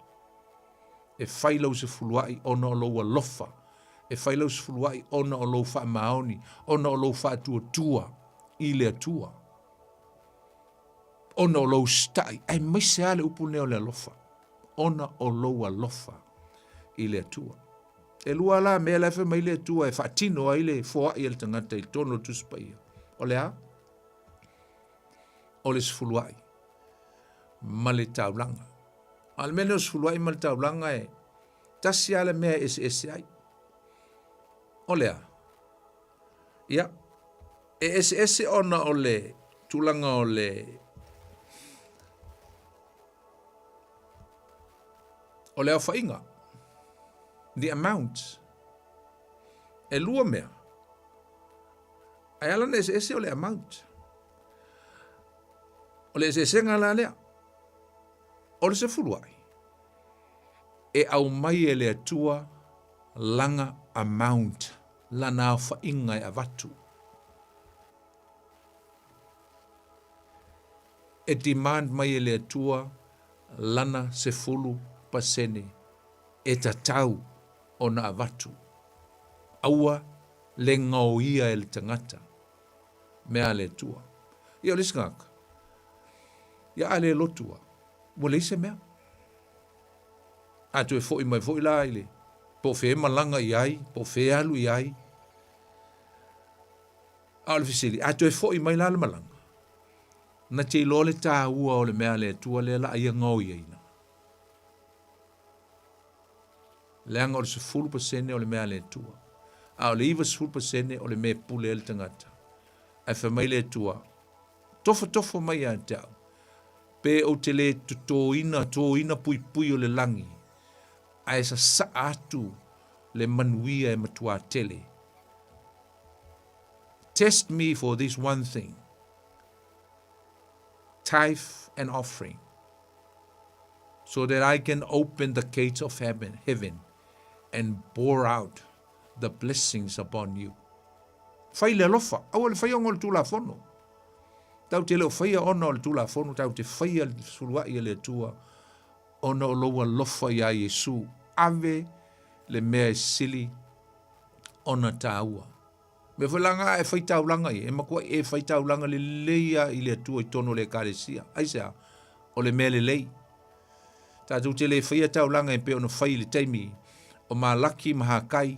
E fai lau sefuluaʻi ona o lou alofa. E fai lau sefuluaʻi ona o lou faamaoni, ona o lou faatuatua i le Atua. Ona o lou usitai, aemaise lava le upu lenei o le alofa, ona o lou alofa i le Atua. E lua la mea la e fai mai le Atua e faatino ai le foai a le tagata i totonu o le Tusi Paia. O le a? O le sefuluaʻi ma le taulaga. A o le mea lea o le sefuluaʻi ma le taulaga e tasi lava le mea e eseese ai. O le a? Ia, e eseese ona o le tulaga o le o le aofaiga, the amount. E lua mea. Ae ala na eseese o le amount. O le eseesega la lea. O le sefuluaʻi, e aumai e le Atua lana amount, lana aofaiga e avatu. E demand mai e le Atua lana 10% e tatau ona avatu. Aua le gaoia e le tagata mea a le Atua. Ia o le isi tagata, ia a le lotu lava, ua leai se mea. A toe foi mai foi la i le po o fea e malaga i ai, po o fea e alu i ai. A o le fesili, a toe foi mai la le malaga, na te iloa le taua o le mea a le Atua lea la a ia gaoiaina. Leaga o le 10% o le mea a le Atua, a o le 90% o le mea e pule ai le tagata. Ae fai mai le Atua, Tofotofo mai ia te au, pe ou te le totoina, toina puipui o le lagi, ae sasaa atu le manuia e matuā tele. Test me for this one thing, tithe and offering, so that I can open the gates of heaven, heaven and pour out the blessings upon you. Fai le alofa, aua le faia ona o le Tulafono. Tatou te le o faia ona o le Tulafono, tatou te faia le suluai a le Atua ona o lou alofa iā Iesu. Ave le mea e sili ona tāua. Mea foi la nga e fai taulaga ia, e matuai e fai taulaga lelei a i le Atua i totonu o le Ekalesia. Aisea? O le mea lelei. Tatou te le faia taulaga e pei ona fai i le taimi o Malaki ma Hakai.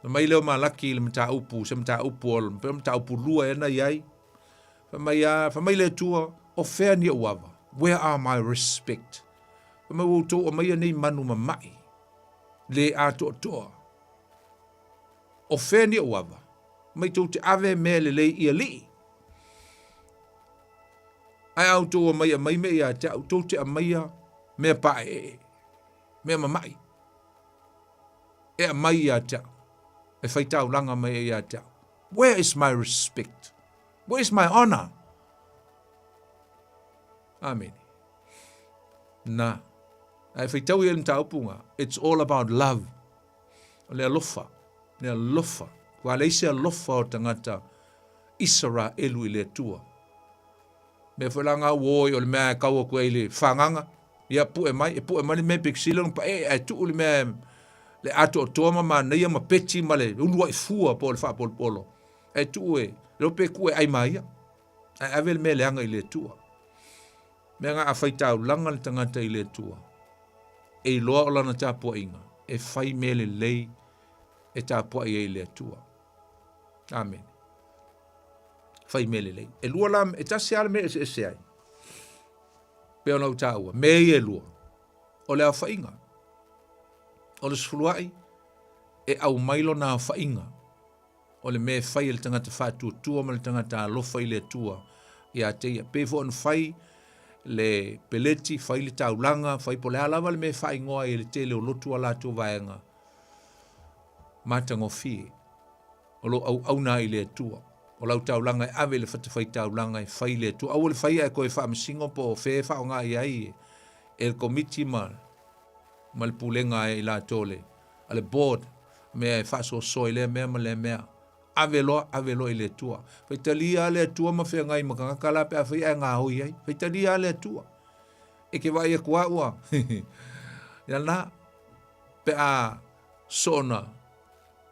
Fai mai lea o Malaki i le mataupu, se mataupu o le mataupu lua ea na i ai. Fai mai a, fai mai le Atua, o fea ni ou ava? Where are my respect? Fai mai ua outou aumaia nei manu mama'i, le atoatoa. O fea ni ou ava? Mai tou te ave mea lelei i alii. Ae a outou aumai aumai mea ia te au, tou te aumaia mea paeee, mea mama'i. E aumai ia te au, e fai taulaga mai ai ia te au. Where is my respect? Where is my honor? Amene. Na. Ae faitau ia le mataupu nga, it's all about love. O le alofa, le alofa. Ua leai se alofa o tagata Isaraelu i le Atua. Mea foi la nga ua o o le mea e kau atu ai i le fagaga, ia pue mai, e pue mai le mea pekisila ona paee ae tuu le mea le atoatoa ma manaia ma peti ma le uluai fua po o le faapolopolo. Ae tuu e, leo pe tuu e ai ma ia. Ae ave le mea leaga i le Atua. Mea nga a fai taulaga le tagata i le Atua, e iloa o lana tapuaiga, e fai mea lelei e tapuai ai i le Atua. Amene. Fai mea lelei. E lua la, e tasi lava le mea e eseese ai. Pei ona ou taua, mea ia e lua, o le aofaiga. O le sefuluai, e aumai lona aofaiga. O le mea e fai e le tagata faatuatua ma le tagata alofa i le Atua ia te ia. Pei foi ona fai le peleti, fai le taulaga, fai po o le a lava le mea e faaigoa ai e le tele o lotu a latou vaega matagofie. O lo o auauna ai i le Atua. O lau taulaga e ave i le fatafaitaulaga e fai i le Atua. Aua le faia e toe faamasino po o fea e faaaoga i ai e le komiti ma ma le pulega a i latou le a le board mea e faasoasoa i lea mea ma lea mea. Ave loa, ave loa i le Atua. Faitalia lava le Atua ma feagai ma tagata la pe afai ae gaoi ai. Faitalia lava le Atua. E ke vaai atu lava ua ia na pe a soona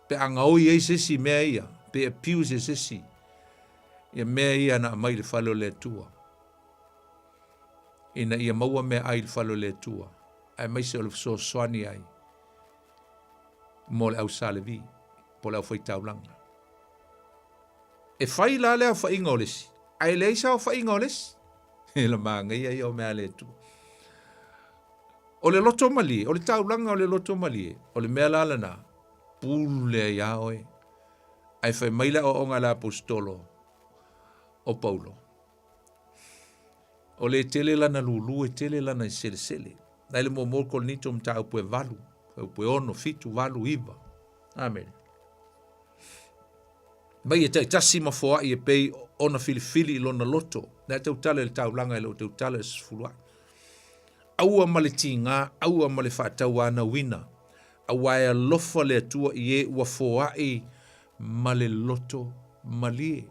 pe a gaoi ai se isi mea ia, pe abuse e se isi ia mea ia na aumai i le fale o le Atua. Ina ia maua meaai i le fale o le Atua, aemaise o le fesoasoani ai mo le au Sa Levi, po o le aufaitaulaga. E fai la le aofaiga o le isi, ae leai se aofaiga o le isi. E la manaia ia o mea a le Atua. O le loto malie, o le taulaga o le loto malie, o le mea la lena, pule ai lava oe. Ae fai mai le aoaoga a le Aposetolo o Paulo, O le tele lana lulu e tele lana selesele. Nai le muamua o Korinito mataupu e valu, mataupu e ono, fitu, valu, iva. Amene. Mai e taitasi ma foai e pei ona filifili i lona loto. Nai tautala i le taulaga e le o tautala i se sefuluai. Aua ma le tigā, aua ma le faatauanauina, auā e alofa le Atua i e ua foai ma le loto malie.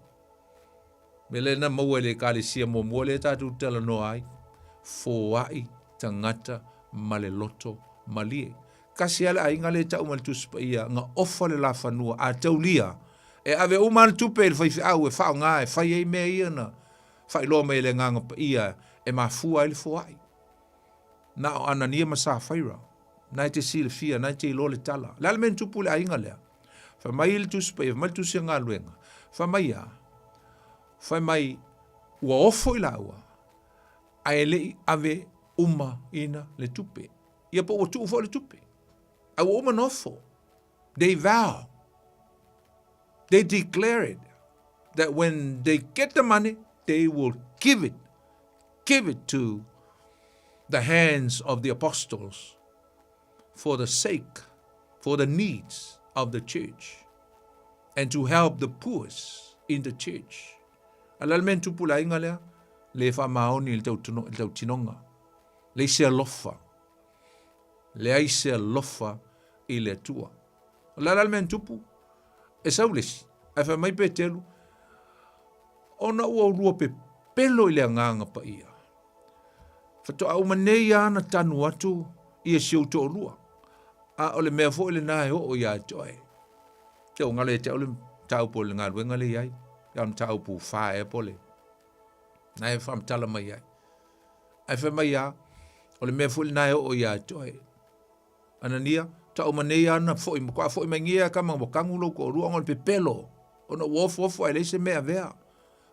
Mea lea na maua i le Ekalesia muamua lea tatou te talanoa ai. Foai tagata ma le loto malie. Tasi lava le aiga lea e tau mai le Tusi Paia, na ofa le lafanua, a taulia, e ave uma lava le tupe i le faifeau e faaaoga e fai ai mea ia na faailoa mai e le Agaga Paia e mafua ai le foai. Na o Anania ma Safaira, na e te silafia, na e te iloa le tala. O le a le mea na tupu i le aiga lea? Fai mai le Tusi Paia, fai mai le Tusi a Galuega, fai mai a? Fai mai ua ofo i laua, ae le i ave uma ina le tupe. Ia po ua tuu foi le tupe. Ae ua uma na ofo. They vow. They declare it that when they get the money, they will give it, give it to the hands of the apostles for the sake, for the needs of the church and to help the poor in the church. A le a le mea na tupu i le aiga lea? Le faamaoni i le tautinoga. Leai se alofa. Leai se alofa i le Atua. O le a la le mea na tupu? E sau le isi, ae fai mai Petelu, ona ua ulua pepelo i le agaga paia. Faatoa uma nei lava na tanu atu ia si ou toalua, a o le mea foi lena e oo ia te oe. Te o ngalo ia te au le mataupu o le galuega lea i ai, ia o le mataupu fa ea po le, na e faamatala mai ai. Ae fai mai a, o le mea foi lena e oo ia te oe. Anania, tau ma nei ana foi, matua foi mai ngia kama ua kagu lou toalua ona o le pepelo, ona ua ofoofo ae leai se mea e avea.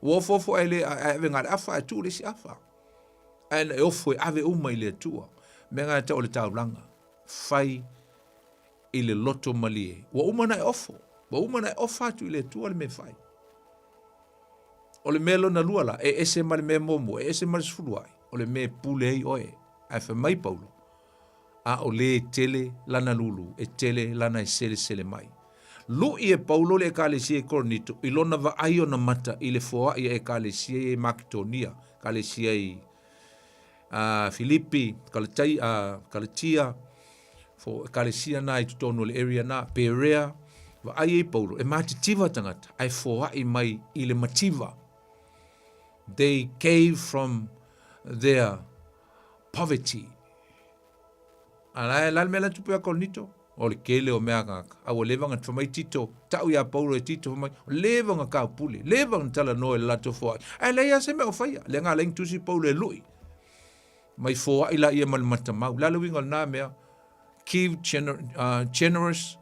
Ua ofoofo ae le ae ave na o le afa ae tuu le isi afa. Ae na e ofo e ave uma i le Atua. Mea na e tau o le taulaga. Fai i le loto malie. Ua uma ona e ofo. Ua uma ona e ofa atu i le Atua le mea e fai. O le mea lona lua la, e ese ma le mea muamua, e ese ma le sefuluai, o le mea e pule ai oe. Ae fai mai Paulo, a o lē tele lana lulu, e tele lana e selesele mai. Luʻi e Paulo le Ekalesia i Korinito i lona vaai ona mata i le foaʻi a Ekalesia ia i Maketonia, Ekalesia i Filipi, Galatai, Galatia, fo Ekalesia na i totonu o le area na, Perea, vaai ai Paulo, e matitiva tagata, ae foaʻi mai i le mativa. They gave from their poverty. A la e la le mea la tupu ia Korinito, o le kele o mea kaka. A ua leva na fai mai Tito, tau ia Paulo e Tito fai mai, leva na kaupule, leva na talanoa i le latou foai. Ae leai lava se mea o faia. Lea na ala ai na tusi Paulo e lui. Mai foai laia ma le matamau. Le a le uiga o lena mea? Give gener, generous,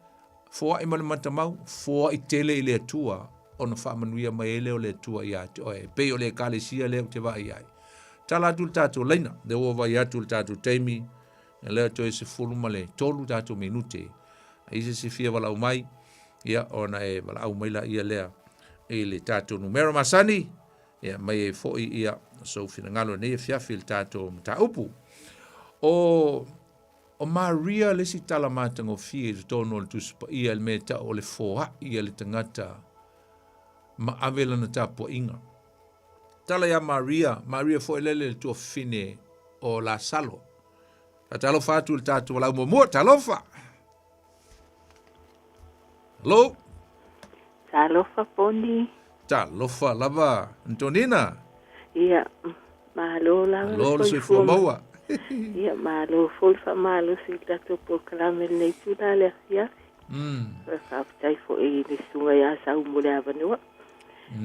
foai ma le matamau, foai tele i le Atua, ona faamanuia mai ai lea o le Atua ia te oe. E pei o le Ekalesia lea ou te vaai ai. Tala atu le tatou laina, lea ua vaai atu le tatou taimi, lea toe 13 tatou minute. A i se isi fia valaau mai, ia ona e valaau mai laia lea i le tatou numera masani, ia mai ai foi ia sou finagalo i lenei afiafi i le tatou mataupu. O O Maria le isi tala matagofie i totonu o le Tusi Paia i le mea e tau o le foai a le tagata ma ave lana tapuaiga. Tala ia Maria, Maria foi lele le tuafafine o Lasalo. Faatalofa atu i le tatou valaau muamua, talofa! Hello? Talofa Poni. Talofa lava Antonina. Ia, malo lava le soifua maua. Ia, malo foi le faamalosi i le tatou polokalame i lenei itula le afiafi. Faafetai foi i le susuga ia Sau mo le avanoa.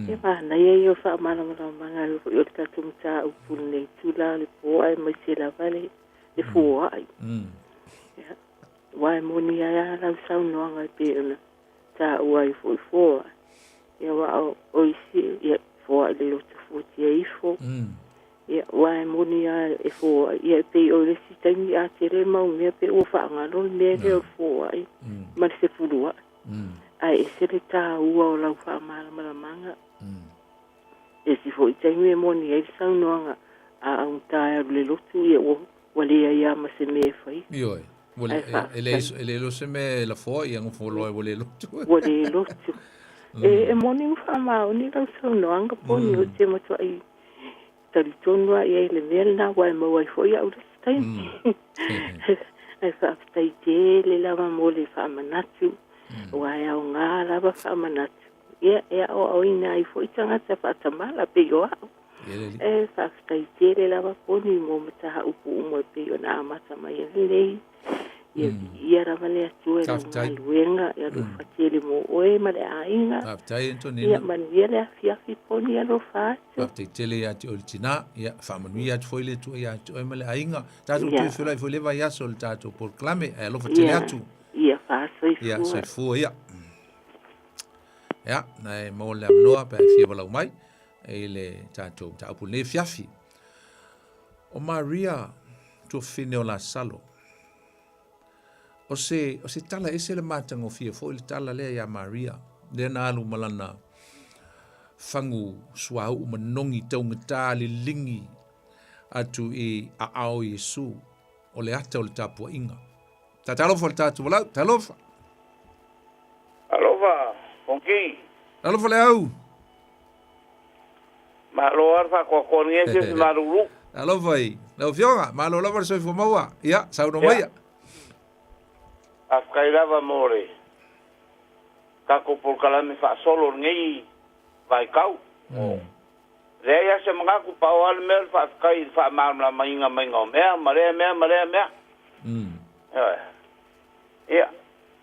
Ia, manaia ia o faamalamalamaga foi o le tatou mataupu i lenei itula o le po aemaise lava le foai. Ia, aua e moni ai lava lau saunoaga e pei ona taua ai foi foai. Ia aua o isi ia foai i le loto fuatia ifo. Ia aua e moni lava e foai. Ia e pei o le isi taimi a tele mau mea pei ua faagalo le mea lea o le foai ma le sefuluai. Ae ese le taua o lau faamalamalamaga. Isi foi taimi e moni ai le saunoaga a augata e alu i le lotu, ia ua, ua leai lava ma se mea e faia. Ioe. Ua le, e, e, leai, e leai loa se mea e lafoa, ia nofo loa ua le lotu. Ua le lotu. E, e moni ma faamaoni lau saunoaga, Poni, ou te matuai talitonu lava i ai i le mea lena, aua e maua ai foi au i le isi taimi. Ae faafetai tele lava mo le faamanatu, aua e aoga lava faamanatu. Ia, e aoaoina ai foi tagata faatamala pei o au. Ia le alii. E faafetai tele lava Poni mo mataupu uma e pei ona amata mai ai lenei. Ia viia lava le Atua i lau galuega, ia alofa tele mo oe ma le aiga. Faafetai Antonina. Ia manuia le afiafi Poni, alofa atu. Faafetai tele ia te oe le tina. Ia faamanuia atu foi le Atua ia te oe ma le aiga. Tatou toe feiloai foi le vaiaso i le tatou polokalame. Ae alofa tele atu. Ia faasoifua. Ia soifua ia. Ia, na e maua le avanoa pe a e fia valaau mai i le tatou mataupu i lenei afiafi. O Maria tuafafine o Lasalo. O se, o se tala ese le matagofie foi le tala lea ia Maria, lea na alu ma lana fagu suauu manogi taugata liligi atu i aao o Iesu, o le ata o le tapuaiga. Tatalofa le tatou valaau, talofa. Alofa, Fonoti. Alofa le au. Malo lava le faatoatoa nei afiafi malulu. Alofa i lau Afioga, malo lava le soifua maua. Ia, saunoa maia. Faafetai lava mo le tatou polokalame faasolo i lenei vaitau. Leai lava se manatu, pau lava le mea o le faafetai i le faamalamalamaina maiga o mea ma lea mea ma lea mea. Ioe. Ia,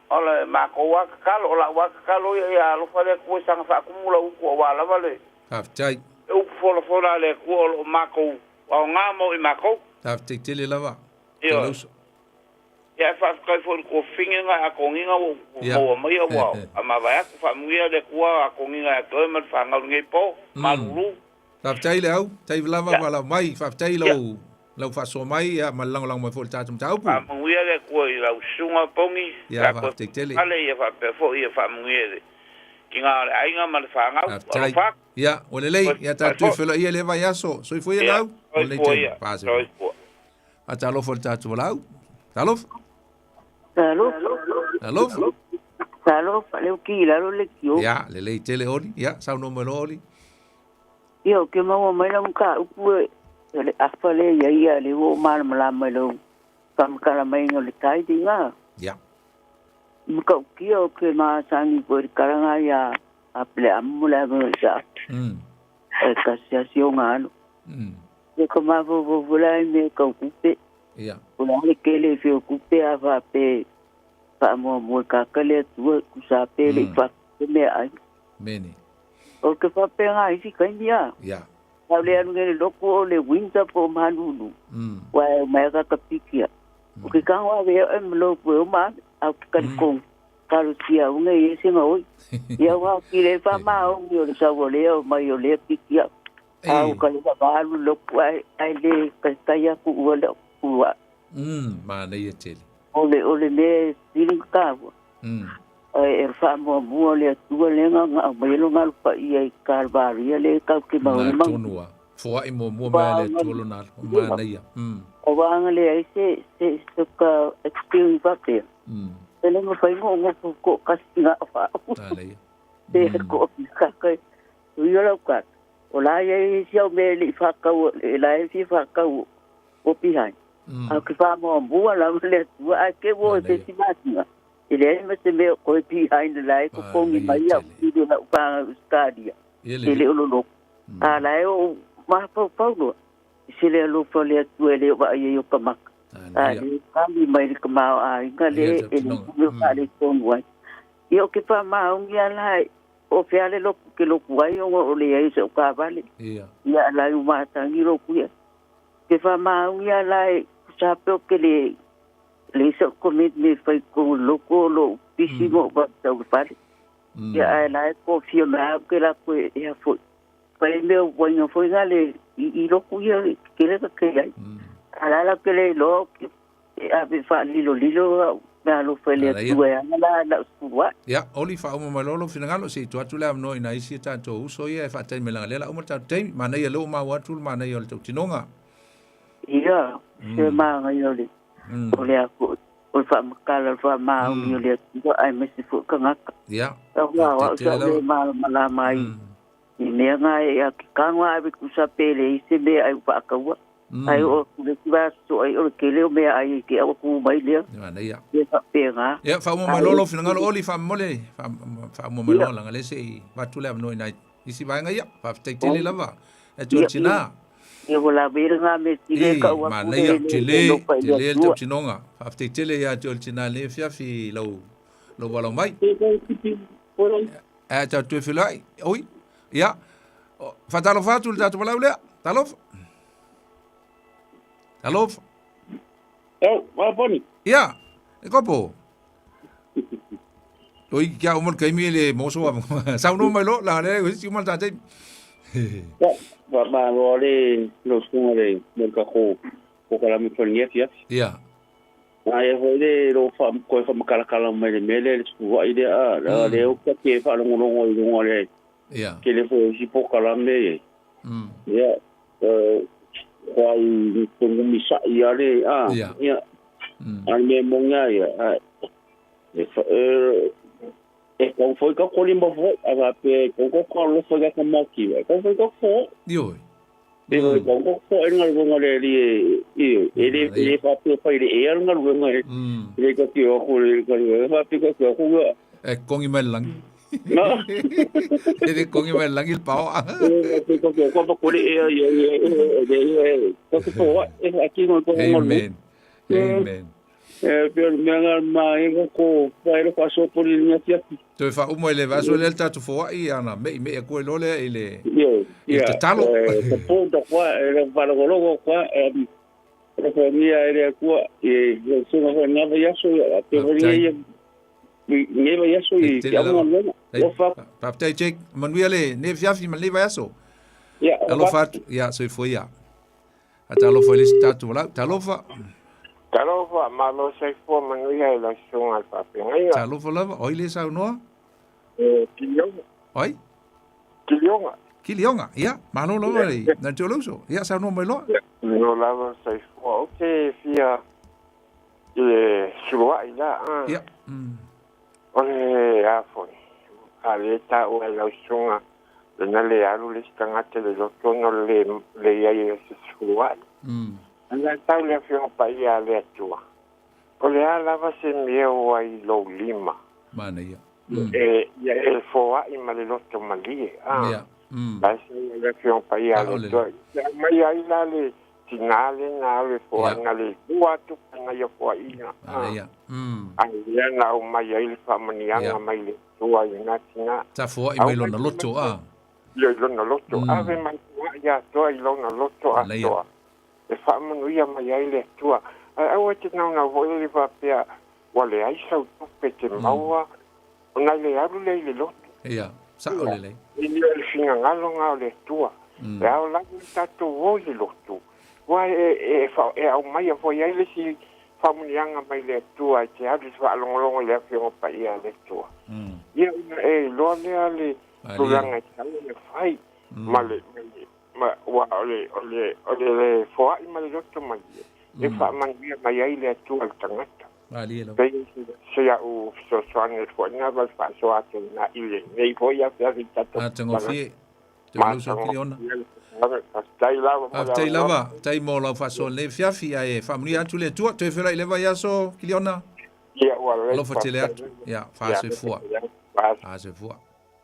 o le matou lava tatalo, o lau lava tatalo ia, ia alofa le Atua i saga faatumu lau utu aua lava le Faafetai. upu folafola a le Atua o lo o matou aoga mo i matou. Faafetai tele lava. Ioe. Taualausa. Ia, e faafetai foi i le tuafafine na e atoniga ua ou maua mai ua mavae atu. Faamanuia le Atua atoniga ia te oe ma le fanau i lenei po. Malulu. Faafetai le au, tai lava valaau mai. Faafetai i lau lau faasoa mai ia ma le lagolago mai foi i le tatou mataupu. Faamanuia le Atua i lau susuga Pongi, Ia, faafetai tele. Fale ia faapea foi ia faamanuia i le tina o le aiga ma le fanau. Faafetai. Alofa atu. Ia, ua lelei. Ia tatou toe feiloai ia lea vaiaso. Soifua ia lau. Ua lelei tele. Soifua. Faatalofa i le tatou valaau. Talofa. Talofa. Talofa. Talofa, leo ki lalo le kio. Ia, lelei tele oli. Ia, saunoa mai loa oli. Ia, o ke maua mai lau mataupu e, o le afa lea ia ia le ua malamalama i lau faamatala maiga o le tithing a. Ia. Matautia o ke masani foi le kalaga ia a Peleamu mo le ave i sa. E kasi asi o ngalo. E ka mafaufau la i mea tau kupe. Ia. O le a le kele i fia kupe a faapea faamuamua i kaka le Atua kusa pe le i faapea meaai. Mene. O ke faapea ngā isi kaimi a. Ia. Kau le alu ngele loko o le winter po manunu. Wa e mai ka ka pikia. O ke kango ave e mlo po o ma au ke kalikong. Kalo tia unge i ese nga oi. Ia wa ki le fa ma o mi o le sa o le o mai o le pikia. Au ka le va alu loku ai ai le ka tai aku ua le ua. Manaia tele. O le o le me feeling ka ua. E faamuamua le Atua lea na aumai ai Lona alo paia i Kalvaria lea tatou te Na maua tonu a. Foai muamua mai a le Atua Lona alo. O manaia. O waanga leai se se se ka experience faapea. E le mafai ona ou nofo toatasi na o au. Manaia. Pe ko ka kai. Ui o lau kata. O la ia i si au mea e le i whakau, e la e fia whakau o behind. Au ke whamuamua lava le Atua, ae ke ua o se isi masina. E leai ma se mea o koe behind la e totogi mai au i le lau pāga i Ausetalia, e le o loloku. A la e ou mafaufau loa, i se le alofa o le Atua e le o vaai ai o ka maka. A le kali mai le tamaoaiga le e le kume o faaletonu ai. Ia o ke faamaoni a la o fea le loku ke loku ai ona o leai o se taavale. Ia a la e umatagi loku ia. Ke faamaoni a la e kusa pe o ke le leai sa'u commitment e fai i totonu o le lotu o lo'u pisi ma o'u vavatau i le fale. Ia ae la e kofia mai a'u ke latou e a foi fai mea uaina foi na le i lotu ia e tetele ka ke ai. A la la ke le iloa o ke e ave faalilolilo a'u meaalofa i le Atua e ana la la'u sefulu a'i. Ia, Oli, faauma mai loa lou finagalo, se i tuu atu le avanoa i nai isi a tatou uso ia e faatali mai leaga lea la uma le tatou taimi. Manaia lea ua maua atu le manaia o le tautinoga. Ia, se manaia o le O le a foi, o le faamatala, o le faamaoni o le Atua aemaise foi tagata. Ia. Aua o au sa ou le malamalama ai i mea na e a ke kano a ave kusa pe leai se mea ai ua faataua. Ae oo atu le isi vaiaso ai o le tele o mea ai e te au atu mai lea. Manaia. Ia faapena. Ia, faauma mai loa lou finagalo Oli, faamomole, faauma mai loa leaga lea se i avatu le avanoa i nai isi vaega ia. Faafetai tele lava. E te o tina. Ia ua lawe le ngā me tile ka ua kule le tele tele le tautinoga. Faafetai tele ia te o tina le fiafi lau lau walau mai. E tau toe felai. Oi. Ia. Fatalofa atu le tatou walau lea. Talofa. Talofa. Eo, wala poni. Ia. E kopo. Toi kia o mo kaimi le moso wa. Sau no mai lo la le si mo ta te. Ya, wa ma lo le lo sunga le mo ka ko ko kala mi fo ni fia. Ya. Na e ho le lo fa ko fa makala kala mai le mele le su ai le a la le o ka ke fa longo longo i longo le. Ya. Ke le fo si po kala me. Ya. Eh ko ai ko mi sa ia le a. Ya. A me mo nga ia. E fa e kau foi ka koli mo fo a va pe ko ko ko lo foi ka mo ki ko foi ko fo yo e foi ko ko fo e ngal ngal le li e e le e fa pe fa le e ngal ngal le ko ki o ko le ko le fa pe ko ko ko e kongi mai langi no e le kongi mai langi il pao e ko ko ko ko le e e e e ko ko fo e a ki ko ko amen amen E pe o mea ngā mā e ko ko whaero whaasopori i ngā tiaki. Toe whauma i le vaso le tātou foai ana mei mei a koe lole i le i le tatalo. Te pōnta koa, e le wharogorogo koa, e le whangia e le akua, e le sunga hoi ngā vai aso, te whangia ia, ngā vai aso i te amunga mena. Pāptai Jake, manuia le ne fiafi ma le vai aso. Ia, Alofa atu, ia, soifua ia. A talofa i le isi tatou walau. Talofa. Talofa, malo soifua manuia i lau susuga i le faafeagaiga. Talofa lava, oi le saunoa? E Kilioga. Oi? Kilioga. Kilioga, ia, malo lava i nai te olauso. Ia, saunoa mai loa. Ia, malo lava soifua. Ou te fia i le suluai la. Ia. O le a foi, a le taua e lau susuga lena le alu le isi tagata i le loto ona o le le i ai o se suluai. Ana tau le Afioga Paia a le Atua, o le a lava se mea ua i lou lima. Manaia. E ia e foai ma le loto malie, a. Ia. La e sau ai le Afioga Paia a le Atua, ia aumai ai la le Tina lena alu e foaiga le lua atu na ia foaiga. Manaia. A lea na aumai ai le faamanuiaga mai le Atua i lena tina. Sa foai mai lona loto a. Ia i lona loto. Ave mai foai atoa i lona loto atoa. E faamanuia mai ai le Atua. Ae aua e te naunau foi le faapea ua leai sau tupe te maua ona le alu lea i le loto. Ia, sao lelei. E le o le finagalo na o le Atua. E ao lava le tatou o i le lotu. Ua e, e, e aumaia foi ai le isi faamanuiaga mai le Atua e te alu i te faalogologo i le Afioga Paia a le Atua. Ia ona e iloa lea le tulaga e tatau ona fai ma le, ma, ua o le, o le, o le foai ma le loto malie e faamanuia mai ai le Atua i le tagata. Malie lava. Pei se au fesoasoani atu foi lena ma le faasoa atu lena i lenei foi afiafi i tatou. Matagofie. Te waluso Kiliona. Faafetai lava mo le Faafetai lava, faafetai mo lau faasoa lenei afiafi ae faamanuia atu le Atua. Toe feiloai i le vaiaso Kiliona. Ia ua lelei. Alofa tele atu. Ia, faasoifua. Faasoifua.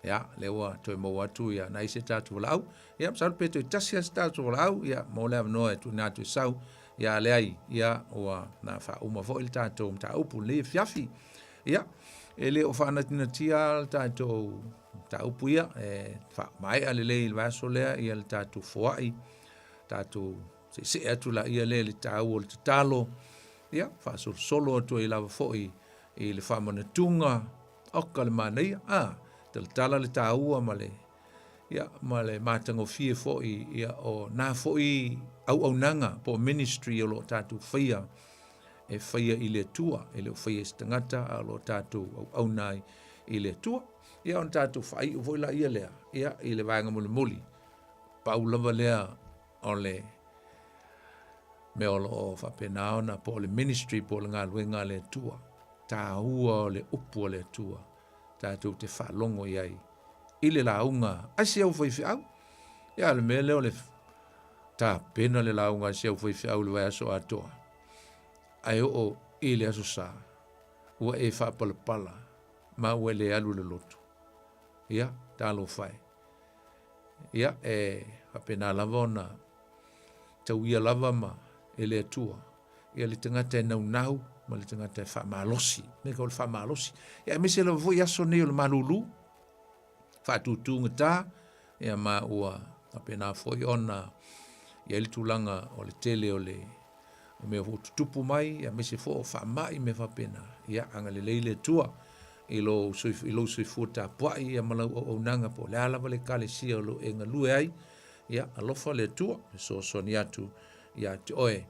Ia, lea ua toe maua atu ia nai se tatou valaau. Ia, masalo pe toe tasi lava se tatou valaau, ia, mo le avanoa e tuuina atu e sau. Ia, a leai, ia, ua na faauma foi le tatou mataupu i lenei afiafi. Ia, e le o faanatinatia le tatou mataupu ia, e faamaea lelei i le vaiaso lea ia le tatou foai, tatou seesee atu laia lea i le taua o le tatalo, ia, faasolosolo atu ai lava foi i le faamanatuga, oka le manaia, a, talatala le taua ma le, ia, ma le matagofie foi, ia, o nā foi auaunaga po o ministry o lo o tatou faia, e faia i le Atua, e le o faia e se tagata, a o lo o tatou auauna ai i le Atua. Ia, ona tatou faaiu foi laia lea, ia, i le vaega mulimuli, pau lava lea o le mea o lo o faapena ona, po o le ministry, po o le galuega a le Atua, taua o le upu a le Atua, tatou te faalogo i ai i le lauga a si au faifeau. Ia, o le mea lea o le tapena le lauga a si au faifeau i le vaiaso atoa, ae oo i le Aso Sa, ua e faapalapala ma ua e le alu i le lotu. Ia, talofa e. Ia, e. Faapena lava ona tauia lava ma e le Atua ia le tagata e naunau ma le tagata e faamalosi. Mea ka o le faamalosi. Ia aemaise lava foi aso nei o le malulu, faatutugata, ia ma ua faapena foi ona i ai le tulaga o le tele o le o mea foi tutupu mai, aemaise foi o faamai mea faapena. Ia agalelei le Atua i lou i lou soifua tapuai ia ma lau auaunaga po o le a lava le ekalesia o lo o e galue ai. Ia alofa le Atua fesoasoani atu ia te oe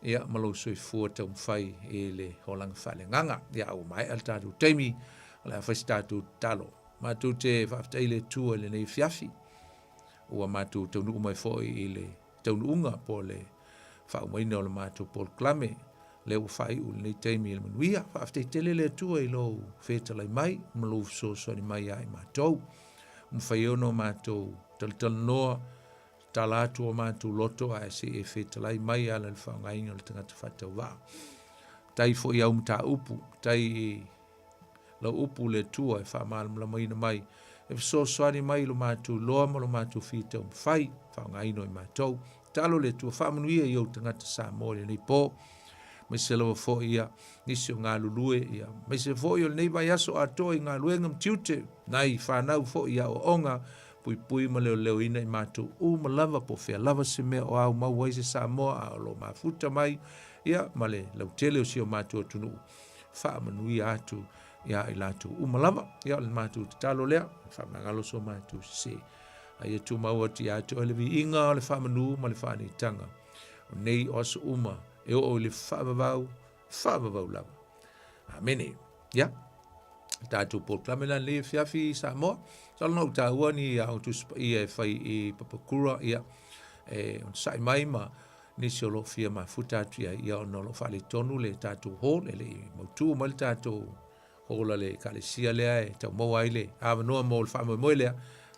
ia ma lou soifua taumafai i le olaga faaleagaga. Ia ua maea le tatou taimi, o le a fai se tatou tatalo. Matou te faafetai i le Atua i lenei afiafi, ua matou taunuu mai foi i le taunuuga po o le faaumaina o le matou polokalame lea ua faaiu i lenei taimi i le manuia. Faafetai tele le Atua i lou fetalai mai ma lou fesoasoani mai ia i matou. Mafai ai ona matou talatalanoa, tala atu o matou loto ae se i e fetalai mai e ala i le faaaogaina o le tagata faatauvaa. Tai foi au mataupu, tai i lau upu le Atua e faamalamalamaina mai, e fesoasoani mai i lo matou iloa ma lo matou fia taumafai, faaaogaina o i matou. Talo le Atua faamanuia i ou tagata Samoa i lenei po. Aemaise lava foi ia nisi o galulue, ia aemaise foi o lenei vaiaso atoa i galuega ma tiute, nai fanau foi i aoaoga, puipui ma leoleoina i matou uma lava, po o fea lava se mea o ao mau ai se Samoa a o lo o mafuta mai, ia ma le lautele o si o matou atunuu, faamanuia atu ia i latou uma lava. Ia o le matou tatalo lea, faamagalo so matou sese. A ia tumau atu ia te oe le viiga o le faamanu ma le faaleitaga o nei o aso uma e oo i le faavavau, faavavau lava. Amene. Ia, tatou polokalame la lenei afiafi i Samoa. Masalo na ou taua ni Aoga Tusi Paia e fai i Papakura, ia, e onosai mai ma nisi o lo o fia mafuta atu i ai, ia ona o lo o faaletonu le tatou hall, e le i mautu mai le tatou hall a le ekalesia lea e tau maua ai le avanoa mo le faamoemoe lea,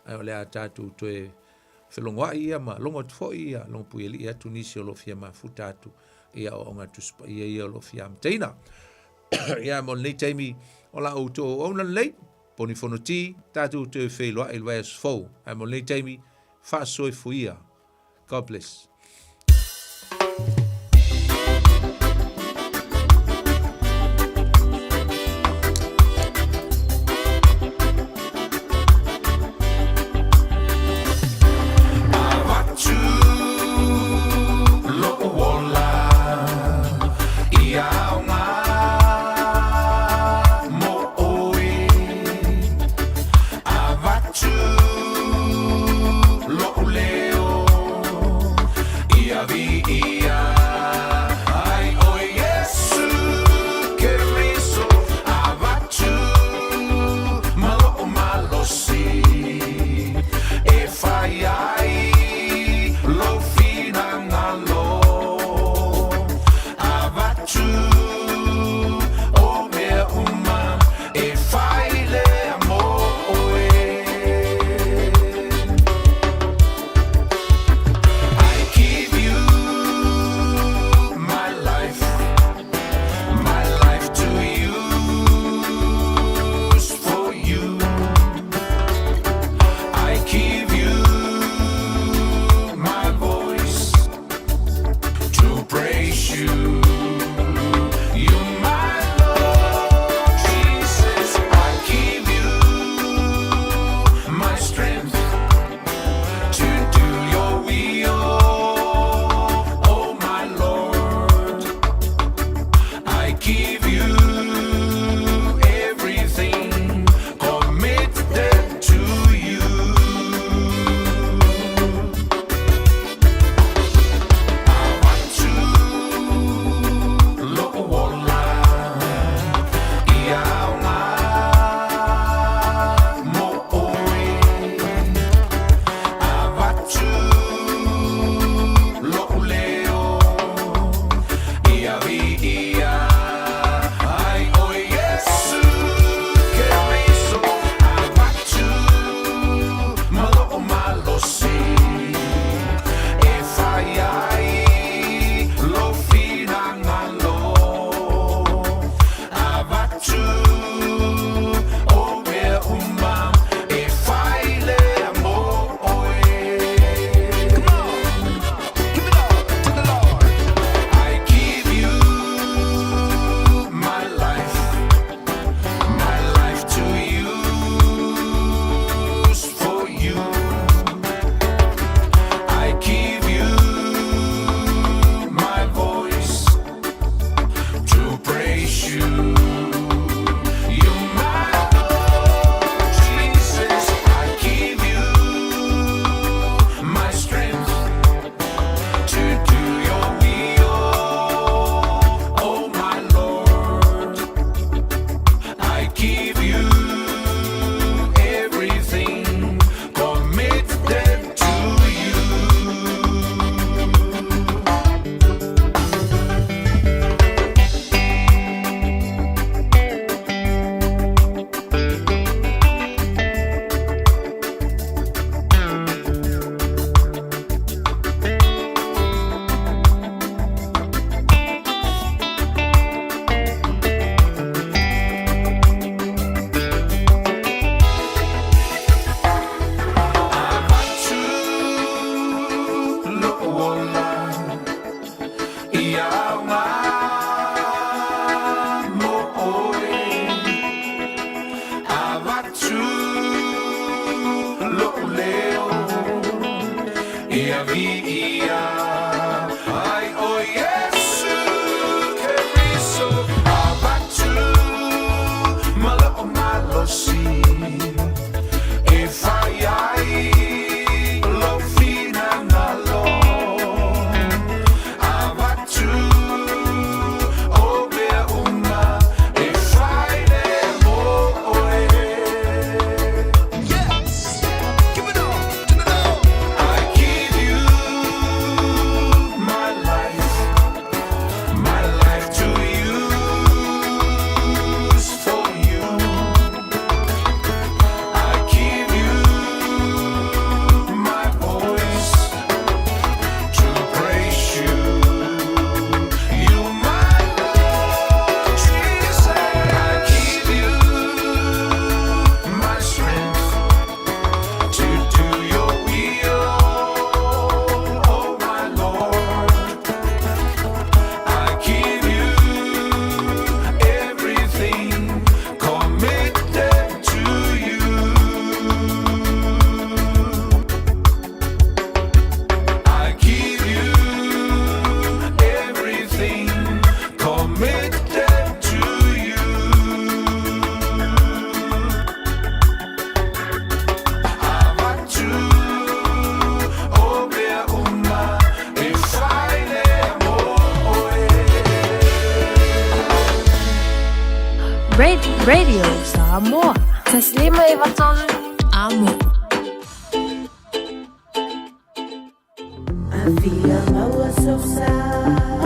ae o le a tatou toe felogoai ia ma logo atu foi ia logo puialii atu nisi o lo o fia mafuta atu i aoaoga Tusi Paia ia o lo o fia amataina. Ia mo lenei taimi o la outou auauna lelei, poni fonoti, tatou toe feiloai i le vaiaso fou. Ae mo lenei taimi, faasoifuia. God bless. viia ai o Iesu Keriso avatu ma lo'o malosi e fai ai lou finagalo avatu o mea uma e fai lea mo oe. Yes! Give it all to the Lord. I give you my life, my life to use for you. I give you my voice to praise you. You, my Lord Jesus. I give you my strength to do your will, oh my Lord. I give you everything committed to you. I give you everything committed to you. Avatu o mea uma e fai lea mo oe. Radio Samoa. 1593 Amo. Afia maua sosa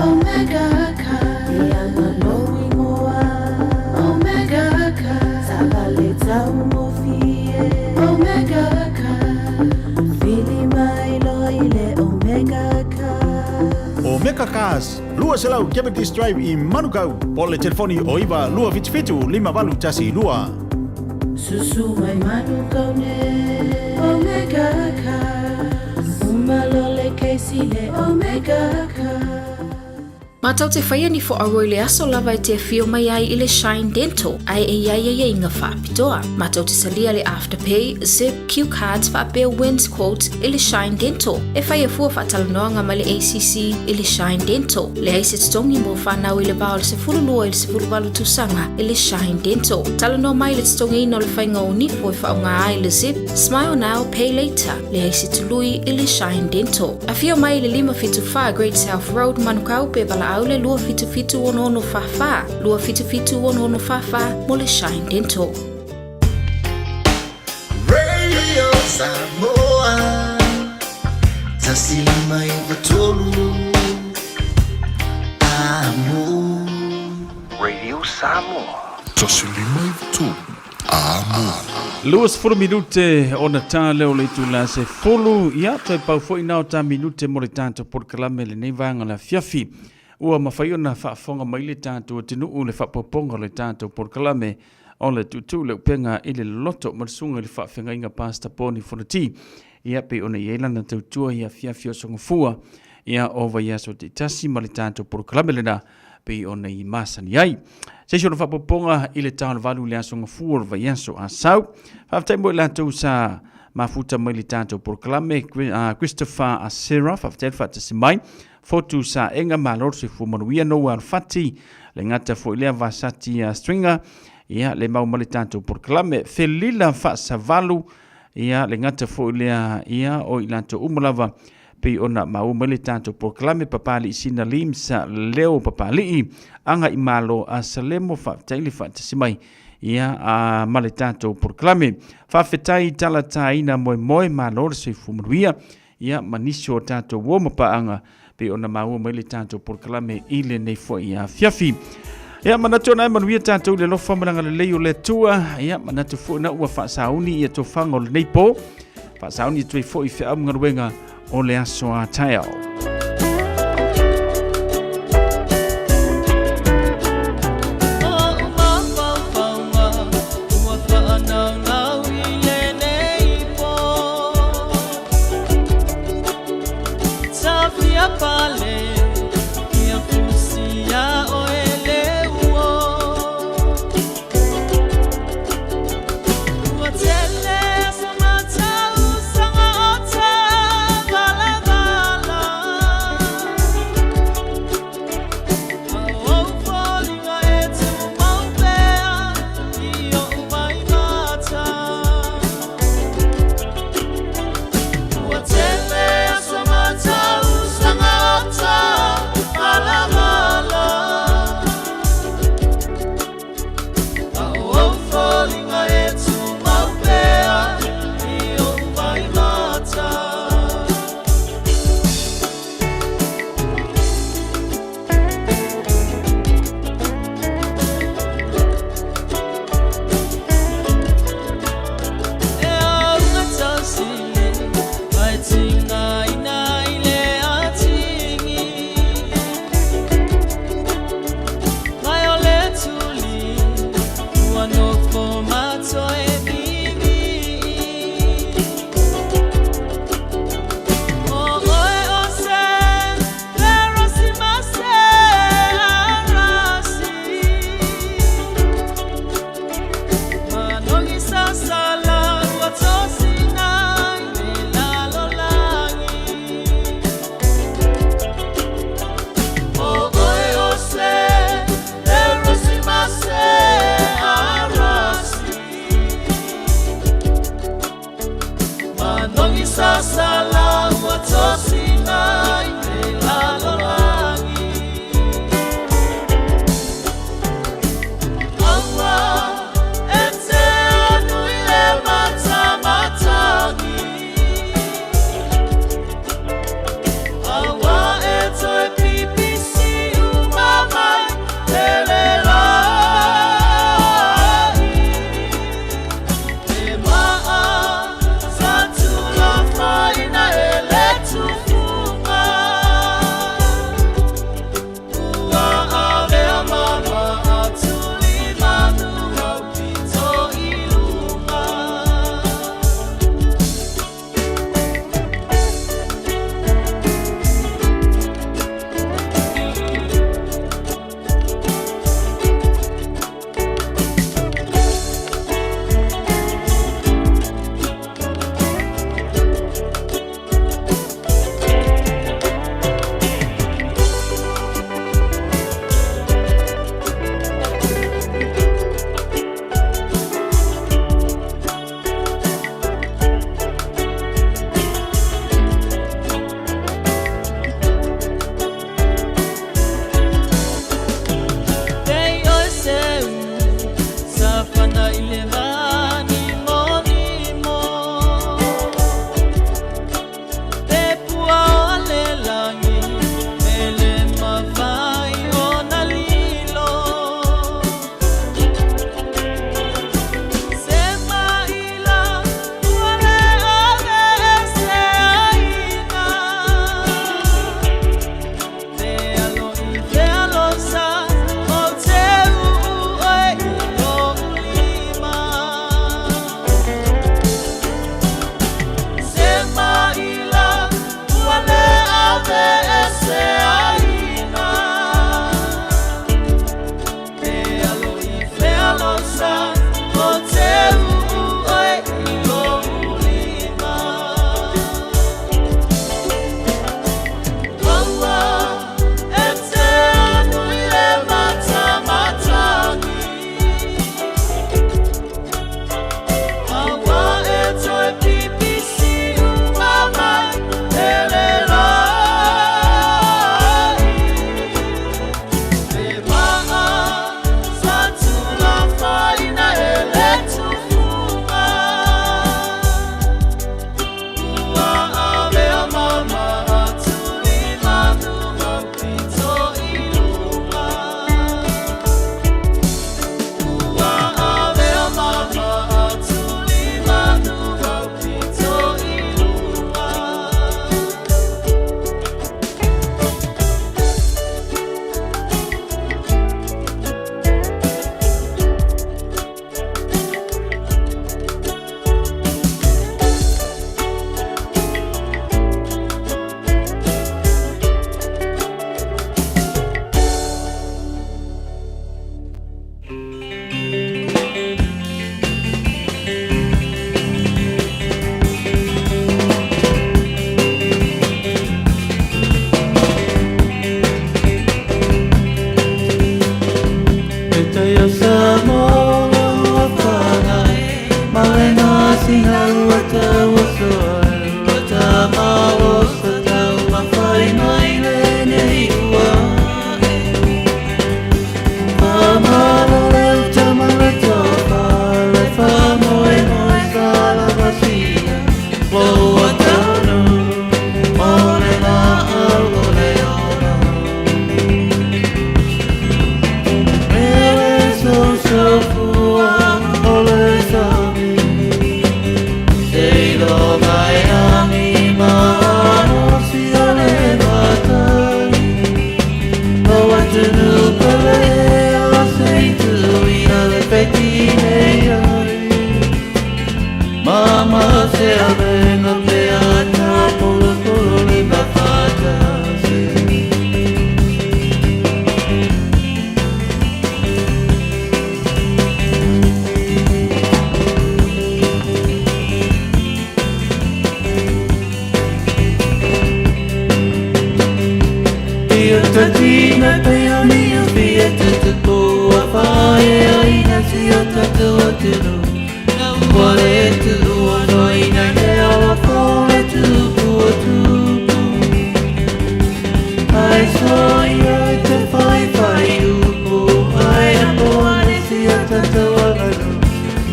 Omega ka Ianga lou ingoa Omega ka Savale tau mofie Omega ka Fili mai loa i le Omega ka Omega Cars, 200 Cavendish Drive i Manukau. Po o le telefoni o 9 277 5812. Susu mai Manukau nei Omega ka Uma loa le kesi le Omega ka Matou te faia ni fo'auo i le aso lava e te afio mai ai i le Shine Dental ae e i ai aiaiga faapitoa. Matou te talia le Afterpay, Zip, Q Cards faapea Wins Quotes i le Shine Dental. E faia fua faatalanoaga ma le ACC i le Shine Dental. Leai se totogi mo fanau i le va o le 12 i le 18 tausaga i le Shine Dental. Talanoa mai i le totogiina o le faiga o nifo e faaaoga ai le Zip, Smile Now, Pay Later. Leai se tului i le Shine Dental. Afio mai i le 574 Great South Road, Manukau pe valaau le 277 6644, 277 6644 mo le Shine Dental. Radio Samoa 1593 Amo. Radio Samoa. 1593 Amo. 20 minute ona tā lea o le itula 10. Ia, toe pau foi na o tā minute mo le tatou polokalame lenei vaega o le afiafi. Ua mafai ona faafofoga mai le tatou atunuu le faaopoopoga o le tatou polokalame o le tuutuu le upega i le loloto ma le susuga i le faafeagaiga Pastor Poni Fonoti. Ia, pei ona i ai lana tautua i afiafi o Sogafua, ia, o vaiaso taitasi ma le tatou polokalame lena pei ona i masani ai. Se isi ona faaopoopoga i le ta o le 8 i le aso Gafua o le vaiaso Asau. Faafetai mo i latou sa mafuta mai le tatou polokalame, Christopher Asera, faafetai le faatasi mai. Fotu Saega, malo le soifua manuia, Noel Fati, le gata foi lea Vasati Stringer, ia le mau ma le tatou polokalame. Felila Faasavalu, ia le gata foi lea ia o i latou uma lava pei ona maua mai le tatou polokalame. Papali'i Sina Lims Leo Papali'i Aga i Malo a Salemo, faafetai le faatasi mai ia a ma le tatou polokalame. Faafetai talataina moemoe, malo le soifua manuia ia ma nisi o tatou uo ma paaga pei ona maua mai le tatou polokalame i lenei foi afiafi. Ia, manatu ona e manuia tatou i le alofa ma le agalelei o le Atua. Ia, manatu foi na ua faasauni ia tofaga o lenei po. Faasauni atu ai foi feau ma galuega o le aso a taeao. O'u mafaufauga ua faanaunau i lenei po. Tafia pale ia fusia oe le uo. Ua tele aso ma tausaga o ta valavala.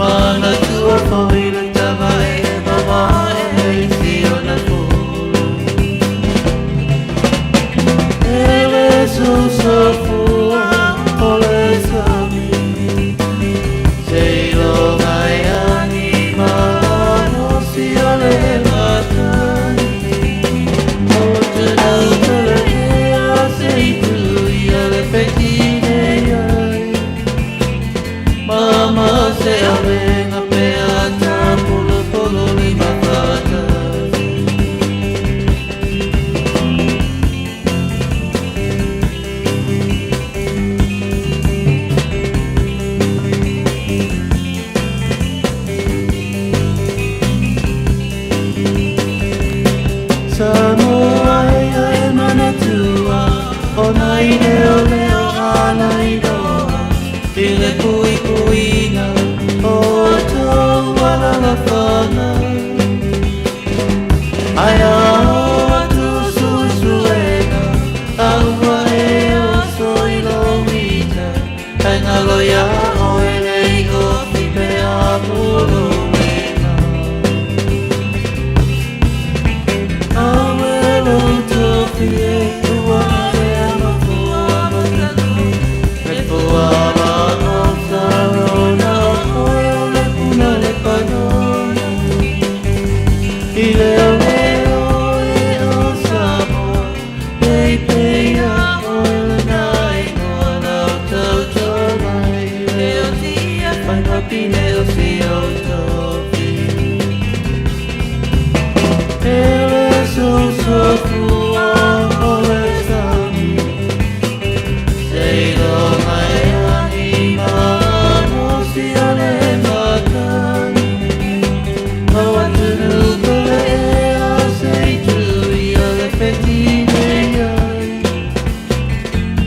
Manatua foi le tama e mamae i si ona pulu. E le sousofua o le sami, seiloga e agi malosi o le matai. O atunuu pele ea se i tuia le fetine ai. Mama se avenga pe ata polo polo lima fatasi. Samoa e e manatua, o nai leo leo a nai loa, i le pui puiga o tou alalafaga. Ai ao atu suesuega, a ua e oso i lou ita, e galo iā oe le iofi pe a puluina. Awe lou tofi e ua ea mafua matanu, le fua ma o sarona o oe o le puna le panona. I leo leo e o Samoa, pei pei a oe lena ingoa lau tautoga i leo tia whai mapine o si o tofi. E le sousofua o le sami, seiloga e agi malosi o le matai. O atunuu pele ea se i tuia le fetine ai.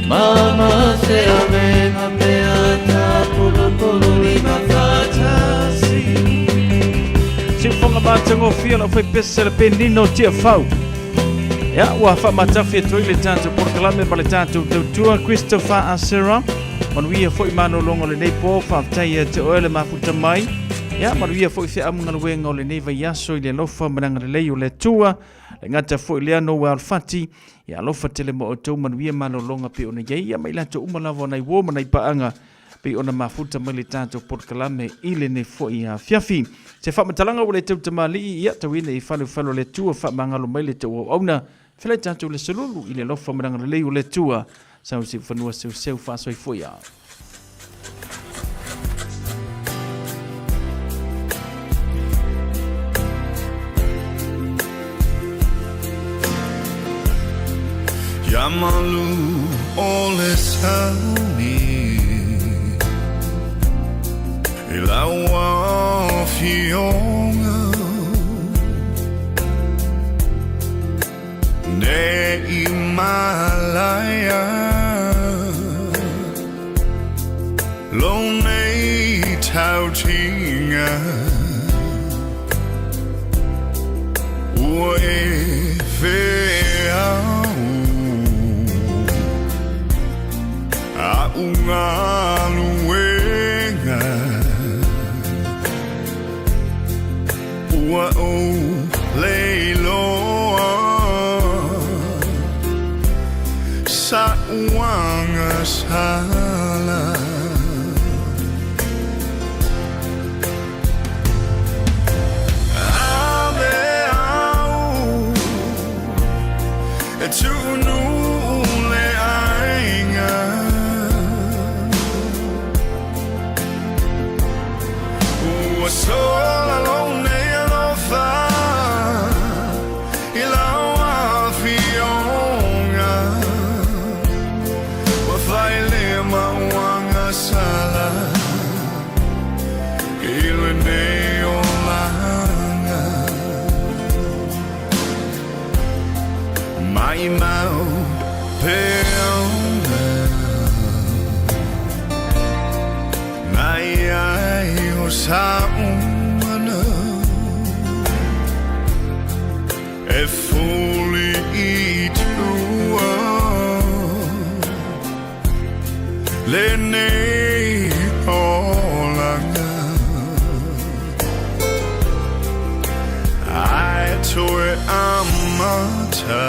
Mama se avenga pe ata pulupulu lima fatasi. Siufoga matagofie lau faipese le penino tiafau. Ia ua faamatafi atu ai le tatou polokalame ma le tatou tautua Christopher Asera. Manuia foi malologa o lenei po, faafetai ia te oe le mafuta mai. Ia manuia foi feamugaluega o lenei vaiaso i le alofa ma le agalelei o le Atua. Le gata foi lea no ua alofati. Ia alofa tele mo outou manuia malologa pei ona i ai ia ma i latou uma lava o nai uo ma nai paaga pei ona mafuta mai le tatou polokalame i lenei foi afiafi. Se faamatalaga ua le tautamalii, ia tauina i faleufale o le Atua faamagalo mai le tou auauna. Felai tatou le solulu i le alofa ma le agalelei o le Atua. Sau se fanua seuseu faasoifua ia. Ia malu o le sami I lau afioga Ne i malaia Lo nei tautiga Ua e feau A'u galuega Ua ou leiloa Sa'u agasala. Ave au e tuunuu le aiga. Ua sola lou nei alofa i lau afioga. Ua fai lea ma uagasala i lenei olaga. Maimau peona na i ai o sa'u mana e fuli i tua lenei olaga. amata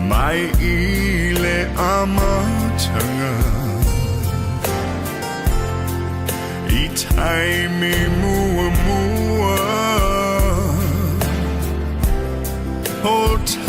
Mai i le amataga I taimi muamua O.